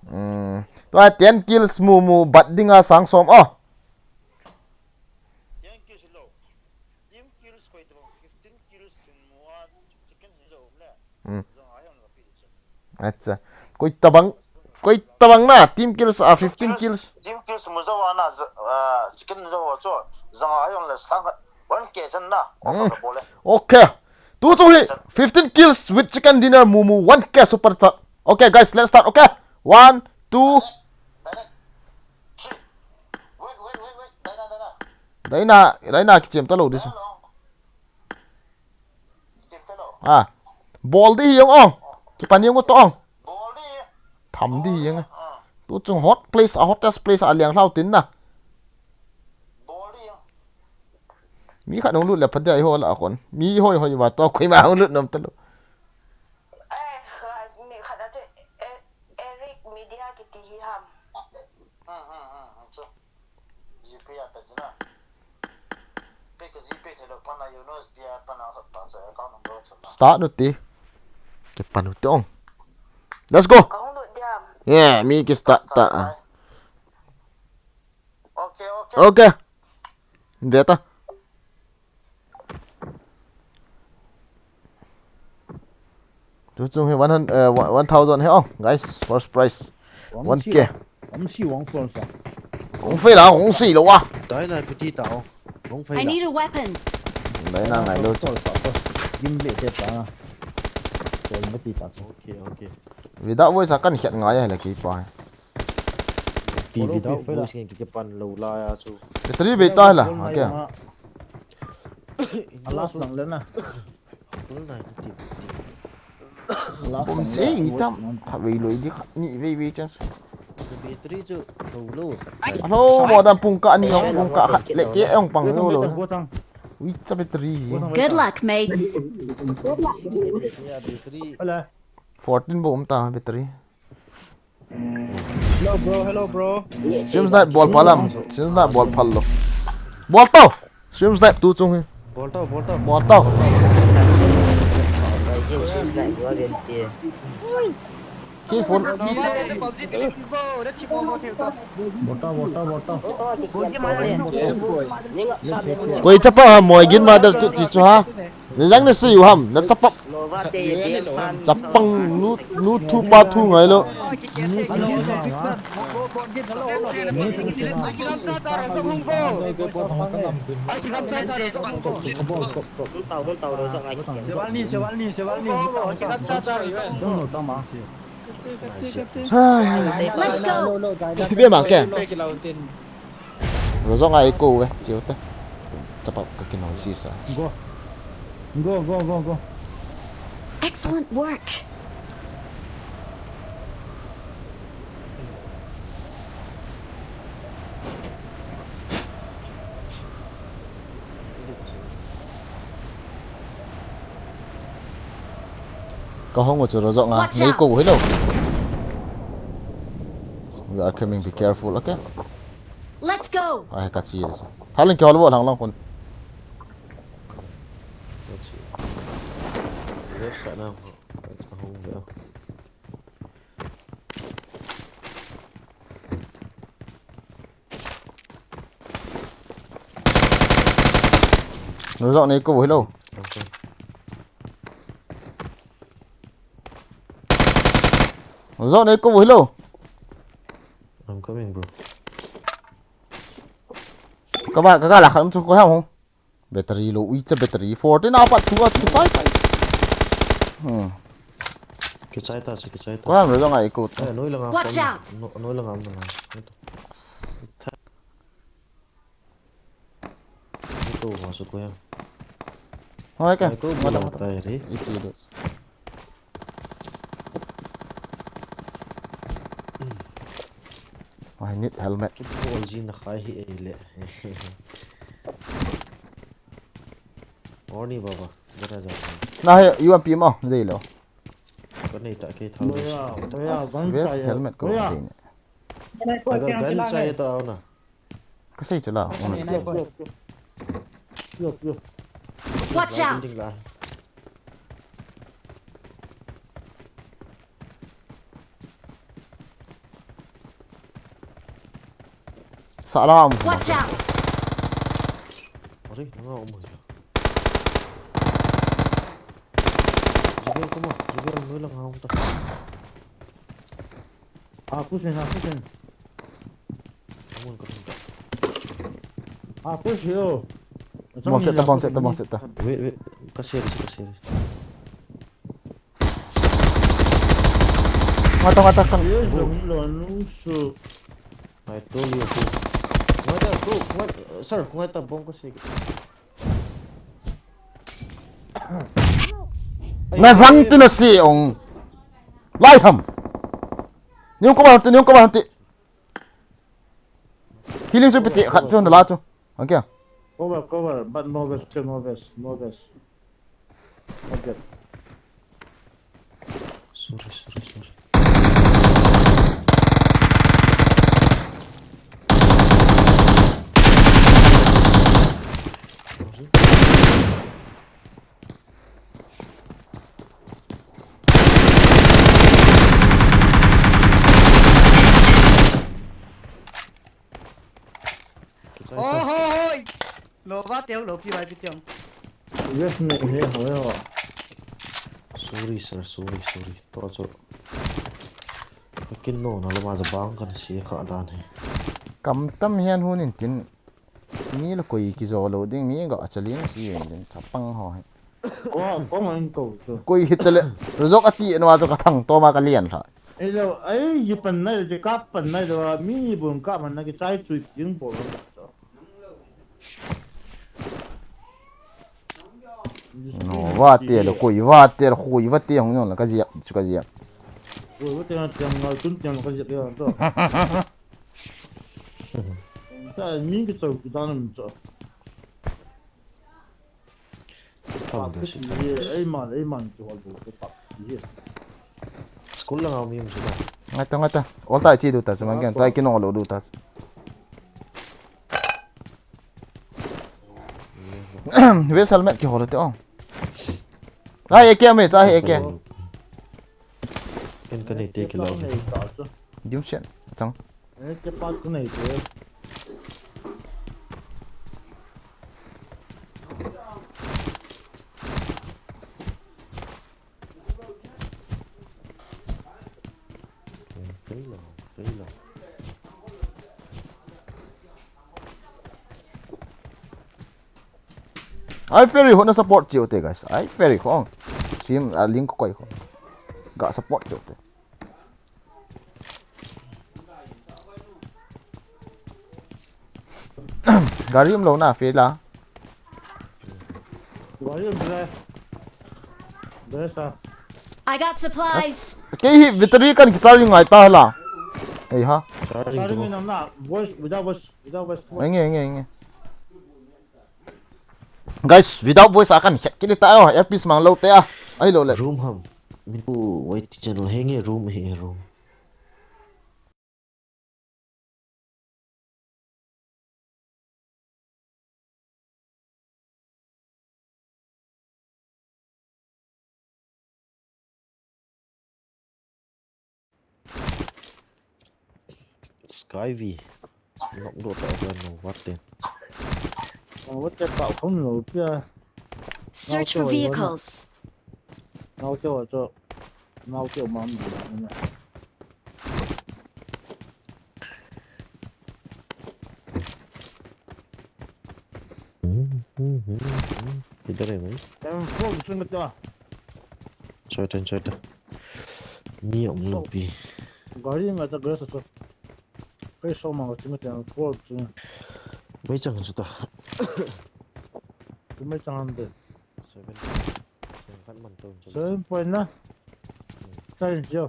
Hmm. Tua ten kills mu mu bat dinga sang som o. Hmm. Acha. Koi tabang, koi tabang na team kills a fifteen kills. Team kills mu zo na, ah, chicken zo chu. Zanga ayon le sang. One K chan na. Offer ka bol e. Okay. Tu chung hi fifteen kills with chicken dinner Mumu one K super chat. Okay, guys, let's start. Okay. One, two. Direct. Three. Wait, wait, wait, wait. Dai na, dai na. Dai na, dai na kichem ta lou di chu. Hello. Kichem ta lou. Ah. Bol di hi jong ong. Kipan jong u to ong. Bol di. Tham di jong. Ah. Tu chung hot place, a hottest place a liang hlau tin na. Bol di jong. Mi khat hung lut le pha dia i ho la kon. Mi hoi hoi va to koima hung lut nom ta lou. Eh, kha-, mi khat a chu, eh, Eric Media kiti hi ham. Hmm, hmm, hmm, hmm, chu. GPay a ta chu na. Pe ka GPay thei lou pan a, you know, SBI pan a khat ta chu account number chu na. Start nu ti. Kipan u ti ong. Let's go. Ka hung lut diam. Yeah, mi ki start ta. Okay, okay. Okay. Ve ta. Tu chung hi one hundred, eh, one thousand hi ong, guys, first prize. One K. Hung fei la, hung sei lou a. Dai na piti ta ong. Hung fei la. I need a weapon. Dai na ngai lou. Gim le te ta. Kol ma ti ta. Okay, okay. Without voice a kan khet ngai a le ki pa. Pi without voice nge ki pan lou la ya chu. Battery bei ta la. Okay. Alas lang le na. Full nine ti. Bom se ni tam. Kha vei loi di kha ni vei vei chance. Battery chu lou lou. Alo, mo dan pung ka ni ong pung ka khat le ke ong pang lou lou. Ui cha battery. Good luck, mates. Fourteen bou um ta battery. Hello bro, hello bro. Stream snipe bol phalam. Stream snipe bol phal lou. Bol tao. Stream snipe tu chung hi. Bol tao, bol tao. Bol tao. Stream snipe bol gen ti. Ki phone. Bol tao, bol tao, bol tao. Koi chapa ha moi gin mother tu ti chu ha. Na jang na sei u ham, na chapap. Chapang nu, nu thu pa thu ngai lou. Let's go. Ibe mang ke. Rozok ngai ko ve, chiu te. Chapap ka kinoi si sa. Go. Go, go, go, go. Excellent work. Ka hong u chu Rozok nga. Watch out! Nei ko hi lou. We are coming, be careful, okay? Let's go! Ai, ka chi le. Thalin ki hol bo lang lang kun. Let's go. Let's go now. Let's go home, yeah. Rozok nei ko hi lou. Okay. Rozok nei ko hi lou. I'm coming, bro. Ka ba, ka ga la khan chu ko ham hung. Battery lou, ui cha battery. Fourteen a pat thu a chu sai sai. Hmm. Kichai ta, si kichai ta. Ko ham Rozok ngai ko. Eh, noi langa. Watch out! No, noi langa, noi langa. Ito ma su ko ya. Hoi ka. Ai ko. Mata, mata. Tai re. Ichi do. I need helmet. Ki bol ji na khai hi e le. Orni baba. Jara jara. Na he U M P mo, dei lo. Ka nei ta ke thal. Oya, oya, gun. Vest chai helmet ko. Oya. Dei ne. Gan chai ta na. Ka sei chu la. Watch out! Sa la um. Watch out! Are, nga um. Jibel kuma, jibel noi lang ha um ta. Ah, push in, ah, push in. Come on, come on. Ah, push yo. Bomb set ta, bomb set ta, bomb set ta. Wait, wait. Ka share, ka share. Ngata, ngata, kan. Yes, long, long, long, so. I told you to. Ngata, go, ngata, sir, ngata, bomb ka share. Na jang ti na si ong. Lai ham. Niung ko ba ti, niung ko ba ti. Healing chu piti khat chu na la chu. Okay. Cover, cover, but no vest, no vest, no vest. Okay. Sorry, sorry, sorry. Oh, ho, ho. Nova teu lo pi bai pi teu. Yes, me he ho ho. Sorry, sir, sorry, sorry. To cho. Kin no na lo ma ja bang kan si kha dan he. Kam tam hian hun in tin. Mi la koi kizo lo ding, mi ga chaling si yen din thapang ho he. Ko, ko man ko chu. Koi hit le. Rozok ati no a ka thang to ma ka lian tha. Ei lo, ei, ji pan nai, ji ka pan nai lo, mi bun ka man na ki chai chui ding bol lo. No, va te lo, koi va te lo, koi va te hong yong la ka ziak, chu ka ziak. Koi va te na tiang ngal tun tiang ka ziak ya to. Ta min ki chau ki dan min chau. Thang de si. Ei man, ei man chu hol bu pa. School la ngau mi mu si ta. Ngai ta, ngai ta. Ol ta chi du ta, chu man gen ta ki no lo du ta. Vest helmet kihol te o. Ai, A K me, cha hi A K. Ken ka nei te kilo. Dim sian, chang. Eh, ke pa ku nei te. Kilo, kilo. Ai Ferry ho na support chiu te, guys. Ai Ferry ho. Sim a link koi ho. Ga support chiu te. Gari um lo na Ferry la. Gari um le. Besa. I got supplies. Kei hi battery kan ki charging ngai ta la. Ei ha. Charging nam na. Voice, without voice, without voice. Nge, nge, nge. Guys, without voice a kan het kit ta o, earpiece mang lo te a. Ai lo le. Room ham. Min pu wait channel henge room he room. Sky V. Nok do ta ko no, what then? Oh, what the fuck? Không nổi kia. Search for vehicles. Nau kêu cho. Nau kêu mà mình. Kiधर है भाई? Em phone chung ta. Choi tan, choi tan. Mi om lo pi. Gari nga ta gas ta. Kai so ma chung ta phone chung. Mai chang chu ta. Mai chang an de. Seven. Seven kan man to. Seven point na. Seven zero.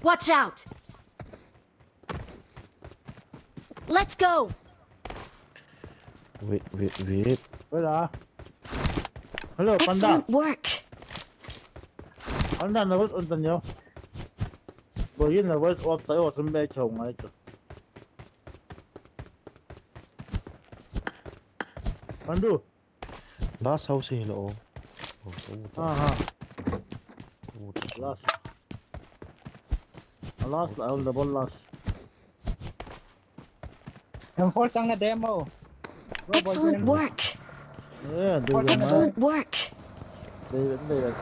Watch out! Let's go! Wait, wait, wait. Wait, ah. Hello, Panda. Excellent work. Panda, na wait on tanyo. Boy, na wait off tayo, tum be chong ngai to. Pandu. Last house hi lo. Oh, oh, oh. Aha. Oh, oh. Last. Last, I will double last. M four chang na demo. Excellent work. Yeah, do you know? Excellent work. They, they, they,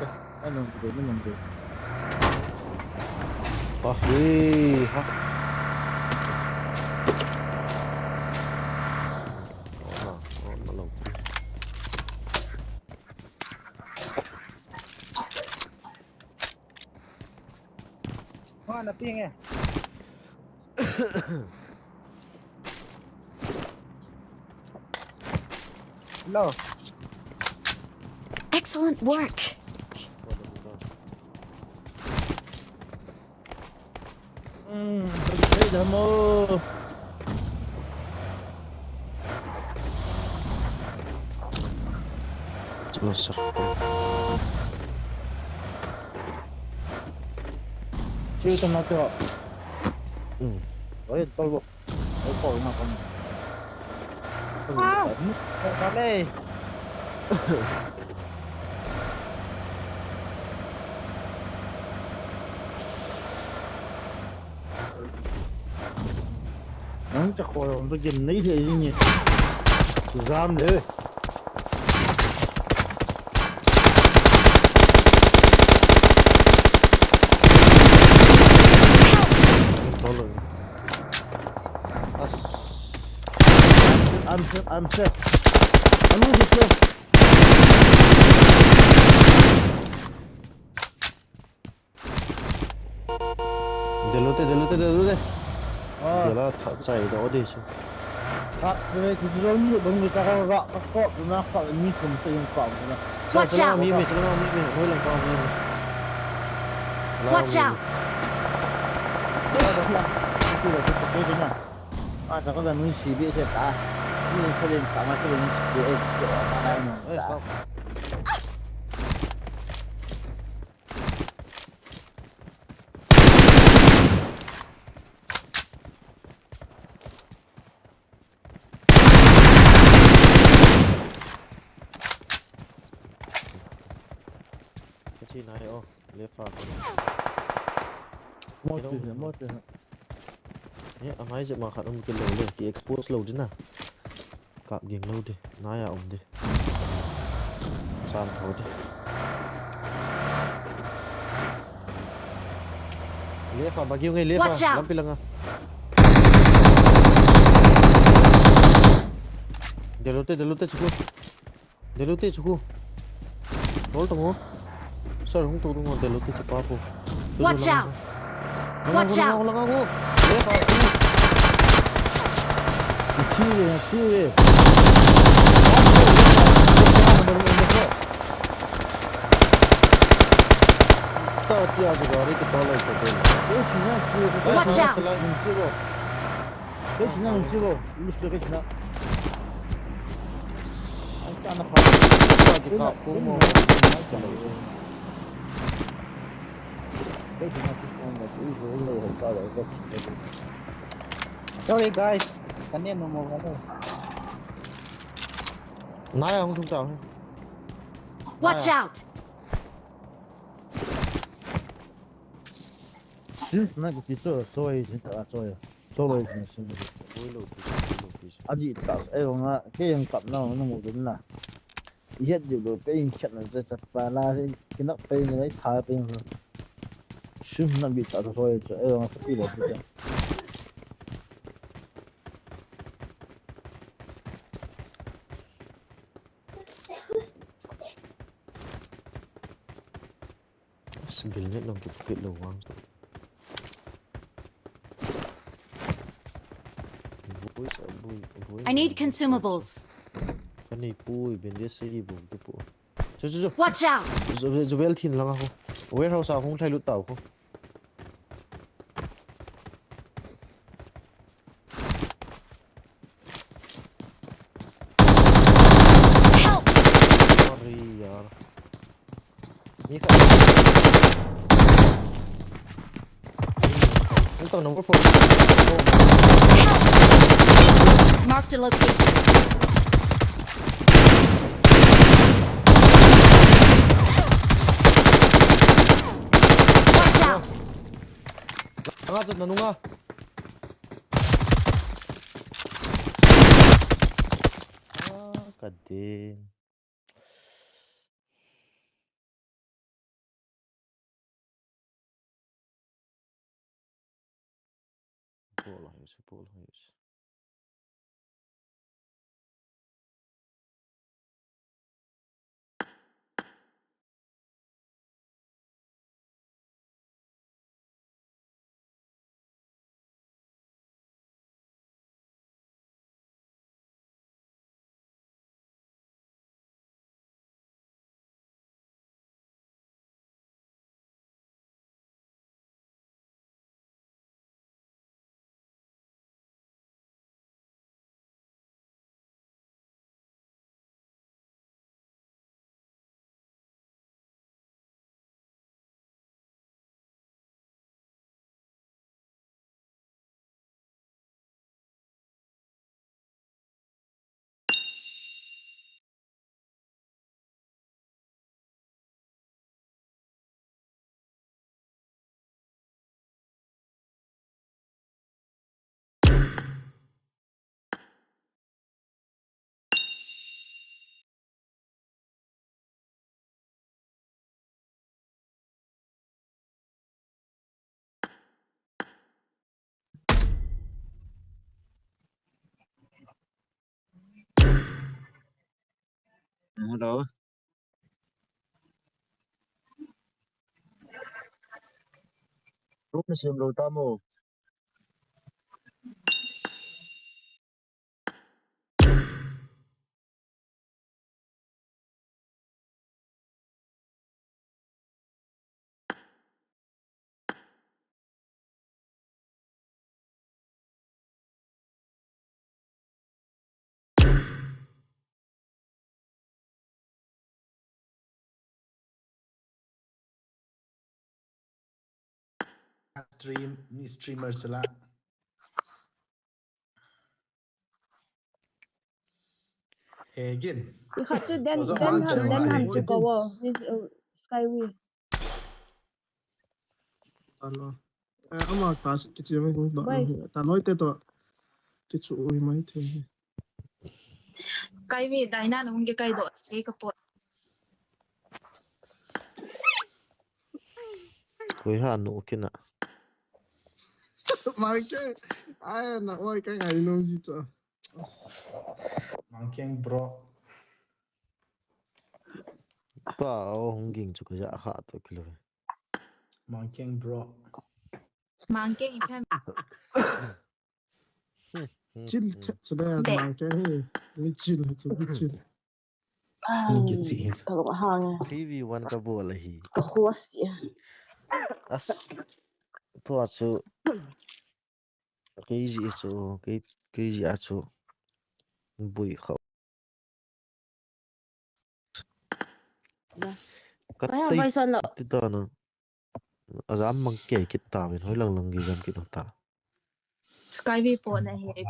I don't do, I don't do. Ah, hey, ha. Oh, no, oh, no, no. Kaping eh. Hello. Excellent work. Hmm, terus saya dah mau. Close circle. Close circle. Hmm. Oi, tolbo. Oi, tolbo na kon. Ah, vale. Nang chakho jong to gin nei thei jing e. Jam le. Tolo. As. I'm safe, I'm safe. I'm safe. Delute, delute, delute. Ah. Dela tha chai da ode chu. Khat, dele, chu dele, mi bang mi ta ka ra, ka ko, na ka mi thum te yung ka na. Watch out! Mi, mi, chala mi, mi, hoi lang ka mi, mi. Watch out! Ah, ta ka da nui si bi se ta. Mi se len ta ma se len si bi e. Eh, ka. Kachi nai o, left a. Mo ti, mo ti. Ye, angai je ma khat um kit lou le, ki expose lou ding a. Kap ging lou ding, nai a um ding. San tho ding. Left a, bagi ngai left a, lampi langa. Delute, delute, chuku. Delute chu khu. Dol tong o. Sir, hung tu dung o, delute chu pa khu. Watch out! Watch out! Langa khu. Left a khu. Khu le, khu le. Ta tia chu gari ke ta lai ta del. Watch out! Kei china nung chibo. Lose kei china. Ai ta na pha. Kei ka ko mo. Kei china. Sorry guys. Kani no mo kani. Nai ang thum ta. Watch out! Sim na kiti chu, choi, sin ta choi. Choi, sin, sin. Boi lou pi, boi lou pi. Aji ta, eh, nga, kei jong kap na, na mu dun na. I het diu lou, pe in khat na, che chat pa la, kei nak pe na, tha pe na. Sim na bi ta choi chu, eh, nga kati lou pi. Bil net long kipit lou vang. Boys, ah, boy, boy, I need consumables. Kani pui, bandage sei bu te pu. Chu, chu, chu. Watch out! Zu-, zu-, Zubel thin langa khu. Warehouse a hung thai lut tau khu. Help! Sorry, yaar. Ni ka. Ni ka number four. Help! Marked a location. Watch out! Nga chu na nunga. Ah, ka ding. Bol hai se, bol hai se. Hello. Room na sem lou tam o. Stream, ni streamer sila. Hegin. I khat chu den, den ham, den ham chu ko wo. This, uh, Skyway. Talo. Eh, ama ta kichi mai hung ba. Bai. Ta loi te to. Kichu oi mai the. Skyway, Daina na hung ke kai do. Ei ka po. Koi ha nu kina. Mangkeng. Ai, na oi ka ngai nung ji cho. Mangkeng bro. Pa, o hung ging chu ka ja kha to kilo. Mangkeng bro. Mangkeng i phem. Chil chat sa da mangkeng hi. Ni chil, chil, ni chil. Ni kichi hi. Ka hang. P V one ka bol ahi. Ka host ya. As. Tua chu. Kei ji chu, kei, kei ji a chu. Bui kha. Ka tei ti ta na. A jam mang kei kit ta vin, hoi lang lang gi jam kit ta. Skyway po na hi, eh,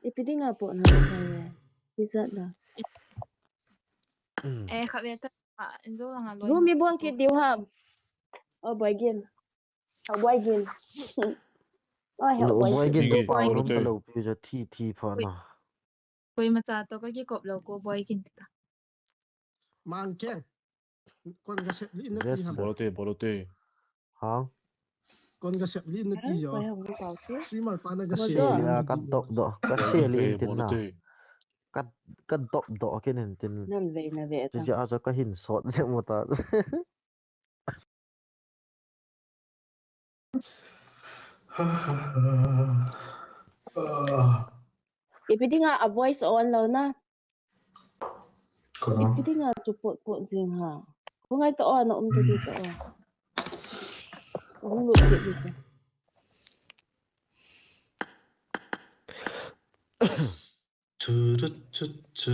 ipi dinga po na Skyway. Ipi jat da. Eh, kha ve ta, ah, in jo lang a loi. Room i bol kit diu ham. O boi gin. O boi gin. Oi, ha, o boi gin. Room ta lo pi ja thi thi pha na. Koima cha to ka kikop lou ko boi kin ta. Mangkeng. Kon ka sep li na ti ha. Bolote, bolote. Ha? Kon ka sep li na ti yo. Streamer pa na ka se. Ya, ka top do. Ka se li in tin na. Ka, ka top do kin in tin. Nan ve na ve ta. Chu ja ka hin sot je mo ta. Ipi dinga a voice on lou na. Ipi dinga chu pot pot jing ha. Ko ngai ta o na um ta di ta o. Ko hung lut di di ta. Chu chu chu chu.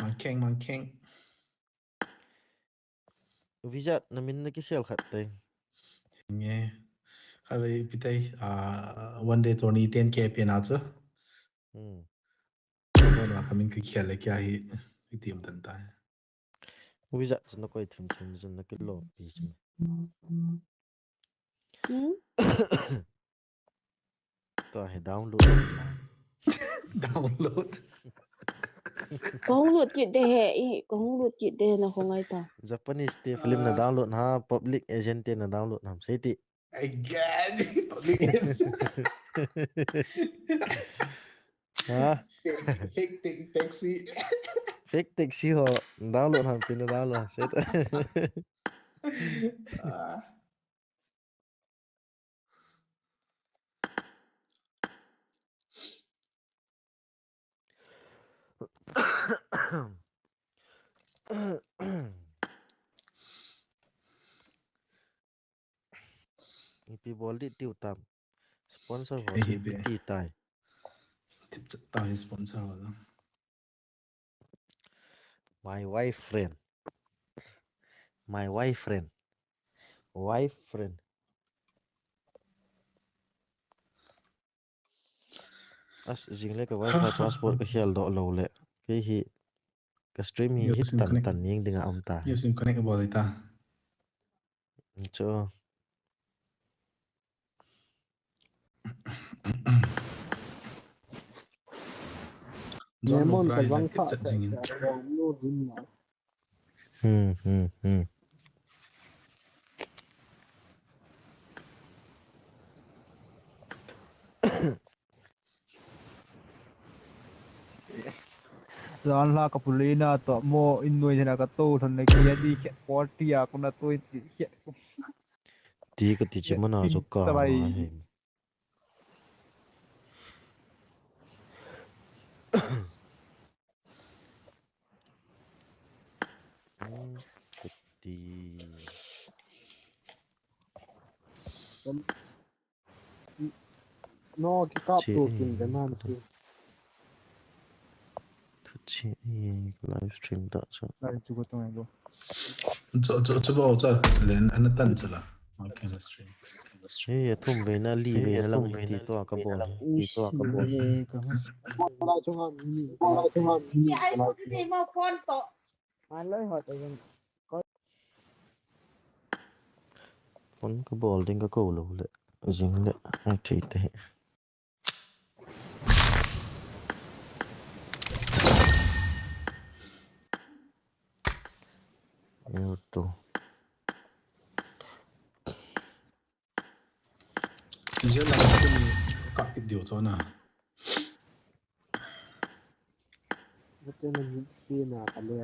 Mangkeng, mangkeng. Vijat, na min na kikhel khat teng. Nge. Khatvei ipi tai, ah, one day tourney ten K pe na chu. Hmm. One wa khamin kikhel le kya hi, i team tan ta. Vijat chu na koi thim thim jun na kilo pi chu. Hmm? Tua hi download. Download. Ko hung lut kit de he, i, ko hung lut kit de na ko ngai ta. Japanese te film na download ha, public agent te na download ham, sei ti. Again, public agent. Ha? Fake, fake ta-, taxi. Fake taxi ho, download ham, pin na download, sei ti. Ah. Ipi bol di tiu tam. Sponsor ho ipi ti tai. Tip chat tai sponsor ho. My wife friend. My wife friend. Wife friend. As jing le ka wifi password ka khel doh lou le. Kei hi ka stream hi hit tan tan ning dinga um ta. Yo sim connect bol ta. Cho. Lemon ka bang kha. Hmm, hmm, hmm. Jan la ka pulina to mo in noi na ka to thon na ki di khe party a ko na to ti khe. Ti ka ti chi mana jo ka he. Ti. No, ki kap tu kin de nan ti. Thuchi e, live stream da cha. Live chu ko tong e bo. Cho cho cho bo cha len ana tan cha la. Okay, stream. Hey, athum veina, li veina lang ti to ka bol. Ti to ka bol. Ai ko ti ma phone to. An loi hot again. Phone ka bol ding ka ko lo le. Jing le. Ai thei te. Auto. Jela kuni kap kit diu chona. Jela ni kina ka le.